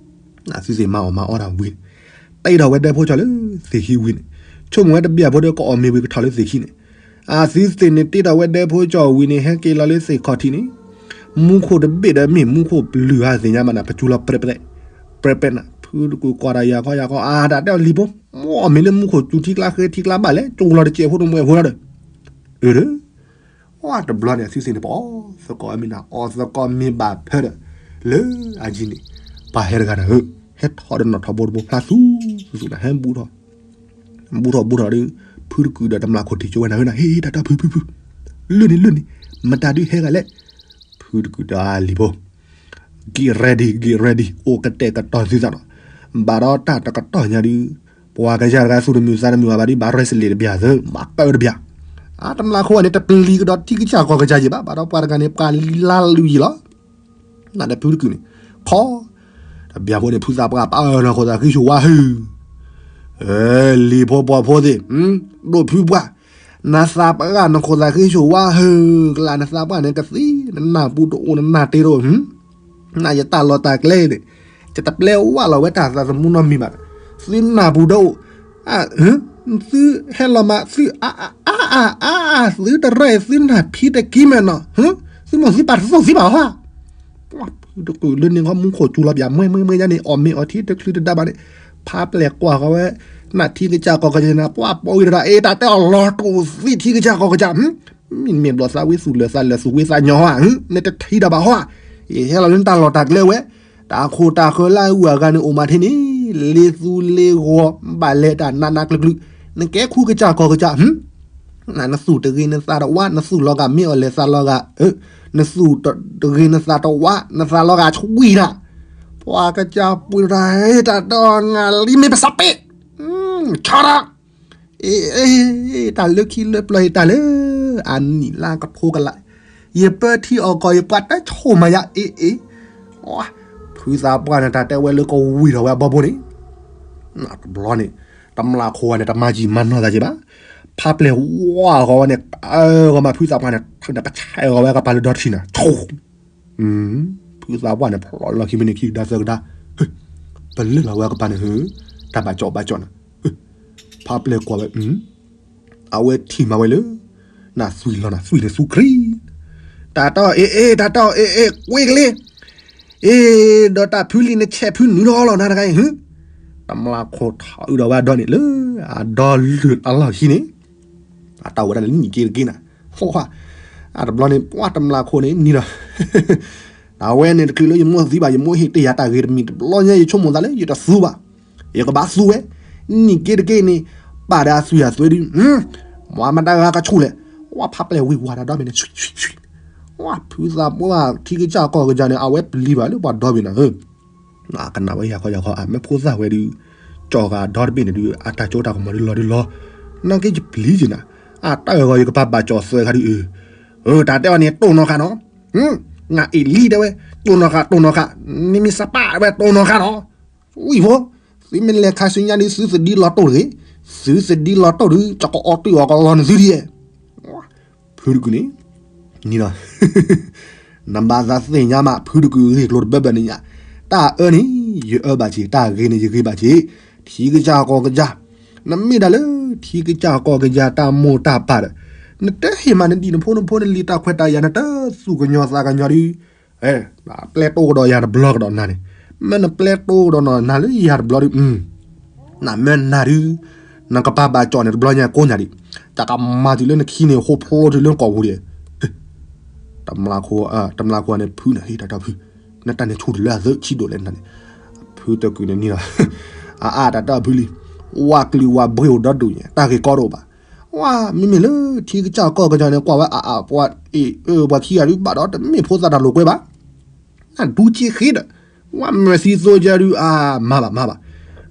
အသုသ့ၣ်မၤအီၣ်မၤအီတၢ်ဝံၤန့ၣ်, တ့ထီၣ်ဝဲဒဲဖိကၠီၤလၢသ့ၣ်ခံဝံၤန့ၣ်, ဆိကမိၣ်ဝဲတဘျီဖိဒီးကအီၣ်မ့ၤဝံၤကထီၣ်လၢသ့ၣ်ခံန့ၣ်, အသုသ့ၣ်န့ၣ်တ့ထီၣ်ဝဲဒဲဖိကၠီၤဝံၤန့ၣ် ဟဲက့ၤလီၤလၢသ့ၣ်ခီၣ်ထံးန့ၣ်, မူခိၣ်တဘ့ၣ်ဒီးမ့ၢ်မူခိၣ်ပျုၢ်ဧါသ့ၣ်ညါဘၣ်နၤ ပကၠူလီၤပြဲးပြဲး, ပြဲးပြဲးနၤ ဖုတကုာ်ကွၢ်တၢ်ယၤခီယၤခီ အါတၢ်တဲအီၤလံၤဖိ, မ့ၢ်အီၣ်မ့ၤလၢမူခိၣ်ကၠူထံကျါဃဲထံကျါဘၣ်လဲၣ် ကၠူလီၤတစဲးဖိတမှဲဖိလီၤဒီး, အၢ အီၣ်တဘျီန့ၣ် အသုသ့ၣ်န့ၣ် ပအီၣ်သကိးမ့ၢ်နၤ အီၣ်သကိးမ့ၢ်ဘၣ်ဖၢဒီး, လၢအယံၤန့ၣ်, ပှၤဟဲတဂၤနၤဧၢ, ဟဲထီၣ်ဒီးနီၣ်ထီၣ်ဘိတဘိဖျါသူသူနၤ ဟဲဘူးထီၣ်, ဘူးထီၣ်ဘူးထီၣ်ဒီး, ဖုတကုာ်ဒီးတမျၢ်ခိၣ်ထံးကၠိဝဲနၤဧၢနၤ ဟ့ တၢ်တၢ်ဖုဖုဖု, လၢန့ၣ်လၢန့ၣ်, မတၤဒုးဟဲဂၤလဲၣ်, ဖုတကုာ်တၢ်လံၤဖိ get ready, get ready အိၣ်ကတဲာ်ကတီၤသုသးနီၤ, ဘၣ်ဒီးတၢ်တကတီၢ်ညါဒုး ပှၤကစၢ်တဂၤသူၣ်တမုာ်သးတမုာ်ဘၣ်ဒုး ဘၣ်ရဲၣ်စလံးတဘျီသၢ ဘၣ်ကၢတဘျီ, အတမျးခိၣ်န့ၣ် တပျံၤကဒီးထံကစၢ်ကီၢ်ကစၢ်ယံၤဘၣ်, ဘၣ်ဒီးပှၤတဂၤန့ၣ် ပှၤလံလါလွံၢ်ယံၤလီၤ. နတဖုတကုာ်န့ၣ် ခီ, တဘျီဖိန့ၣ် ဖုသးပှၢ်ပာ်အၢနခိၣ်သးဃံဆိၣ်ဝါဟု, လံၤဖိပှီၤဖိသ့ၣ်, ဒိၣ်ဖုပှၢ်, နသးပှၢ်နခိၣ်သးဃံဆိၣ်ဝါဟု, ကလၢနသးပှၢ်န့ၣ်ကသံ, နနၢ်ပူၤတအိၣ် နနၢ်တ့တအိၣ်, နယတၢ်လီၢ်တၢ်ကျဲန့ၣ် ယတပျဲဝဲလီၤဝဲတၢ်သးသမူနီတမံၤဘၣ်, သုနၢ်ပူၤတအိၣ်, သုဟဲလီၤမး သုအါအါအါအါအါ သုတရဲၣ် သုနၢ်ဖံးတကံမဲာ်နီၤ, သုမိၢ်သုပၢ်တသူၣ်သံဘၣ်ဟီဧါ. ဖုတကုာ်လၢန့ၣ်ခီ မူခိၣ်စူၤလီၤပၠး မှဲမှဲမှဲယါန့ၣ် အီၣ်မ့ၤအီထံတချုးတဒါဘၣ်န့ၣ်, ဖးပျဲၢ်ကွၢ်ဃီဝဲ နထံကစၢ်ကီၢ်ကစၢ်န့ၣ် ပှၢ်ပိာ်ဝံၤတဒၣ် အ့ တၢ်တဲအီၤလီၤတိၢ်သံထံကစၢ်ကီၢ်ကစၢ်, မ့မ့ၢ်ဘျီသးဝံသူၣ်လၢာ်သးလၢာ်သူၣ်ဝံသးညီဟီဧါ, နတထံၣ်တၢ်ဘၣ်ဟီဧါ, ယဟဲလီၤလၢနတၢ်လီၢ်တၢ်ကျဲဝဲ, တၢ်ခိၣ်တၢ်ဃၢလၢအဂုၤအဂၤန့ၣ်အိၣ်မးထဲန့ၣ်, လ့သူလ့ဂီၤ ဘၣ်လဲၤတၢ်နးနးကျုၤကျုၤ, နကဲခူကစၢ်ကီၢ်ကစၢ် နသူၣ်တဂ့ၤနသးတဝး နသူၣ်လီၤဂာ်မ့ၢ်အီၤလဲၤသးလီၤဂာ်, နသူၣ်တဂ့ၤနသးတဝး နသးလီၤဂာ်ဆှံနၤ, ပှၤကစၢ်ပှ့ၤတၢ် တၢ်တီနၤလံမ့ၢ်ပစးပ့း, ဆါတၢ်, အ့ တၢ်လၢခံလၢပျၢၤအံၤတၢ်လၢ အနံၣ်လါကထိကလး, ယပၢထံအီၣ်ကီၢ် ယပှၤတဆိၣ်မၤယၤအ့အ့, ဖုသးပှၢ်န့ၣ်တၢ်တဲဝဲလၢကဝံၤထီၣ်ဝဲအဘီဘိန့ၣ်, တဘျီန့ၣ် တမျးခိၣ်ဝဲန့ၣ် တမၤယံာ်မၤနီၢ်သးက့ဘၣ်, ဖးပျဲၢ်ဝါဂီၤဝဲန့ၣ် အၢဂီၤမး ဖုသးပှၢ်န့ၣ် ကဆဲးဂီၤဝဲကပၤလၢဒီတဆံနၤ, ဖုသးပှၢ်န့ၣ် ဖျိးလီၤခံမ့ၢ်န့ၣ်ခံကဒါသၢကဒါ, ပလၢလီၤဝဲကပၤန့ၣ် တၢ်ဘၣ်ကၠီဘၣ်ကၠီနၤ, ဖးပျဲၢ်ကွၢ်ဝဲ အဝဲထံၣ်မးဝဲလၢ နသွံၣ်လီၤနသွံၣ်န့ၣ်သူခရံာ်, တၢ်တီအ့အ့ တၢ်တီအ့အ့ ကွ့ကလ့, အ့ ဒီးတၢ်ဖုလံၤနဆဲးဖုနုာ်ထီၣ်လီၤနၤတဂၤအံၤ, တမျးခိၣ်ထီၣ်အုးဒီးဝဲအဒီန့ၣ်လၢ အဒီလုၢ်အလီၢ်ခံန့ၣ်, အတၢ်ဝဲဒၣ်န့ၣ်နံၣ်က့တက့နၤ, အတဘျီန့ၣ် ပှၤတမျးခိၣ်န့ၣ်နံၤဒီး အဝဲန့ၣ်တချုးလၢယမိၢ်သံဘၣ် ယမိၢ်ဟ့ၣ်တ့ၢ်ယၤတၢ်ဂ့ၤတမံၤ တဘျီညါယဆိကမိၣ်သးလၢယတသူဘၣ်, ယကဘၣ်သူဝဲ, နံၣ်က့တက့န့ၣ် ပာ်ဒီးအသွံၣ်အသွဲဒုး, မ့ၢ်မတၤဂၤကဆူၣ်လဲၣ်, ဝဲဖးပျဲၢ်ဝံၤဝါတၢ်ဒီဘ့ၣ်န့ၣ်, ဝဲဖုသးပှၢ်ထံကစၢ်ကီၢ်ကစၢ်န့ၣ် အဝဲပျံၤဘၣ်လၢပှၤဒီဘ့ၣ်နၤဧၢ, ကနၣ်ဝဲယၤခီယၤခီ အမ့ၢ်ဖိသၣ်ဝဲဒုး, ကၠီၤဂၤဒီတဘ့ၣ်န့ၣ်ဒုး အတၢ်ကၠိတၢ်ကမီၤဒုးလီၤဒုးလီၤ, နာ်က့ယပျံၤက့နၤ, အတၢ်ဂီၤယကပာ်ဘၣ်ကၠီၤသွဲခါဒုး, အၢ တၢ်တဲအီၤန့ၣ် တိၢ်နီၢ်ခါနီၤ, ငါအ့ၣ်လံတဲဝဲ, တိၢ်နီၢ်ခါ တိၢ်နီၢ်ခါ, နမ့ၢ်စးပာ်ဝဲတိၢ်နီၢ်ခါနီၤ, ဝံၤဖိ, သုမ့ၢ်လဲၤခါဆူညါဒုး သုသဒံလီၤတိၢ်တဂ့ၤ, သုသဒံလီၤတိၢ်ဒုး ကကအီတုာ်အီၤကလီၤနသုဒ်ယဲၢ် ဖုတကုာ်န့ၣ်, နံၤဒီး, နဘၣ်သးသ့ၣ်ညါမး ဖုတကုာ်ဂ့ၢ်ကျိၤတဘၢဘၢန့ၣ်ညါ, တၢ်အၢန့ၣ် ယအၢဘၣ်က့ၤ တၢ်ဂ့ၤန့ၣ် ယဂ့ၤဘၣ်က့ၤ, ထံကစၢ်ကီၢ်ကစၢ်, နမ့ၢ်ဒၣ်လၢ ထံကစၢ်ကီၢ်ကစၢ်တၢ်မိၢ်တၢ်ပၢ်ဒီး, နတဟ့ၣ်မးနဒံၣ်နဖိနဖိနလံၤတၢ်ခွဲးတၢ်ယာ် နတသူၣ်ကညီၤသးကညီၤဒုး ပျဲတိကဒီးယၤတဘျီကဒီးနၤန့ၣ်, မ့ၢ်နပျဲတိကဒီးနၤလၢယၤတဘျီဒုး, နမ့ၢ်နၤဒုး, နကပာ်ဘၣ်ကၠီၤန့ၣ်တဘျီညါကိးညါဒံး, တၢ်ကမၤတုၤလၢနခံန့ၣ် ဟိဖျိတုၤလၢနကိာ်ပူၤဒံး, တမျးခိၣ်န့ၣ်ဖုန့ၣ် ဟ့ၣ်တၢ်တီဖု, နတၢ်န့ၣ်ဆူၣ်တုၤလၢအသၢဆံးဒိၣ်လဲၣ်နၤန့ၣ်, ဖုတကုာ်န့ၣ်နံၤဒီး, အအါတၢ်တီဖုလံ, ဝါကလုာ်ဝါဘှ့ၣ်အိၣ်ဒီဒူၣ်ညါ တၢ်ဂ့ၢ်ကီတအိၣ်ဘၣ် ဝဲမ့မ့ၢ်လၢထံကစၢ်ကီၢ်ကစၢ်န့ၣ် ကွၢ်ဝဲအအါပှၤအ့ၣ်အၢပှၤခံဂၤဒုး ဘၣ်ဒီးတမ့ၢ်ဖိသၣ်တၢ်လိာ်ကွဲဘၣ်, နဒူက့ဃ့ဒီး, ဝဲမ့ၢ်သံသိကဲဒုး အါမၤဘၣ်မၤဘၣ်,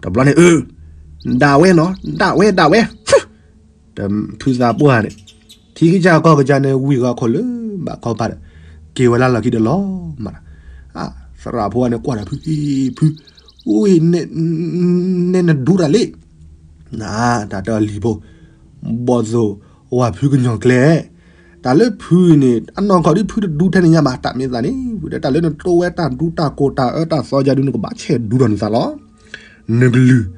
တဘျီန့ၣ်အၢ, ဒၣ်ဝဲနီၤ ဒၣ်ဝဲဒၣ်ဝဲ, ဖုသးပှၢ်န့ၣ်, ထံကစၢ်ကီၢ်ကစၢ်န့ၣ် ဝံၤဂီၤခိၣ်လၢဘၣ်ခီပၤဒီး, က့ၤဝဲလၢလီၢ်ခံဒီးလီၤမး, သရၣ်ဖိန့ၣ်ကွၢ်ဒီးဖု, ဖု, အိၣ်, နဲနဒူတၢ်လံ, နတၢ်တလံၤဖိ, ဘီၣ်သိၣ်, ဝဲဖုကညီၤကျဲ, တၢ်လၢဖုန့ၣ် အနီၢ်ကီၢ်ဒ်ဖုတဒူထဲန့ၣ်ညါဘၣ် တၢ်မ့ၢ်သးန့ၣ် ဝံၤဒီးတၢ်လၢနတိဝဲတၢ်ဒူတၢ်ကိၢ်တၢ်အၢတၢ်သီယါဒုး နကဘၣ်ဆဲးဒူဒီးနသးလီၤ, နကလုၢ်,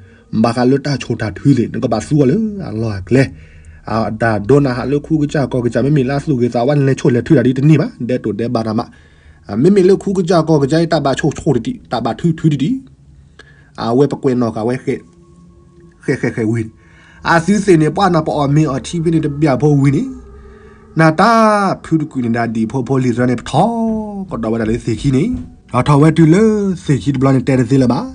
ဘၣ်ဃးလၢတၢ်ဆိၣ်တၢ်ထုသ့ၣ် နကဘၣ်သူအီၤလၢအလီၢ်အကျဲ, တၢ်ဒိနၤဟးလၢခူကစၢ်ကီၢ်ကစၢ် မ့မ့ၢ်လၢအသူၣ်ဂ့ၤသးဝါ နလဲၤဆိၣ်လဲၤထုတၢ်ဒ်တန့ၢ်ဘၣ် ဒဲးတိၢ်ဒဲးဘၣ်တၢ်မး, မ့မ့ၢ်လၢခူကစၢ်ကီၢ်ကစၢ်အံၤ တၢ်ဘၣ်ဆိၣ်ဆိၣ်တဒံး တၢ်ဘၣ်ထုထုတဒံး အဝဲပကွဲးနီၣ်ဃာ်ဝဲ ဃဲးဃဲးဃဲးဝံၤ, အသုသ့ၣ်န့ၣ် ပှၤနၤပအီၣ်မ့ၤအီထံဖဲန့ၣ်တဘျီဖိဝံၤန့ၣ်, နတၢ်ဖုတကုာ်န့ၣ်ဒၣ်ဒံၣ်ဖိဖိလံၤသၢန့ၣ် ပထီၣ်ကဒီးဝဲဒၣ်လၢသ့ၣ်ခံန့ၣ်, ထီၣ်ထီၣ်ဝဲတုၤလၢသ့ၣ်ခံတဘျီန့ၣ် တဲတသ့လၢၤဘၣ်,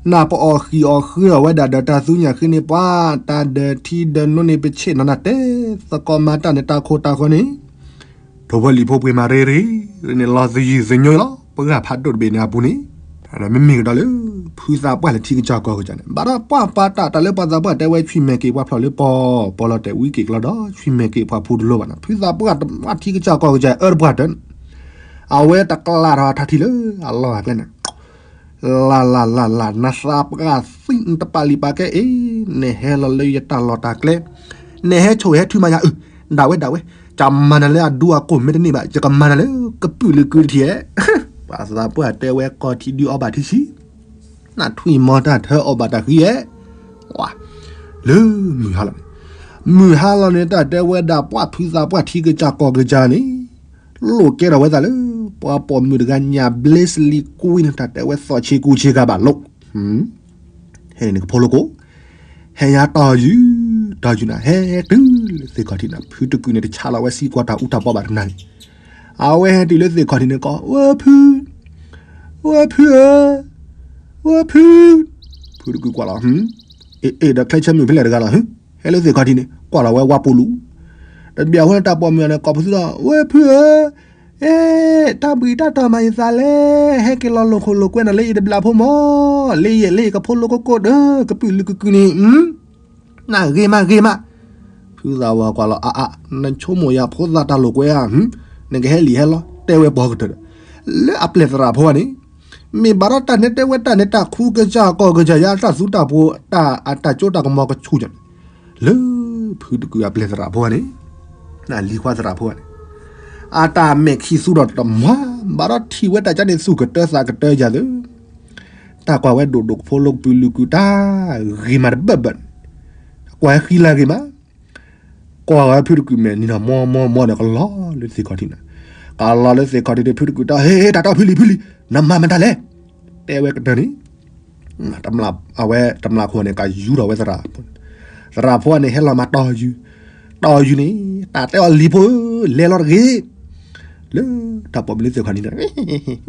နပအီၣ်ဃံအီၣ်ဃုအီၣ်ဝဲဒၣ်ဒီးတၢ်သူညၣ်ဃ့န့ၣ် ပှၤတၢ်ဒၢးထံဒၢးနိန့ၣ် ပဆ့ၣ်နီၤနၤတဲသကိးမၤတၢ်န့ၣ် တၢ်ခိၣ်တၢ်ဃၢန့ၣ် ထိၣ်ဖိလံၣ်ဖိပှ့ၤမၤရ့ရ့န့ၣ် လီၤသယုၢ်သညိလီၤ ပှၤဂၤဖးဒိၣ်တဘ့ၣ်န့ၣ်အပူၤန့ၣ်, မ့မ့ၢ်ကဒီးလၢ ဖုသးပှၢ်လၢထံကစၢ်ကီၢ်ကစၢ်န့ၣ် ဘၣ်ဒီးပှၢ်ပာ်တၢ်တၢ်လၢပှၤသးပှၢ်တဲဝဲ ဆွံမဲာ်က့ၤပှၤဖျိးလၢပီၢ် ပီၢ်လီၤတဲာ်ဝံက့ၤကျီဒီး ဆွံမဲာ်က့ၤပှၤဖူတလိၤဘၣ်န့ၣ် ဖုသးပှၢ်တၢ်ထံကစၢ်ကီၢ်ကစၢ်အၢတပှၢ်တၢၢ်န့ၣ် အဝဲတကျးထီၣ်ထါထံလၢအလီၢ်အကျဲန့ၣ် လၢ်လၢ်လၢ်လၢ် နသးပှၢ်သံနတပာ်လံၤပာ်ကဲအ့ၣ် နဟဲလီၤလၢယတၢ်လီၢ်တၢ်ကျဲ နဟဲဆိၣ်ဟဲထုမၤယၤအု ဒၣ်ဝဲဒၣ်ဝဲ ကမၤနၤလၢအဒူအကိၢ်မ့ၢ်တန့ၢ်ဘၣ် ယကမၤနၤလၢကပုာ်လုာ်ကုတထံၣ်ဧဲ ပှၤသးပှၢ်တဲဝဲကီၢ်ထံဒုးအီၣ်ဘၣ်ထံဆံး နထွံၣ်မီတၢ်ထၢအီၣ်ဘၣ်တၢ်ဃံဧဲ လၢမုၢ်ဟါလီၤန့ၣ် မုၢ်ဟါလီၤန့ၣ် တၢ်တဲဝဲဒၣ်ပှၢ်ဖုသးပှၢ်ထံကစၢ်ကီၢ်ကစၢ်န့ၣ် လိၣ်ကဲထီၣ်ဝဲသးလၢ ပှၤပိာ်မုၣ်တဂၤညၣ်ဘျ့စလံကွံန့ၣ် တၢ်တဲဝဲသီၣ်ဆ့ကူဆ့ကၤဘၣ်လိၣ် ဟဲန့ၣ်ကဖိလိၣ်ကိၣ် ဟဲညါတီၢ်ယုၢ် တီၢ်ယုၢ်နၤ ဟဲတုၤလၢသ့ၣ်ခီၣ်ထံးနၤ ဖုတကုာ်န့ၣ် တဆါလီၤဝဲစံးကွၢ်တၢ်အူတၢ်ပီဘၣ်တနၤန့ၣ် အဝဲဟဲတုၤလၢသ့ၣ်ခီၣ်ထံးန့ၣ်ကီး ဝဲဖု ဝဲဖုဧၢ ဝဲဖု ဖုတကုာ်ကွၢ်လီၤ အ့ၣ်အ့ၣ် ဒီးချဲဆၢမုၢ်ဖဲလဲၣ်တဂၤလီၤ ဟဲလၢသ့ၣ်ခီၣ်ထံးန့ၣ် ကွၢ်လီၤဝဲဝါပူၤလူၤ တဘျီအဃိန့ၣ် တၢ်ပိာ်မုၣ်အန့ၣ် ကိးပသူဒီး ဝဲဖုဧၢ အဲ တၢ်ဘှံးတၢ်တီၤမၤယသးလဲၣ် ဟဲက့ၤလီၤလိာ်ခိၣ်လိာ်ကွဲနၤလၢယတဘျီဖိမီၢ် လၢယဲၢ်လၢယကဖိလိၣ်ကိၣ်ကိၣ်ဒီး ကပုာ်လုာ်ကုကုန့ၣ် နဂ့ၤမးဂ့ၤမး ဖုသးဝၤကွၢ်လီၤအါအါ နဆိကမိၣ်ယၤဖိသၣ်တၢ်လိာ်ကွဲဧါ နကဟဲလံာ်ဟဲလီၤ တဲဝဲပှၤကတၢၢ်ဒီး လၢအပျဲၢ်သရၣ်ဖိန့ၣ် မ့ၢ်ဘၣ်ဒီးတၢ်န့ၣ်တဲဝဲတၢ်န့ၣ် တၢ်ခူကစၢ်ကီၢ်ကစၢ်ယါ တၢ်သူတၢ်ဖိ တၢ်အတၢ်ကၠိတၢ်ကမီၤကဆူၣ်န့ၣ် လၢဖုတကုာ်အပျဲၢ်သရၣ်ဖိန့ၣ် လံၤခွါသရၣ်ဖိန့ၣ် အတၢ်မဲာ်ခံသူဒီးတမၤ ဘၣ်ဒီးထံၣ်ဝဲတၢ်ကါန့ၣ်သူၣ်ကတၢသးကတၢယၤသၢ တၢ်ကွၢ်ဝဲဒိၣ်ဒိၣ်ကဖိလိကပုာ်လုာ်ကုာ်တၢ် ဂ့ၤမးတဘၢၣ်ဘၢၣ်န့ၣ် ကွၢ်ဝဲဃံလၤဂ့ၤမး ကွၢ်ဝဲဖုတကုာ်မဲာ်နံၤဒီးမီမီမီဒီးကလီၤလၢသ့ၣ်ခီၣ်ထံးန့ၣ် ကလီၤလၢသ့ၣ်ခီၣ်ထံးန့ၣ် ဖုတကုာ်တၢ် ဟ့ၣ် တၢ်တီၢ်ဖုလံၤဖုလံၤ နမၤမတၤလဲၣ် တဲဝဲကတၢၢ်န့ၣ် အဝဲတမျၢ်ခိၣ်န့ၣ် ကယူၢ်ထီၣ်ဝဲသရၣ် သရၣ်ဖိန့ၣ် ဟဲလီၤမၤတီၢ်ယုၢ် တီၢ်ယုၢ်န့ၣ် တၢ်တဲအီၤလံၤဖိဧၢ လဲၤလီၤတဂ့ၤ လၢတၢ်ပိာ်မုၣ်လၢသ့ၣ်ခီၣ်ထံးန့ၣ်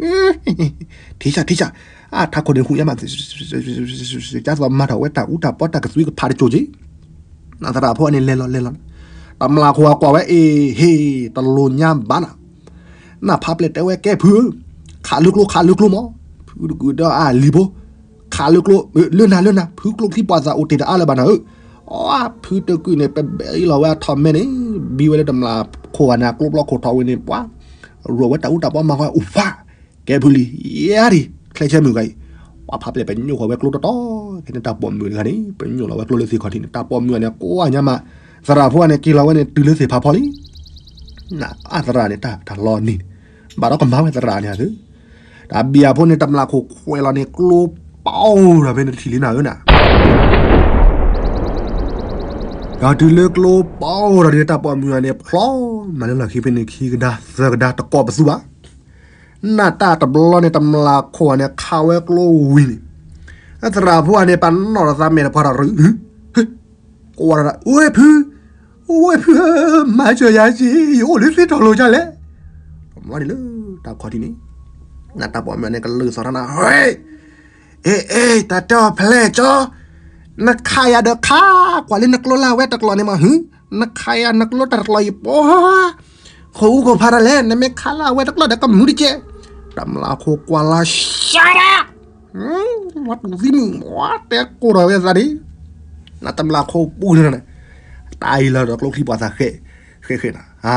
ထံဆၣ်ထံဆၣ် အထးခိၣ်န့ၣ်ဟူညါမး ကသိးမၤထီၣ်ဝဲတၢ်အူတၢ်ပီတၢ်ကသွံကဖးတစိၤက့ၤ သရၣ်ဖိန့ၣ်လဲၤလီၤလဲၤလီၤ တမျၢ်ခိၣ်အကွၢ်ဝဲအ့ၣ်ဟ့ၣ် တလိၣ်ညါဘၣ်နၤ နဖးပျဲၢ်တဲဝဲကဲဖုဧၢ ခးလၢကျိခးလၢကျိမီၢ် ဖုတကုာ်ဒီးအလံၤဖိ ခးလၢကျိ လၢနၤလၢနၤ ဖုကျိချံပှၤသးအိၣ်တ့ၢ်တအါလၢၤဘၣ်နၤဧၢ အဖုတကုာ်န့ၣ် ပဘဲအံၤလီၤဝဲအထီၣ်မဲန့ၣ် ဘံဝဲလၢတမျၢ်ခိၣ်ဂၤန့ၣ် အကျိဘျီခိၣ်ထီၣ်ဝဲန့ၣ် ပှၤ ရိၣ်ဝဲတၢ်အူတၢ်ပီမၤဃီအိၣ်ဖး ကဲဖုလံၤ ယါဒံး ချဲဆဲမုၢ်ဂၤအံၤ ပှၤဖးပျဲၢ်ပညိၣ်ဃီၤဝဲကျိတီတီ ဖဲန့ၣ်တၢ်ပိာ်မုၣ်တဂၤန့ၣ် ပညိၣ်လီၤဝဲကျိလၢသ့ၣ်ခီၣ်ထံးန့ၣ် တၢ်ပိာ်မုၣ်ဂၤန့ၣ် ကိးညါမး သရၣ်ဖိန့ၣ် က့ၤလီၤဝဲန့ၣ် တုၤလၢသ့ၣ်ဖးဖီလံ အသရၣ်န့ၣ် တၢ်တၢ်လီၤနံၤန့ၣ် ဘၣ်ဒီးကမၤဝဲသရၣ်န့ၣ်သ့ တၢ်ဘံၣ်အဖိန့ၣ် တမျၢ်ခိၣ်ခွဲးလီၤန့ၣ် ကျိပီဒီးဖဲန့ၣ်တထံၣ်လံနၤဧၢနၤ ဒီးတုၤလၢကျိပီဒီးန့ၣ် တၢ်ပိာ်မုၣ်ဂၤန့ၣ် ဖျီမၤလၢလီၢ်ခံဖဲန့ၣ် ခံကဒါသၢကဒါတကိးပသူဘၣ် နၢ်တၢ်တဘျီန့ၣ် တမျၢ်ခိၣ်ဂၤန့ၣ် ခးဝဲကျိဝံၤန့ၣ် အသရၣ်ဖိဂၤန့ၣ် ပနီၣ်ဒီးသးမဲာ်တပှၤဒီးရူ ကိးဝဲဒၣ် ဝဲဖု ဝဲဖု မၤစၢၤယၤက့ၤ ယအိၣ်လၢသ့ၣ်တီလိၤဒ်လဲၣ် တဘျီန့ၣ်လၢ တၢ်ခီၣ်ထံးန့ၣ် နၢ်တၢ်ပိာ်မုၣ်ဂၤန့ၣ် ကလုၢ်သီၣ်ထီၣ်နၤ ဟဲ အ့ၣ်အ့ၣ် တၢ်တဲအီၤဖဲလဲၣ်ကၠီ နခးယၤဒီးခး ကွၢ်လၢနကျိလၢအဝဲတကျိာ်န့ၣ်မး ဟူ နခးယၤနကျိတၢ်တကျိာ်အံၤပှၤ ဃိာ်အူဃိာ်ဖးတၢ်လဲၣ် နမ့ၢ်ခးလၢအဝဲတကျိာ်ဒီးကမူတကဲ တမျၢ်ခိၣ်ကွၢ်လီၤ ရှါဒၣ် ဝဲတူၢ်သံမုၣ် ဝဲတဲကိးထီၣ်ဝဲသးန့ၣ် နတမျၢ်ခိၣ်ပူၤန့ၣ် တၢ်အံၤလီၤဒီးကျိချံပှၤသးဃဲ ဃဲဃဲနၤ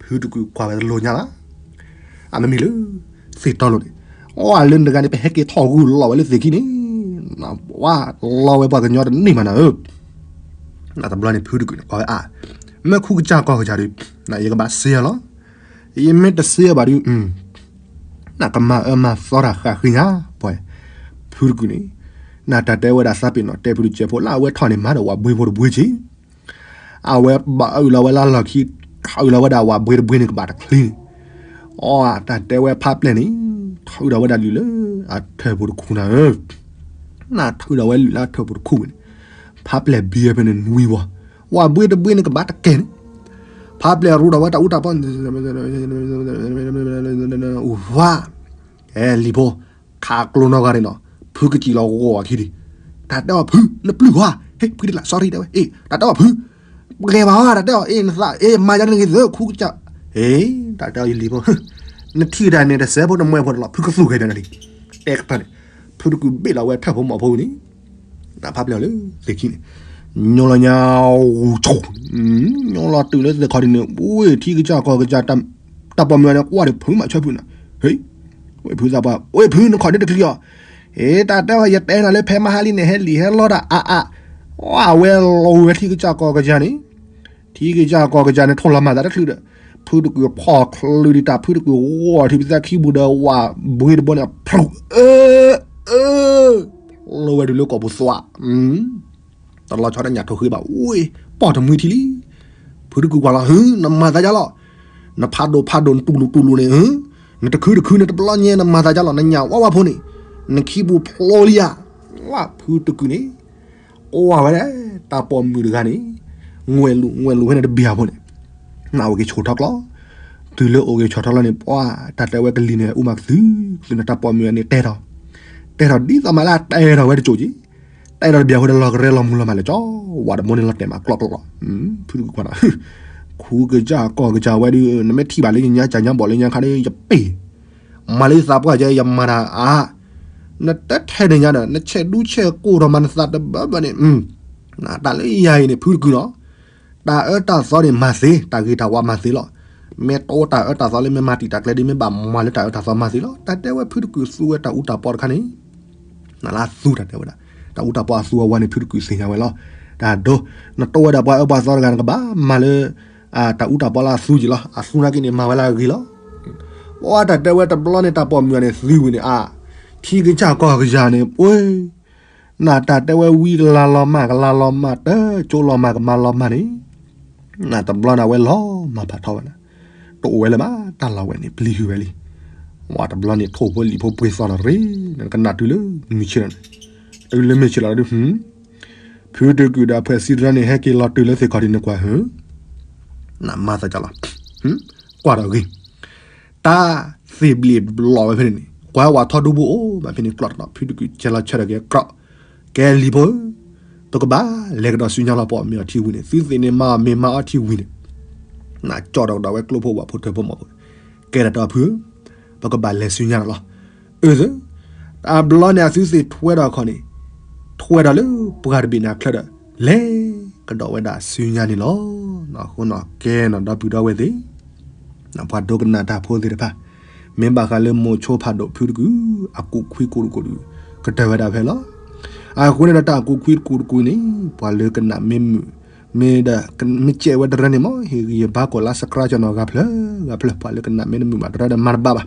ဖုတကုာ်ကွၢ်ဝဲတလိၤညါဘၣ် အမ့မ့ၢ်လၢ သ့ၣ်တီလိၤန့ၣ် အီၣ်လၢနတဂၤန့ၣ် ပဟဲက့ၤထီၣ်ဂုာ်လီၤဝဲလၢသ့ၣ်ခံန့ၣ် ဝါလီၤဝဲပှၤကညီတန့ၢ်မးနၤဧၢ နတဘျီန့ၣ် ဖုတကုာ်န့ၣ် ကွၢ်ဝဲအါ မ့ၢ်ခူကစၢ်ကီၢ်ကစၢ်ဒီး နယကဘၣ်စ့အီၤလီၤ ယမ့ၢ်တစ့အီၤဘၣ်ဒီး နကမၤအၢမၤသီတၢ်ဃာ်ဃံညါ ပှၤ ဖုတကုာ်န့ၣ် နတၢ်တဲဝဲဒၣ်သးပ့ၤနီၣ်တဲဖုတကဲးဖိလၢအဝဲထီၣ်န့ၣ် မၤဒီးဝၤဘှ့ဖိတဘှ့က့ၤ အဝဲဘၣ်အုၣ်လီၤဝဲလၢလီၢ်ခံ ထီၣ်အုၣ်လီၤဝဲဒၣ်ဝၤဘှ့တဘှ့န့ၣ်ကဘၣ်တချံန့ၣ် အီ တၢ်တဲဝဲဖးပျဲၢ်န့ၣ် ထီၣ်အုၣ်လီၤဝဲဒၣ်လုၢ်လၢ အထၢၣ်ဖိတခူၣ်နၤဧၢ နထီၣ်အုၣ်လီၤဝဲလုၢ်လၢအထၢၣ်ဖိတခူၣ်ဝဲန့ၣ် ဖးပျဲၢ်ဘံဝဲဖဲန့ၣ်နွံဝီ ဝၤဘှ့တဘှ့န့ၣ်ကဘၣ်တကဲန့ၣ် ဖးပျဲၢ်ရူဒီးဝဲတၢ်အူတၢ်ပီ ဝါ အဲ လံၤဖိ ခးကျိနီၢ်ဂၤန့ၣ်နီၤ ဖုကစံၣ်လီၤဂီၤအခံဒံး တၢ်တဲအီၤဖု နပျုၢ်ဧါ ဟ့ ဖုဒ်လၢ sorry တဲဝဲ အ့ တၢ်တဲအီၤဖု ပှဲၤဘၣ်ဧါ တၢ်တဲအီၤ အ့ နသး အ့ မၤယါန့ၣ်ဂ့ၤသၢ ခူကစၢ် အ့ တၢ်တဲအီၤယလံၤဖိ နထံၣ်တၢ်န့ၣ် တစဲးဖိတမှဲဖိန့ၣ်လီၤ ဖုကသူၣ်ခဲဒၣ်နၤဒံး တဲကတၢၢ်န့ၣ်, ဖုတကုာ်ဘ့ၣ်လီၤဝဲထၢၣ်ဖိမီၤဖိန့ၣ်, နဖးပျဲၢ်လၢသ့ၣ်ခံန့ၣ်, ညိလီၤညါ, ဝူၤဆိ, ညိလီၤတုၤလၢသ့ၣ်ခီဒ်န့ၣ်, ဝ့ၢ်ထံကစၢ်ကီၢ်ကစၢ်, တၢ်ပိာ်မုၣ်န့ၣ် ကွၢ်ဒီးဖုမးဆၢဖုနၤ, ဟ့, ဝ့ၢ်ဖုသးပှၢ်, ဝ့ၢ်ဖုနခီၣ်ဒ့တချံအီၤ, ဟ့ တၢ်တဲဝဲ ယတဲနၤလၢဖဲမဟါလံန့ၣ် ဟဲလံာ်ဟဲလီတၢ်အါအါ, ဝဲလီၤဝဲထံကစၢ်ကီၢ်ကစၢ်န့ၣ်, ထံကစၢ်ကီၢ်ကစၢ်န့ၣ် ထိၣ်လီၤမၤသးတချုးဒီး, ဖုတကုာ်ဖီၣ်ချုးဒံးတၢ် ဖုတကုာ်ဂီၤထံပသးခံပူၤဒီး ဝးဘှ့တဘိန့ၣ် ဖျိ, အၢ, အၢ, ဖျိဝဲဒုးလၢကီၢ်ပူၤသွး, တလီၤဆီတညၣ်ထိၣ်ဃ့ဘၣ်, ဝ့ၢ်, ပီၢ်တမှံထံလံ, ဖုတကုာ်ကွၢ်လီၤ, ဟု နမၤသးယါလီၤ, နဖးဒိၣ်ဖးဒိၣ် နတူၢ်လိာ်တူၢ်လိာ်န့ၣ်, နတခုတခုန့ၣ် တဘျီညါ နမၤသးယါလီၤ, နညၣ်ဝါဝါဖိန့ၣ်, နခံပူၤဖျိလံဧါ, ဝဲဖုတကုာ်န့ၣ် ကွၢ်ဝဲဒၣ် တၢ်ပိာ်မုၣ်တဂၤန့ၣ်, ငွဲၣ်လူၤ ငွဲၣ်လူၤဖဲန့ၣ်တဘ့ၣ်အဖိန့ၣ်, နအိၣ်က့ၤဆိးထီၣ်ကျီ, တုၤလၢအိၣ်က့ၤဆိးထီၣ်လီၤန့ၣ် ပှၤ တၢ်တဲဝဲကလံၤန့ၣ် အူမၤကသု, သုနတၢ်ပိာ်မုၣ်န့ၣ်တဲထီၣ်, တဲထီၣ်ဒ်သိးမးလၢတဲထီၣ်ဝဲတစိၢ်က့ၤ, တဲထီၣ်တဘ့ၣ်အဖိဒီးလီၤကရဲလီၤမူလီၤမးလဲၤကၠီ, ဝးတဘိန့ၣ်လီၤတဲာ်မးကျီကျီကျီ, ဖုတကုာ်ကွၢ်လီၤ, ခူကစၢ်ကီၢ်ကစၢ်ဝဲဒုး နမ့ၢ်ထံၣ်ဘၣ်လၢညါကၢ်ညါဘီၣ်လၢညါခါဒီး ယပ့ၢ် မၤလၢယသးပှၢ်ကဲ ယမၤတၢ်အါ, နတထဲန့ၣ်ညါဒီး နဆဲးဒူဆဲးကိၢ်ထီၣ်မးနသးတဘၢဘၢန့ၣ်, တၢ်လၢယၤအံၤန့ၣ် ဖုတကုာ်လီၤ, တၢ်အၢတၢ်သီန့ၣ်မၤသ့, တၢ်ဂ့ၤတၢ်ဝါမၤသ့လီၤ, မ့ၢ်တအိၣ်တၢ်အၢတၢ်သီလၢမ့ၢ်မၤတံာ်တာ်ကျဲဒီး မ့ၢ်ဘၣ်မၤလၢတၢ်အၢတၢ်သီမၤသ့လီၤ, တၢ်တဲဝဲဖုတကုာ်သူဝဲတၢ်အူတၢ်ပီတခါန့ၣ် နလၢအသူတၢ်တဲဝဲဒၣ်, တၢ်အူတၢ်ပီအသူအဝါန့ၣ် ဖုတကုာ်သ့ၣ်ညါဝဲလီၤ, တၢ်ဒိ, နတိၢ်ဝဲဒၣ်ပှၤအၢပှၤသီတဂၤ နကဘၣ်မၤလၢ တၢ်အူတၢ်ပီလၢအသူက့ၤလီၤ, အသူနာ်က့န့ၣ် မၤဝဲလၢအဂ့ၤလီၤ, ပှၤတၢ်တဲဝဲတဘျီန့ၣ် တၢ်ပိာ်မုၣ်န့ၣ် သံဝံၤန့ၣ်အါ, ထံကစၢ်ကီၢ်ကစၢ်န့ၣ် ပှ့ၤ နတၢ်တဲဝဲဝံကလၤလီၤမၢ် ကလၤလီၤမၢ် တကၠိလီၤမၢ် ကမၤလီၤမၢ်န့ၣ်, နတဘျီန့ၣ် အဝဲလီၤမၢ်ဖးထီဝဲလၢ, တအိၣ်ဝဲလၢၤဘၣ် တၢ်လီၢ်ဝဲန့ၣ် ပျံၤဟုၣ်ဝဲလံ, ဝဲတဘျီန့ၣ် ထိၣ်ဖိလံာ်ဖိပှ့ၤသီၣ်လီၤရ့, နကနၣ်တုၤလၢမုၢ်ဆ့ၣ်လီၤန့ၣ်, တုၤလၢမုၢ်ဆ့ၣ်လီၤဒီး ဖုတကုာ်ဒီးအဖှဲးစံတရၢန့ၣ် ဟဲက့ၤလီၤတုၤလၢသ့ၣ်ခီဒ်န့ၣ်ကွၢ်ဟု, နမၤသးကလီၤ, ကွၢ်ဒီးဂ့ၤ တၢ်သ့ၣ်ဘျ့ၣ်ဘျီၣ်ဝဲဖဲန့ၣ်န့ၣ် ကွၢ်ဝဲထီဒူဘိအိၣ်ဘၣ်ဖဲန့ၣ် ကျီၢ်တနီၤ ဖုတကုာ်ကဲလီၤဆၢထၢၣ်က့ၤ ကြီၢ်, ကဲလံာ်ဖိဧၢ, ပကဘၣ်လဲၤကဒီးဆူညါလီၤ ပိာ်မုၣ်အီထံဝံၤန့ၣ် သုသ့ၣ်န့ၣ်မၤအီၤမ့ၢ်မၤအီထံဝံၤန့ၣ်, နကၠီၣ်ဒီးကဒီးဝဲကျိဖိဝၣ်ဖိထၢဖိမီၤဖိ, ကဲဒၣ်တၢ်ဖုဧၢ, ပကဘၣ်လဲၤဆူညါလီၤ, အၢသၢ တဘျီန့ၣ် အသုသ့ၣ်ထွဲဒီးခီန့ၣ်, ထွဲဒီးလၢပှၢ်တဘ့ၣ်န့ၣ်အချၢဒီး လဲၤကဒီးဝဲဒၣ်ဆူညါန့ၣ်လီၤ. အဃိန့ၣ်ကဲနီၢ်ဒီပုၢ်ဒီဝဲၢ်သ့ၣ်, ပှၤဒိကနၣ်တၢ်ဖိသ့ၣ်တဖၣ်, မ့ၢ်ဘၣ်ဃးလၢမိၤဆိဖးဒိၣ်ဖုတကုာ် အကူးခွံကူးတကူာ်ဒုး ကတၢၢ်ဝဲဒၣ်ဖဲလီၤ. အဃိန့ၣ်ဒီးတၢ်အကူးခွံတကူာ်တကူာ်န့ၣ် ပှၤလၢကနၣ်မ့ၢ်မုာ်, မ့ၢ်ဒီး မ့ၢ်ကဲဝဲတရၢန့ၣ်မ့ၢ် ဟ့ၣ်ဂံၢ်ဟ့ၣ်ဘါကိးလါ subscribe ကၠီနီၤ ဂၤဖျၢၣ်ဂၤဖျၢၣ်, ပှၤလၢကနၣ်မ့ၢ်တမုာ်ဘၣ်တရၢဒီးမၤတဘၣ်ဘၣ်,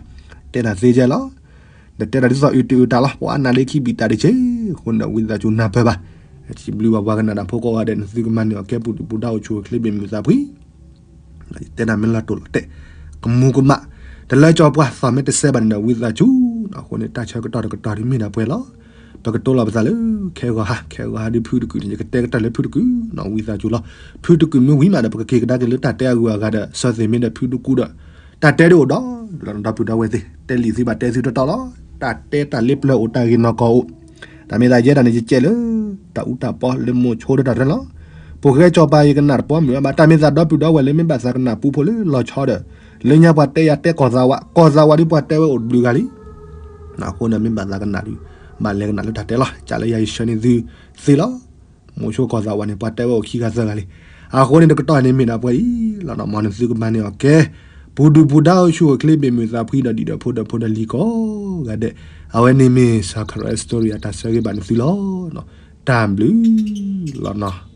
တဲတၢ်သ့ကဲလီၤ. ဒီးတဲတၢ်ဒ်သိးအုၣ်တ့ၢ်အုၣ်တၢ်လီၤ, ပှၤအါနၢ်လၢခံဘံၣ်တၢ်တက့ၢ်. အဃိန့ၣ်ဒီးဝံသးစူၤနၢ်ပၢၢ်ဘၣ်, စံးဘျုးဘၣ်ပှၤကနၣ်တၢ်ဖိကိးဂၤဒဲး နသုကမၤန့ၢ်အီၤကဲပူၤဒုၣ်ပူၤဒါအိၣ်ဆူၣ်အိၣ်ချ့ဘ့ၣ်မုာ်သးဖှံ တဲတၢ်မ့ၢ်လၢတိၢ်လီၤတဲာ်, ကမူကမၣ်, တလၢကၠီပှၤသီၣ်မ့ၢ်တစဲးဘၣ်န့ၣ်ဒီးဝံသးစူၤ, အဃိန့ၣ် တၢ်ဆၢကတီၢ်တကတီၢ်ဒ်မ့ၢ်ဒၣ်ပှဲၤလီၤ. ပကတိၤလီၤပသးလၢ ခဲဂီၤဟါ, ခဲဂီၤဟါဒ်ဖုတကုာ်န့ၣ် ယကတဲကတၢၢ်လၢဖုတကုာ်နီၤ ဝံသးစူၤလီၤ. ဖုတကုာ်မ့ၢ်ဝံၤမးဒီး ပကက့ၤကဒါက့ၤလၢတၢ်တဲအဂုၤအဂၤဒီး စီၤသ့ၣ်မ့ၢ်ဒီးဖုတကုာ်ဒီး တၢ်တဲဒ်အိၣ်ဒီး ဒီပုၢ်ဒီဝဲၢ်သ့ၣ်, တဲလံာ်သုဘၣ်တဲသုတီတီလီၤ. တၢ်တဲတၢ်လ့ပျၢၤအိၣ် တၢ်ဂ့ၢ်နီၢ်ကီၢ်အိၣ်, တၢ်မ့ၢ်သးယဲဒၣ်န့ၣ် ယကဲလၢ တၢ်အူတၢ်ပီလၢမိၤဆိဒီးတၢ်တရၢလီၤ. ပဃဲကၠီပၤ ယကနၣ်တပီမုာ်အါဘၣ်, တၢ်မ့ၢ်သးဒီပုၢ်ဒီဝဲၢ်လၢမ့ၢ်ဘၣ်သးကနၣ်ပူဖိလၢလီၤဆီဒီး လၢညါပှၤတဲယၤတဲကီၢ်သးဝး, ကီၢ်သးဝးဒ်ပှၤတဲဝဲအိၣ်တဘျုးဂၤလံ. အဃိန့ၣ်မ့ၢ်ဘၣ်သးကနၣ်ဒုး ဘၣ်လဲၤကနၣ်လၢတၢ်တဲလီၤ. ကးလၢယၤယဆၢန့ၢ်သုသ့လီၤ. မိၤဆိကီၢ်သးဝးန့ၣ် ပှၤတဲဝဲအိၣ်ခံဂၤသၢဂၤလံ. အဃိန့ၣ်တကတီၢ်န့ၣ်မ့ၢ်ဒၣ်ပှဲၤအံၤလီၤနီၤ, မ်နသုကမၤန့ၢ်အီၤကဲ ပူၤဒုၣ်ပူၤဒါအိၣ်ဆူၣ်အိၣ်ချ့ဘ့ၣ်မုာ်သးဖှံဒီး ဒံၣ်ဒီးဖိဒီးဖိဒီးလံၤကိးဂၤဒဲး, အဝဲန့ၣ်မ့ၢ် Sacred Story အတၢ်ဆၢဂ့ၤဘၣ်နသုလီၤ. တၢ်ဘျုးလီၤနီၤ.